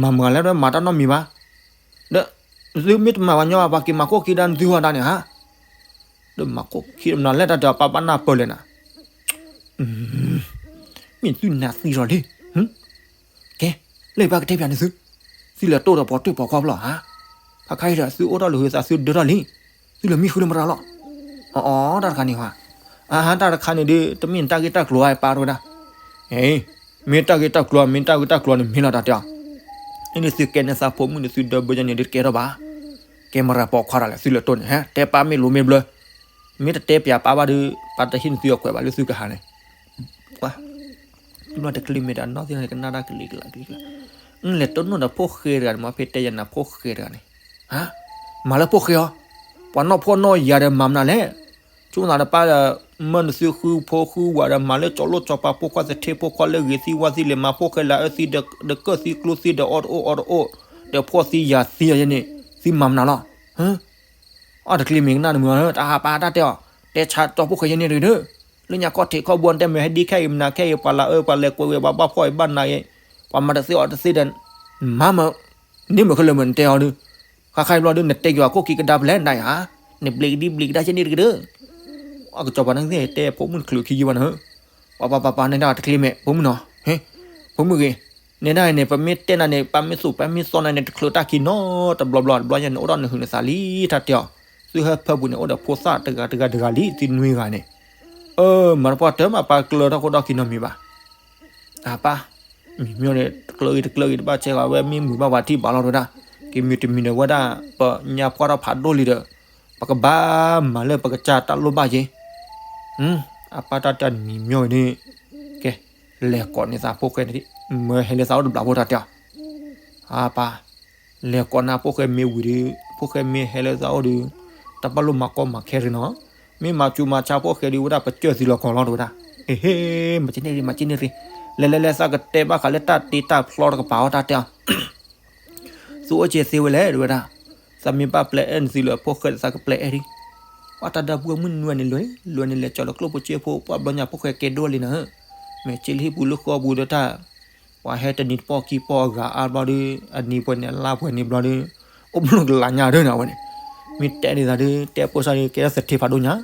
မၤမုာ်လဲၣ်ဒီးမၤတၢ်နီတမံၤဘၣ်, ဒီးသုမ့ၢ်တမၤဝဲညီဘၣ် ပှၤက့ၤမၤခိၣ်ခံဒါနသုဟီၣ်ဒါန့ၣ်ဧါ, ဒီးမၤခိၣ်ခံမနုၤလဲၣ်တၢ်တဲအီၤပၢ်ဘၣ်နၢ်ပၢၢ်လဲၣ်နၤ မ့ၢ်သုနၤသံလီၤလံ, ကဲ, လၢပၢ်ကတဲပၠးန့ၣ်သု, သုလဲၤတိၢ်ဒီးပိာ်တ့ၢ်ပိာ်ခွါဖျီၣ်ဧါ, ခါခါအံၤဒီးသုအိၣ်ထီၣ်လၢဟုသးသုဒၢထီၣ်လံ, သုလဲၤမံဃုလၢမရၤလီၤ, အအီ တၢ်တခါန့ၣ်ဟါ, အဟါတၢ်တခါန့ၣ်ဒီး တမ့ၢ်နတၢ်ဂ့ၢ်တၢ်ကျိၤဧါပၢ်တဝဲဒၣ်, မ့ၢ်တၢ်ဂ့ၢ်တၢ်ကျိၤ မ့ၢ်တၢ်ဂ့ၢ်တၢ်ကျိၤန့ၣ်မ့ၢ်လီၤတၢ်တဲအီၤ, န့ၣ်သုကဲန့ၢ်သးဖိမုၣ်န့ၣ်သုဒၢဘၢယဲန့ၣ်ဒုးတကဲထီၣ်ဘၣ်, ကဲမရၤပိာ်ခွါတၢ်လဲၣ် သုလဲၤတိၢ်န့ၣ် ဟဲ တဲပၢ်မ့ၢ်လိၤမ့ၢ်ဘျၢ, မ့ၢ်တတဲပၠးပၢ်ဘၣ်ဒီး ပၢ်တဟ့ၣ်နသုအကွဲးဘၣ်လၢသုကဟးန့ၣ်, ကွၢ်, တဘျီတချုးမ့ၢ်ဒီးနီၢ်သ့ၣ်န့ၣ်ကနၣ်တၢ်ကလံၤကလးကလံၤကလး, လဲၤတိၢ်နီၣ်ဒီးဖိၣ်ဃဲတဂၤန့ၣ် မ့ၢ်ဖဲတဲယၤနၤဖိၣ်ဃဲတဂၤန့ၣ်, ဟါ, မၤလၢဖိၣ်ဃဲအီၤ, ပှၤနီၢ်ဖှီၣ်နီၢ်ယာ်ဒီးမၤမနုၤလဲၣ်, ဆိသးတပၢ်ဒီး မၢနသုဃုဖိဃုဝၤဒီး မၤလၢကၠီလိၣ်ကၠီပၤဖိခွါသထ့ဖိခွါလၢဂ့ၤသံဝါသံလဲၤမၤဖိၣ်ဃဲလၢအၢသံဒီးကၢၢ်သံကျိသံဒီးအီၣ်တအိၣ်အီတအိၣ်, ဒီးဖှီၣ်သံယာ်သံအီၤယဲန့ၣ်, သုမၤမနုၤလီၤ, အီၣ်တချ့မ့ၢ်ကနၣ်တမုာ်လီၤ တၢ်ဟးပာ်တၢ်တဲအီၤ, တဲဆါတီဖိၣ်ဃဲယဲန့ၣ်တဂ့ၤဒီး, လၢညါခီၣ်ထံးခီၣ်ဘိနတဲမ့ၢ်ဟဲဒ်ခဲအံၤမနုၤခဲအံၤ ပှၤလၢအၢပှၤလဲၤကွဲးဝဲပှၤဘၣ်ဖှီၣ်အံၤဘၣ်နၤအံၤ, ပှၤမၤတသ့အီၤတသ့ဒီး, မၤမး, န့ၢ်မုာ်ခဲလၢာ်မုာ်နတဲအီၤဒီး, ခါခါအံၤဘျီဒီး နတဲက့ၤအခိၣ်ခံကဒါဖဲလဲၣ်နၤအံၤဧါ, နဘျံးကဒံဘျံးကဒါယဲန့ၣ်တဂ့ၤဒီး, အကစီၤပၤန့ၣ်တဲဖိမုၣ်တချုးခံယံၤဘၣ်နၤ, ပှၤပှၤပှၤပှၤန့ၣ်တၢ်တချ့မ့ၢ် ဖိမုၣ်နီၤ, ဖိမုၣ်ဂ့ၤ, နဲဒၣ်အံၤန့ၣ် ပမ့ၢ်တဲနၤန့ၣ် ပမ့ၢ်သူၣ်ပမ့ၢ်သီနၤန့ၣ် တချုးတၢ်ခံနီတဘျီဘျီတဘျီညါန့ၣ် အိၣ်ဒီးနဟုးနသးလံ တၢ်တဲအီၤ, သုဟၢဖၢပူၤန့ၣ် အိၣ်ဒီးဖိသၣ်တဂၤတဂၤတဂၤလံ သုနွံဂၤန့ၣ်, အၢ မၤတပှၢ်တၢ်မးပာ်ကျၢၤထီၣ်ခိၣ်ဒီၣ်ခံနီတမံၤဘၣ် အပၢ်, မံၤမၠီန့ၣ် တကျၢၤဂ့ၤတကျၢၤဂ့ၤတဘၣ်ဆဲးဂ့ၤဝဲ မ့ၢ်မုာ်ဘၣ်ပှၤထံၣ်ဘၣ်လီၤတဝဲဒၣ်, ကမံၤတမံၤန့ၣ်ဝဲဒၣ် ပညါပှၢ်ထီၣ်ဖးဒိၣ်လံဒီး, ပကဘၣ်မၤလၢပကစၢ်တၢ်လိၣ်ဘၣ်က့ၤ, အပၢ်တၢ်တမံၤမၠီအံၤန့ၣ်, ကဲ, လဲၤကိးန့ၢ်သးဖိၣ်ဃဲန့ၣ်, မၢဟဲလၢသးအိၣ်တဘျီဖိတၢ်တဲအီၤ, အပၢ် လဲၤကိးနၤဖိၣ်ဃဲမ့ၢ်ဝံၤဒီး, ဖိၣ်ဃဲမ့ၢ်ဟဲလၢသးအိၣ်ဒီး, တၢ်ဘၣ်လိၣ်မၤကီမၤခဲရ့နီၤ, မ့ၢ်မၤစူၤမၤဆါဖိၣ်ဃဲဒီးဝဲဒၣ်ပစၢၢ်သံလီၤကီၢ်လီၤတဝဲဒၣ်, အဟ့, မၤကန့ၢ်ရ့ မၤကန့ၢ်ရ့, လဲၤလဲၤလဲၤသးကတဲဘၣ်ဃးလၢတၢ်တ့တၢ်ဖျီတကပၤအီၤတၢ်တဲအီၤ, သုအိၣ်က့ၤသ့ဝဲလဲၣ်တဝဲဒၣ်, သးမ့ၢ်ဘၣ်ပျဲအဲၣ်နသုလၢဖိၣ်ဃဲသးကပျဲအဲၣ်ဒံး, ပှၤတၢ်ဒၢပူအမုၢ်နွဲန့ၣ်လွဲ, လွဲန့ၣ်လဲၤကၠီလၢကျိၣ်ဖိစ့ဖိ ပှၤဘျီညါဖိၣ်ဃဲကဲဒိၣ်လံနၤ, မ့ၢ်စ့လဟံၣ်ပူၤလၢဃီပူၤဒီးတၢ် ပှၤဟဲတနံၤတပီၢ်ခံပီၢ်အဂၤအါဘျီဒီး, အနံၤပှဲၤန့ၣ်အလါပှဲၤန့ၣ်ဘျီဒီး, အိၣ်ဘျိကလးညါဒၢနၤဝဲန့ၣ်, မ့ၢ်တဲဒ်သိးဒီး တဲဖိစၢ်ဒီး ကဲထီၣ်သထ့ဖးဒိၣ်ညါ,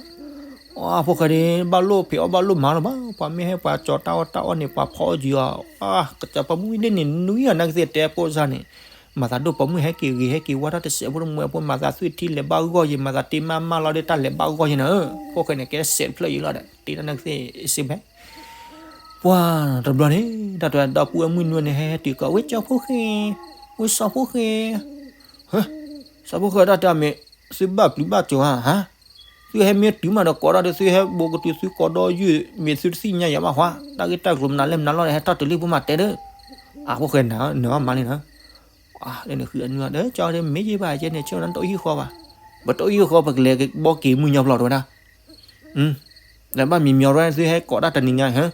အဖိၣ်ဃဲဒီး ဘၣ်လိၣ်ဖံးအီၣ်ဘၣ်လိၣ်မၤလီၤဘၣ်, ပှၤမ့ၢ်ဟဲပှၤကၠီတၢ်အီၣ်တၢ်အီန့ၣ် ပှၤဖီအီၣ်ယံၤအီၤ, ကစၢ်ပှၤမုၢ်ဒ်န့ၣ်နွံအီၤ နကသ့ၣ်တဲဖိစၢ်န့ၣ်, မၤသးဒိၣ်ပိာ်မုၣ်ဟဲက့ၤဂ့ၤ ဟဲက့ၤဝါတၢ်တစဲးဖိတမှဲဖိ မၤသးသွံၣ်ထံလဲၤဘၣ်ဂီၢ်ယံၤ မၤသးတ့မးမးလီၤဒီး တၢ်လဲၤဘၣ်ဂီၢ်ယံၤနၤ, ဖိၣ်ဃဲန့ၣ် ကဲစဲးတဖျၢၣ်ယံၤလီၤဒီး တ့တၢ်နကသ့ၣ်စ့ဖဲ ပှၤတဘျီန့ၣ် တၢ်တဲဒီပုၢ်ဝဲၢ်မုၣ်နွံန့ၣ် ဟဲဟဲတုၤကီး ဝဲကၠီဖိၣ်ဃဲ, ဝဲစီၤဖိၣ်ဃဲ, ဟၢ, စီၤဖိၣ်ဃဲတၢ်တဲအီၤမ့ၢ် သုဘၣ်ပျံၤဘၣ်ကၠိၤဧါ, ဟါ, သုဟဲမ့ၢ်တုၤမးဒီးကိးဒၣ်ဒီး သုဟဲဘိးကတုၤသုကိးဒီးယုၢ် မ့ၢ်သုတသ့ၣ်ညါယၤဘၣ်ဃီ, တၢ်ဂ့ၢ်တၢ်ကျိၤမနုၤလဲၣ်မနုၤလီၤ ဟဲထီၣ်တုၤလံ ဖိမၤတဲဒီး, အဖိၣ်ဃဲနၤ နအီၣ်မးလံနၤ, လၢနဃုအနွံဒီး ကၠီဒီး မ့ၢ်ယဲဘၣ်ယဲန့ၣ် ဆိနတအိၣ်ဟံၣ်ဃီဘၣ်, ပတအိၣ်ဟံၣ်ဃီ ပကလဲၤဘီက့ၤမုၢ်ညီဖျီးတဝဲဒၣ် လၢဘၣ်မံၤမၠီရဲ သုဟဲကိးတၢ်တနံၤညါဟၢ,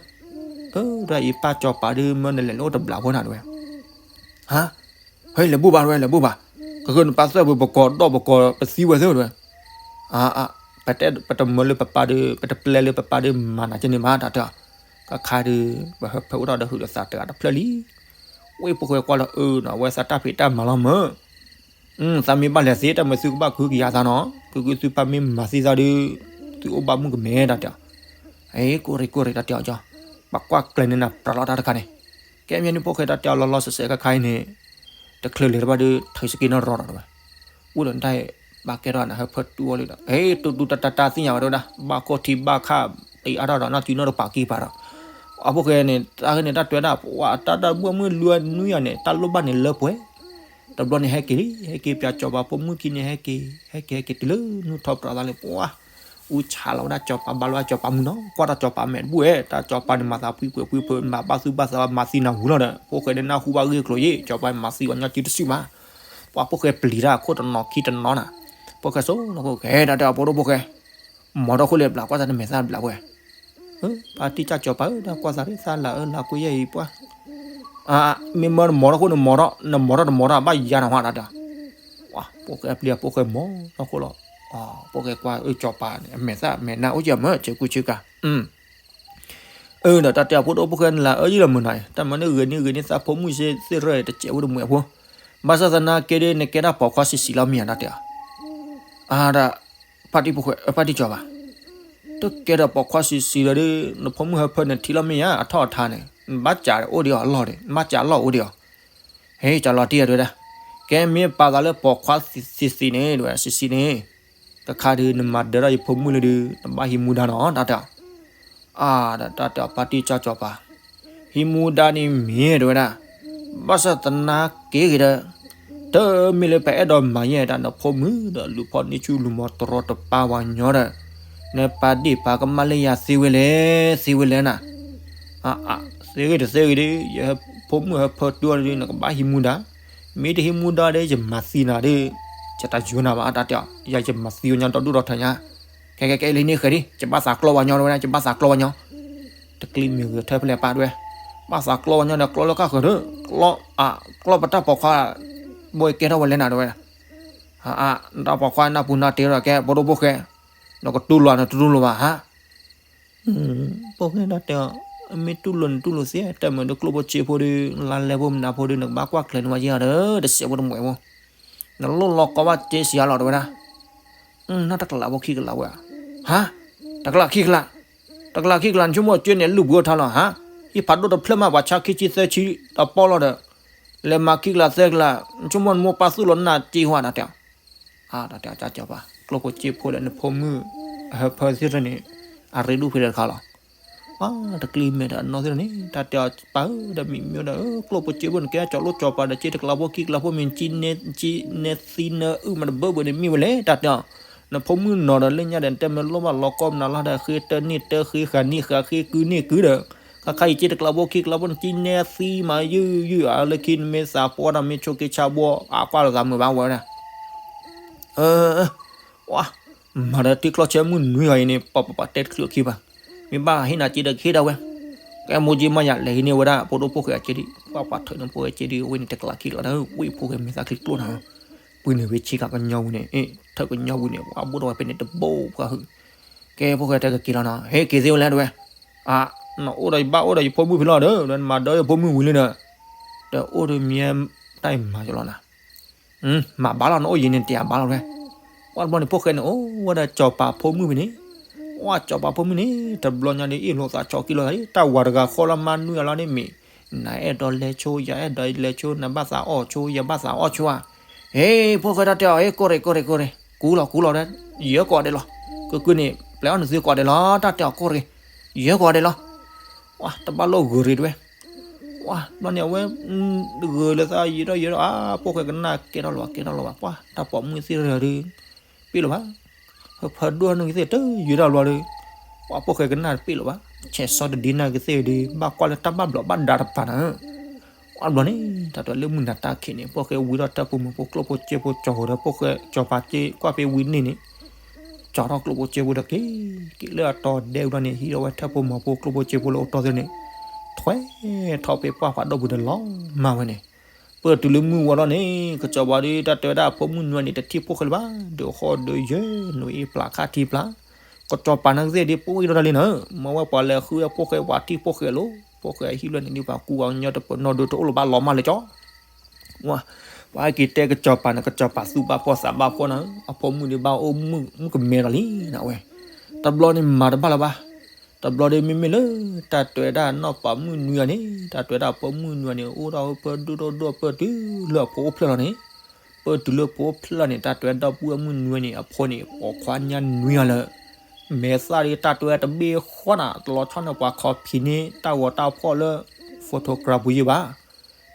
ဒ်အံၤပၢ်ကၠီပာ်ဒုးမၢနလဲၤလၢအိၣ်တဘျီဖိနၤတဝဲ, ဟါ, ဟဲလဲၤဘိၣ်ဘၣ်တဝဲ လဲၤဘိၣ်ဘၣ်, ကဃုနပၢ်သၢပူၤ ပကိးဒီးပကိးပသံဝဲသ့တဝဲ, အါ, ပတမၢလၢပပၢ်ဒီး ပတပျဲလၢပပၢ်ဒီးမၤနၤကန့ၣ်ဘၣ် တၢ်တဲအီၤ, ခါခါဒီး ပဟၢဖၢအိၣ်ထီၣ်ဒီးဟုးဒီးသးတဂၤတဖျၢၣ်လံ. ဝ့ၢ်ဖိၣ်ဃဲကွၢ်လီၤအၢနီၤ အဝဲသးတၢ်ဖံးတၢ်မၤလီၤမၢ် သးမ့ၢ်ဘၣ်လဲၤသ့ တၢ်မၢသုကဘၣ်ကဟုကယာ်သးနီၤ, ကကုသုပၢ်မ့ၢ်မၤသံသးဒီး သုအိၣ်ဘၣ်မုၣ်ကမဲ တၢ်တဲအီၤ. အဲ ကိၢ်ရ့ၣ်ကိၢ်ရ့ၣ် တၢ်တဲအီၤကီ, ပကွၢ်ကျဲၤန့ၢ်နၤပြးလီၤတၢ်တခါန့ၣ်, ကဲမ့ၢ်န့ၣ်ဖိၣ်ဃဲတၢ်တဲအီၤလီၤလီၤဆဲးဆဲးခါခါအံၤန့ၣ်, တချုးလဲၤတဘၣ်ဒီး ထုးစက့နီၣ်ရီဒီးဝဲ, အိၣ်ဒီးတၢ်ဘၣ်ကဲထီၣ်နဟၢဖၢတူၢ်အီၤလံဒီး အဲ တူၢ်တူၢ်တၢ်တၢ်တၢ်သ့ၣ်ညါဝဲဒၣ် ဘၣ်ခိၣ်ထံဘၣ်ခၣ် အံၤအါထီၣ်ဒီးနီၢ်စုနီၢ်တပာ်ကံပာ်ဒီး, အဖိၣ်ဃဲန့ၣ် တၢ်ဂ့ၢ်န့ၣ်တၢ်တွဲဒၣ် ပှၤတၢ်တၢ်ဘှီမုၢ်လွံၢ်နွံယၤန့ၣ် တၢ်လိၣ်ဘၣ်န့ၣ်လၢပှဲၤ တဘျီန့ၣ်ဟဲက့ၤလံ ဟဲက့ၤပၠးစီၤပၤဖိမုၣ်ခံန့ၣ် ဟဲက့ၤ ဟဲက့ၤဟဲက့ၤတုၤလၢနူၢ်ထီၣ်ပြးသးလၢပှၤ, အူဆါလီၤဝဲဒၣ်စီၤပၤဘါလီၤဝဲစီၤပၤမုၣ်နီၤ ကွၢ်တၢ်စီၤပၤမဲာ်တဘူၣ်ဝဲ တၢ်စီၤပၤန့ၣ်မၤသးဖှံပှဲၤဖှံဖုး မၤဘၣ်သူၣ်ဘၣ်သးဘၣ် မၤသံနၤဝူၤလီၤဒီး ဖိၣ်ဃဲန့ၣ်နၢ်ဟူဘၣ်ဂ့ၢ်ကျိၤယ့ၣ် စီၤပၤမၤသံအီၤညီစုတစုမး, ပှၤဖိၣ်ဃဲပျံၤတၢ်ခိၣ်တနီၤခံတနီၤနၤ, ဖိၣ်ဃဲဆိနီၢ်ခိၣ်ဃဲ တၢ်တဲအီၤဖိဒိၣ်ဖိၣ်ဃဲ, မီၤထီၣ်ခိၣ်လၢပျၢ်ကွၢ်သးတမဲာ်သၣ်ဘျးဝဲ ပၢ်တံၢ်ကၢ်စီၤပၤဧၢ တၢ်ကွၢ်သးရ့ၣ်သးလၢအၢလၢကွံယဲၢ်အံၤပှၤ, မ့ၢ်မၢနမီၤထီၣ်ခိၣ်နမီၤထီၣ် နမီၤထီၣ်တမီၤထီၣ်ဘၣ်ယါနၤဟီတၢ်တဲ, ဖိၣ်ဃဲအပျံၤဖိၣ်ဃဲမီၤထီၣ်ခိၣ်လီၤ, ဖိၣ်ဃဲကွၢ်အၢစီၤပၤန့ၣ် အမဲာ်သၣ်မဲာ်နါအိၣ်ကမၢဆဲးကူဆ့ကၤ အၢဒီးတၢ်တဲအဖိဒိၣ်ဖိၣ်ဃဲနလၢအၢယံလီၤမုၢ်နၤအံၤ တၢ်မၤန့ၢ်ဂ့ၤန့ၢ်ဂ့ၤန့ၢ်သးဖိမုၣ်စ့သ့ၣ်ရၢၢ်တစဲးဖိတမှဲးဖိ, ဘၣ်ဆၣ်သနာ်က့ဒီး နကဲဒၣ်ပိာ်ခွါဆံးဆံးလီၤမ့ၢ်ဧါတၢ်တဲအီၤ, အၢဒီး ပၢ်တံၢ်ဖိၣ်ဃဲ ပၢ်တံၢ်စီၤပၤ, တကဲဒီးပိာ်ခွါဆံးဆံးလီၤဒီး နဖိမုၣ်ဟၢဖၢနထံၣ်လီၤမ့ၢ်ဧါ အထီၣ်အထါန့ၣ် နဘၣ်စးအိၣ်ဒံးအီၤအလီၢ်ဒီး နဘၣ်စးအလီၢ်အိၣ်ဒံးအီၤ ဟဲကၠီလီၤတံၢ်အဒဝဲဒၣ်, ကဲမ့ၢ်ပာ်သးလၢပိာ်ခွါဆံးဆံးန့ၣ် တဝဲဆံးဆံးန့ၣ်, တခါဒီးနမၤဒၢထီၣ်ယဖိမုၣ်လၢဒီး နဘၣ်ဟံးမူဒါနီၤ တၢ်တဲအီၤ, အၢဒီးတၢ်တဲအီၤ ပၢ်တံၢ်ကၢ်စီၤပၤ, ဟံးမူဒါန့ၣ်မ့ၢ်တဝဲဒၣ်, ဘၣ်ဆၣ်သနာ်က့ဂ့ၤဒီး တမ့ၢ်လၢပအဲၣ်ဒိးမၤယဲၢ်တၢ်နဖိမုၣ်ဒီး လူၤဖီၣ်န့ၢ်ဆူလူၤမီၤတရီတပါဝဲညီဒီး, နပာ်ဒ့ၣ်ပာ်ကမၣ်လၢယၤသ့ဝဲလဲၣ် သ့ဝဲလဲၣ်နၤ, သ့ဂ့ၤတသ့ဂ့ၤဒီး ယဖိမုၣ်ဟၢဖၢတုၤအီၤဒီး နကဘၣ်ဟံးမူဒါ, မ့ၢ်တဟံးမူဒါဒီး ယမၤသံနၤဒီး ယတယိၤနၤဘၣ် တၢ်တဲအီၤ ယၤယမၤသံဝဲညီဒီဒူၣ်ဒီထၢညါ, ခဲကဲကဲလံန့ၣ်ဃဲၤဒံး ယဘၣ်သးကျီဝဲညီတဝဲဒၣ် ယဘၣ်သးကျီဝဲညီ တကျံးမ့ၢ်ဂဲၤထၢဖဲလဲၣ်ပာ်တဝဲ, ဘၣ်သးကျီဝဲညီဒီး ကျီလၢကၢ်ဃၢၤဒီး ကျီ, ကျီပတၢ်ပိာ်ခွါ, ဘိကဲထီၣ်ဝဲလဲၣ်နၤတဝဲ, နတၢ်ပိာ်ခွါနၢ်ပူၤနၢ်တ့ဒီးကဲ ဖိဒိၣ်ဖိၣ်ဃဲ, နကတူၢ်လိာ်နတတူၢ်လိာ်ဘၣ်ဧါ, ဖိၣ်ဃဲဒၣ်တဲအီၤ, မ့ၢ်တူၢ်လိာ်နတူၢ်လိာ်သ့ တၢ်မၤဒီးကျိၣ်ဖိစ့ဖိဒီး လါလဲဖိမနုၤဖိဒီး နကဘၣ်ကွၢ်ကျဲၤန့ၢ်ဝဲယဲၢ်ဒီး တစဲးဖိတမှဲးဖိ, နလိၣ်လီၤကီဘၣ်စ့စံးအါလီၤတဝဲဒၣ် နတကလးဖိခံကလးဝဲဧါ, ဟါ, တကလးခံကလး, တကလးခံကလး နဆိကမိၣ်ကၠ့န့ၣ် လုၢ်ဘှံးထါလီၤဟါ, ဟံၣ်ဖးဒိၣ်တဖျၢၣ်မး ပှၤဆါခံဆံသၢဆံတပီၢ်လီၤဒီး, လဲၤမၤခံကလးသၢကလး နဆိကမိၣ်နမိၢ်ပၢ်သူၣ်လီၤနၢ်စ့ဟါ တၢ်တဲအီၤ, တၢ်တဲအီၤ ကၠၢ်ကၠၢ်ပၤ ကျိၣ်ဖိစ့ဖိဒီး နဖိမုၣ် အဟၢဖၢသ့ၣ်တဖၣ်န့ၣ် အရ့ဒိၣ်ဖဲလဲၣ်တခါလီၤ ပှၤတကျံးမဲာ်ဒီးအနီၢ်သ့ၣ်တဖၣ်န့ၣ် တၢ်တဲအီၤပၢ်ဧၢ ဒီးမံၤမံၤဒီး ကျိၣ်ဖိစ့ဖိန့ၣ် ကဲကၠီၤလိၣ်ကၠီၤပၤဒီး ကၠ့တကလးဖိခံကလးဖိမ့ၢ် ကၠ့နဲသံနၢအုၣ်မးတဘၢဘၢန့ၣ်မ့ၢ်ဝဲလဲၣ် တၢ်တဲအီၤ, နဖိမုၣ်နီၤဒီးလၢညါဒီး နတဲမ့ၢ်လိၣ်ဘၣ်လီၤကီမနုၤလီၤဒီး ဃ့တၢန့ၢ်တၢ ဃ့ဃာ်န့ၢ်ဃာ် ဃ့ကုန့ၢ်ကုဒီး ခါခါအံၤ ကၠ့တကလးဖိခံကလးဖိန့ၣ် ကၠ့နဲသံမးယုၢ်ယုၢ် အလၢခံနမ့ၢ်သးပှၢ်ဒီးမ့ၢ်ဆိးက့ဆါဘှီ အကွၢ်လိာ်သးမုာ်ဘၣ်ဝဲဒၣ် အၢ မၤဒီးတံၤကျီၢ်ဆဲမုၢ်နွံဂၤအံၤန့ၣ် ပပပတဲတချုးခံဘၣ်, မ့ၢ်ဘၣ်ဟ့ၣ်နၤစ့ဒီးကဟ့ၣ်ဒၣ်ဝဲ, ကဲမိၢ်ကၠ့မါယၤလဲၤဟံးန့ၢ်ဝဲဒၣ် ဖိဒိၣ်ဖိၣ်ဃဲအစ့ဒံး ပှၤပှၤထုးန့ၢ်ဖိဃဲစ့ဒံး အဝဲန့ၣ်တကလးခံကလးဒီး ဝ့ၢ်ဖိဃဲမဲာ်သၣ်ချံကျိၣ်နၤ, ပှၤန့ၣ်ဝဲဆ့ကၤကညီဝံၤန့ၣ် ထၢၣ်ကညီဝံၤန့ၣ် ပှၤဘိၣ်ထီၣ်ဝဲဖဲန့ၣ်တဘိပှၤဟုး, ကဲဖိဃဲတဲကက့ၤလီၤနီၤ ဟဲက့ၤသ့ဝဲလဲၣ်တဝဲ, နအိၣ်ဒီးယဘၣ်အိၣ်ဒီးယဖိမုၣ်ဖဲလီၤဒီး နမၤဒီးယဖိမုၣ်ဝံၤလံဒီး, ဒီးအိၣ်ဒီးမ့ၢ်တၢ်အံၤမၤယလီၤနၤ မၤဘၣ်လီၤ နအိၣ်ယံၤန့ၣ်တ့ၢ်အဘၣ်လီၤဝဲ, ပှၤတဘျီန့ၣ် ဖိၣ်ဃဲန့ၣ် အိၣ်ဝဲဒၣ်စီၤပၤဖိမုၣ်ဖဲန့ၣ်, ဝဲစီၤပၤဖိမုၣ်န့ၣ် တဘျီညါန့ၣ် အ့ၣ်လိာ်သးဆီးက့လိာ်သး တၢ်ဝၤတဂၤဃီလၢမါနွံအလီၤန့ၣ်မ့ၢ်, နၤအဲၣ်ဒိးလဲၤဆိ ယၤအဲၣ်ဒိးလဲၤဆိ နဘၣ်သးအီၣ်ဆိ ယဘၣ်သးအီၣ်ဆိဧါ, ဟ့ ဖိၣ်ဃဲတၢ်တဲအီၤ ဟ့ ကိးရ့ၣ်ကိးရ့ၣ်ကိးရ့ၣ် ကူလီၤကူလီၤဒီး, ယဲၢ်ကိးဒဲးလီၤ, ကကုန့ၣ် ပျဲအီၣ်နသုကိးဒဲးလီၤ တၢ်တဲအီၤကိးရ့ၣ်, ယဲၢ်ကိးဒဲးလီၤ, တဘၣ်လိၣ်ဂုၤရ့ၣ်တဝဲ ပှၤဘျီန့ၣ် အဝဲ ဂုၤလၢသးယံာ်ထီၣ်ယံာ်ထီၣ် အါ ဖိၣ်ဃဲကနၣ်ကဲထီၣ်လီၤဘၣ် ကဲထီၣ်လီၤဘၣ် ပှၤတၢ်ပိာ်မုၣ်သ့ၣ်တဖၣ်ဒီး ပ့ၣ်လီၤဘၣ်, ဖၢဒိၣ်နကသ့ၣ်တယုၢ်တၢ်ဘျီဒီး ပှၤဖိၣ်ဃဲကနၣ်ပ့ၣ်လီၤဘၣ်, ဆဲးစီတဒ့နကသ့ၣ်ဒီး ဘၣ်ကွၢ်လၢတၢ်ဘၣ်ဘျီးဘၣ်ဒါတပၤနၤ ပှၤဘျီန့ၣ် တၢ်တလၢမုၢ်နၤတၢ်ခံးန့ၣ် ဖိၣ်ဃဲဝံထီၣ်ထၢၣ်ဖိမီၤဖိကျိၣ်ဖိစ့ဖိကၠီၤဃီၤဒီး ဖိၣ်ဃဲကၠီၤပၤစ့ကွၢ်ဖဲဝံန့ၢ်န့ၣ် ကၠီၤထီၣ်ကျိၣ်ဖိစ့ဖိဒီးက့ၤ က့ၤလၢအတီၤဒဲဝံၤဒီးန့ၣ် ဟံးထီၣ်ဝဲထၢၣ်ဖိမီၤဖိကျိၣ်ဖိစ့ဖိလၢအတီၤသ့ၣ်န့ၣ် ထွဲထီၣ်ဖဲပှၢ်ဖးဒိၣ်ပူၤဒီးလီၤမၢ်ဝဲန့ၣ်, ပၢၢ်တုၤလၢမုၢ်ဝါလီၤန့ၣ် ကစီၤပၤဒီးတၢ်တဲဝဲဒၣ်အဖိမုၣ်နွံဂၤန့ၣ် တထံၣ်ဖိၣ်ဃဲလၢၤဘၣ်, ဒုးဃီၣ်ဒုးယဲၢ် နွံအ့ၣ်ပျၢ်ခါထံပျၢ်, ကစီၤပၤနာ်ကသ့ၣ်ဒ် ပအိၣ်အံၤဒီးတၢ်လံနၤ, မ့ၢ်ဝဲပှၤလဲၤဃုဝဲဖိၣ်ဃဲ ပှၤထံၣ်ဖိၣ်ဃဲလီၤ, ဖိၣ်ဃဲဟံၣ်လၢန့ၣ်ဒ်ပှၤကူအီၤညီတပၢၤနီၢ်ဒိတအိၣ်လၢၤဘၣ်လီၤမၢ်လၢကၠီ ဝဲ ပှၤဟဲက့ၤတဲကစီၤပၤန့ၣ် ကစီၤပၤသူၣ်ဘၣ်ဖှီၣ်သးဘၣ်ဖှီၣ်နၤ, အဖိမုၣ်ဒ်ဘၣ်အိၣ်မုၣ်ကမဲဒီးလံနၤဝဲ, တဘျီန့ၣ်မၤတဘၣ်လၢၤဘၣ်, တဘျီဒီးမ့မ့ၢ်လၢ တၢ်တဲဝဲဒၣ်နီၢ်ပၤမုၣ်နွံဂၤန့ၣ် တၢ်တဲဝဲဒၣ်အဖိမုၣ်နွံဂၤန့ၣ် အိၣ်ဒၣ်အိၣ်ပၢၢ်ဒိၣ်ဒိၣ်ဒိၣ်ပၢၢ်တုၤလၢအဖိအိၣ်ဖျဲၣ်လီၤန့ၣ်, ပၢၢ်တုၤလၢအဖိအိၣ်ဖျဲၣ်လီၤန့ၣ် တၢ်တဲဝဲဒၣ်ဒီပုၢ်ဝဲၢ်မုၣ်နွံဂၤန့ၣ် အဖိန့ၣ် ပိာ်ခွါညါနွံဂၤလၢ မဲာ်သၣ်ဒီးတၢ်တဲဝဲတဘ့ၣ်ဃီနၤ တလီၤဆီန့ၣ် ပှၤခီဖံးန့ၢ်တၢ်ဂီၤတၢ်ဖီၣ်လၢ photograph ပူၤယဲၢ်ဘၣ်,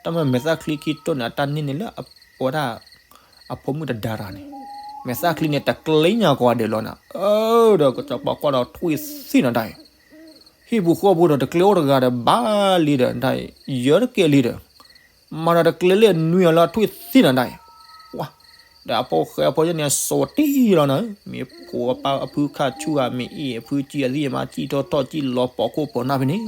တၢ်မ့ၢ်မဲာ်သၣ်ချံခံတိၢ်န့ၣ် အတၢ်န့ၢ်န့ၣ်လၢအဝဲဒၣ် အဖိမုၣ်တဒါတၢ်န့ၣ်, မဲာ်သၣ်ချံန့ၣ် တကျ့ညါကိးဂၤဒဲးလီၤနၤ, အၢ ဒီးကစီၤပၤကွၢ်ဒီးထွံၣ်သံနၤဒၣ်အံၤ, ဟံၣ်ပူၤဃီပူၤဒီးတကျ့အိၣ်တဂၤဒီးဘၣ်လံဒီးဒၣ်အံၤ, ယၢတကဲလံဒီး မၤဒီးတကျ့လၢနွံဂၤလၢထွံၣ်သံနၤဒၣ်အံၤ, ဝါ ဒီးအဖိၣ်ဃဲအဖိယဲၢ်န့ၣ် စိာ်တံၢ်လီၤနၤ, မ့ၢ်ဖိအပၢ်အဖုခါဆူၣ်ဧါ မ့ၢ်အ့ၣ်အဖုကံအသံၣ်အမါ ကံထီၣ်ထီၣ်ကံလီၤပိာ်ခိၣ်ပိာ်နၢ်ဖဲန့ၣ်,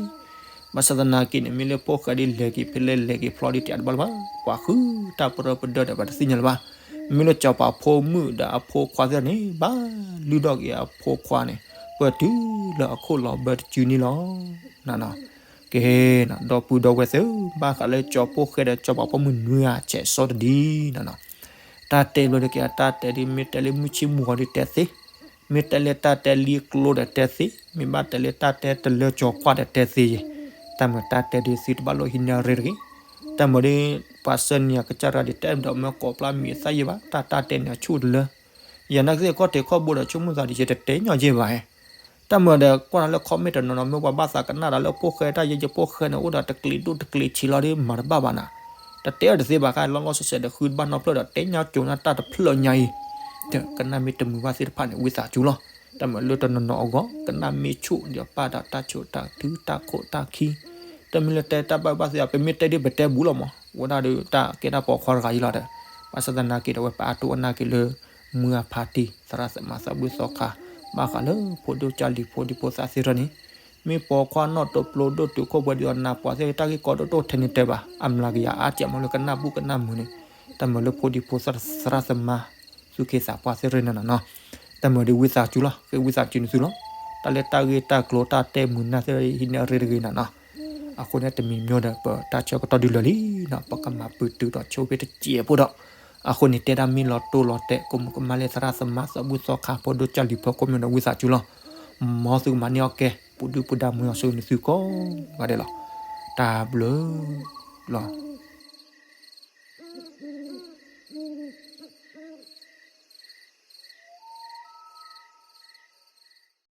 ဘၣ်ဆၣ်သနာ်က့န့ၣ် မ့ၢ်လၢဖိၣ်ဃဲဒ်လဲၤက့ၤဖဲလဲၣ်လဲၤက့ၤဖျီဒ်တၢ်တဘၣ်လၢၤဘၣ်, ပှၤဃုတၢ်ပရၢပဒၢဒီးပှၤတသ့ၣ်ညါလၢၤဘၣ်, မ့ၢ်လၢစီၤပၤဖိမုၣ်ဒီးအဖိခွါသ့ၣ်န့ၣ် ဘၣ်လုၢ်ထီၣ်က့ၤအဖိခွါန့ၣ် ပၢၢ်တုၤလၢအခိၣ်လီၤဘၢတစုန့ၣ်လီၤ. နနီၤ ကဲ ဒီပုၢ်ဒီဝဲၢ်သ့ၣ်ဧၢ, ဘၣ်ဃးလၢကၠီၤဖိၣ်ဃဲဒီးကၠီၤပၤဖိမုၣ်နွံဂၤဆဲးစီတဒံနနီၤ, တၢ်တဲဘျီဒုးက့ၤ တၢ်တဲဒ် မ့ၢ်တဲလၢမုၢ်ဆ့ၣ်မုၢ်ဂီၤဒီးတဲသ့, မ့ၢ်တဲလၢတၢ်တဲလံကျိဒီးတဲသ့, မ့ၢ်ဘၣ်တဲလၢတၢ်တဲတလၢကၠီၤကွၢ်ဒီးတဲသ့ယဲ, တၢ်မၤတၢ်တဲဒ်သုတဘၣ်လိၣ်ဟံးန့ၢ်ရ့တဂ့ၤ, တၢ်မၤဒ် ပှၤစၢနံၤအကစၢ်တဂၤဒ်တဲဒီးမၢကိးပျၢ်မံၤအသၣ်ယဲၢ်ဘၣ်, တၢ်တၢ်တဲန့ၣ်အဆူၣ်တလၢ ယနာ်က့ၤသ့ၣ်ကီၢ်တဲာ်ခီၣ်ဘိဒီးဆိကမိၣ်သးဒ်ယတတဲညီယဲၢ်ဘၣ်ဧါ, တၢ်မၤဒီးကွၢ်နၤလၢ comment တနီၤနီၤ မ့ၢ်ပှၤဘၣ်သးကနၣ်ဒီးလၢဖိၣ်ဃဲတၢ်ယဲယဖိၣ်ဃဲန့ၣ် အိၣ်ဒီးတကျ့ၤဒိၣ်တကျ့ၤဆံးလီၤဒီးမၤတဘၣ်ဘၣ်နၤ, တတဲအီၤတသ့ဘၣ်ခါ လီၤလီၤဆဲးဆဲးဒီးဃုတဘၣ်နီတဖျၢၣ်ဒီးတဲညါကိၤနၤတၢ်တဖျၢၣ်ညါအံၤ, ဒီးကနၣ်မ့ၢ်တမုာ်ဘၣ်သ့ၣ်တဖၣ်န့ၣ် ဝံသးစူၤလီၤ, တၢ်မၤလၢတနီၤနီၤအဂီၢ် ကနၣ်မ့ၢ်ဆူၣ်ဒီးပာ်ဒီးတၢ်ဆိၣ်တၢ်ထုတၢ်ခိၣ်တၢ်ခံ တမ့ၢ်လၢတဲတၢ်ဘၣ်ဘၣ်သ့ ပမ့ၢ်တဲဒ်ပတဲဘူးလီၤမး ဝဲဒၣ်ဒီးတၢ်ကဲတၢ်ပိာ်ခွါတဂၤအံၤလီၤဒီး, ဘၣ်ဆၣ်သနာ်က့ဒီး အဝဲပအါတိအနၢ်က့ၤလၢ မုၢ်အဖါတံၢ် သရၣ်သမါသးဘုၣ်သီခါ, ဘၣ်ဃးလၢဖိဒိၣ်ကၢ်လံၤဖိဒံဖိသၣ်သ့ၣ်တဖၣ်န့ၣ်, မ့ၢ်ပိာ်ခွါနီၢ်တိပျိဒိၣ်တုာ်ခိၣ်ပှဲၤဒီးအနၢ်ပှၤသ့ၣ်တၢ်ဂ့ၢ်ကီဒိၣ်ဒိၣ်ထဲန့ၣ်တဲဘၣ်, အမျးကယၤအါကဲမးလၢကနၣ်ဘူၣ်ကနၣ်မုာ်န့ၣ်, တၢ်မၤလၢဖိဒံဖိသၣ်သရၣ်သမါ သူၣ်က့သးပှၢ်သ့ၣ်တဖၣ်န့ၣ်နီၤ, တၢ်မၤဒီးဝံသးစူၤလီၤ ဃ့ဝံသးစူၤန့ၣ်သုလီၤ, တၢ်လၢတၢ်ဂ့ၢ်တၢ်ကျိၤတၢ်တဲမုာ်နၢ်သ့ၣ်တဖၣ်ဟံးန့ၢ်အရ့တဂ့ၤနၤနီၤ, အဃိန့ၣ်တမံၤမံၤဒီး ပတၢ်ဆၢကတီၢ်ဒုးလၢာ်လံနီၤ, ပကမၤပတုာ်ဒီးဆိဖ့တစဲးဖိဒီး, အဃိန့ၣ် တဲဒၣ်မ့ၢ်လီၤတိၢ်လီၤတဲာ်ကမူးကမၣ်လၢသရၣ်သမါသးဘုၣ်သီခါ ဖိဒိၣ်ကၢ်လံၤဖီခိၣ်မ့ၢ်ဒီးဝံသးစူၤလီၤ, မ်သုကမၤန့ၢ်အီၣ်ကဲ ပူၤဒုၣ်ပူၤဒါမူအီၤဆိန့ၣ်သုကိးဂၤဒဲးလီၤ, တၢ်ဘျုးလီၤ.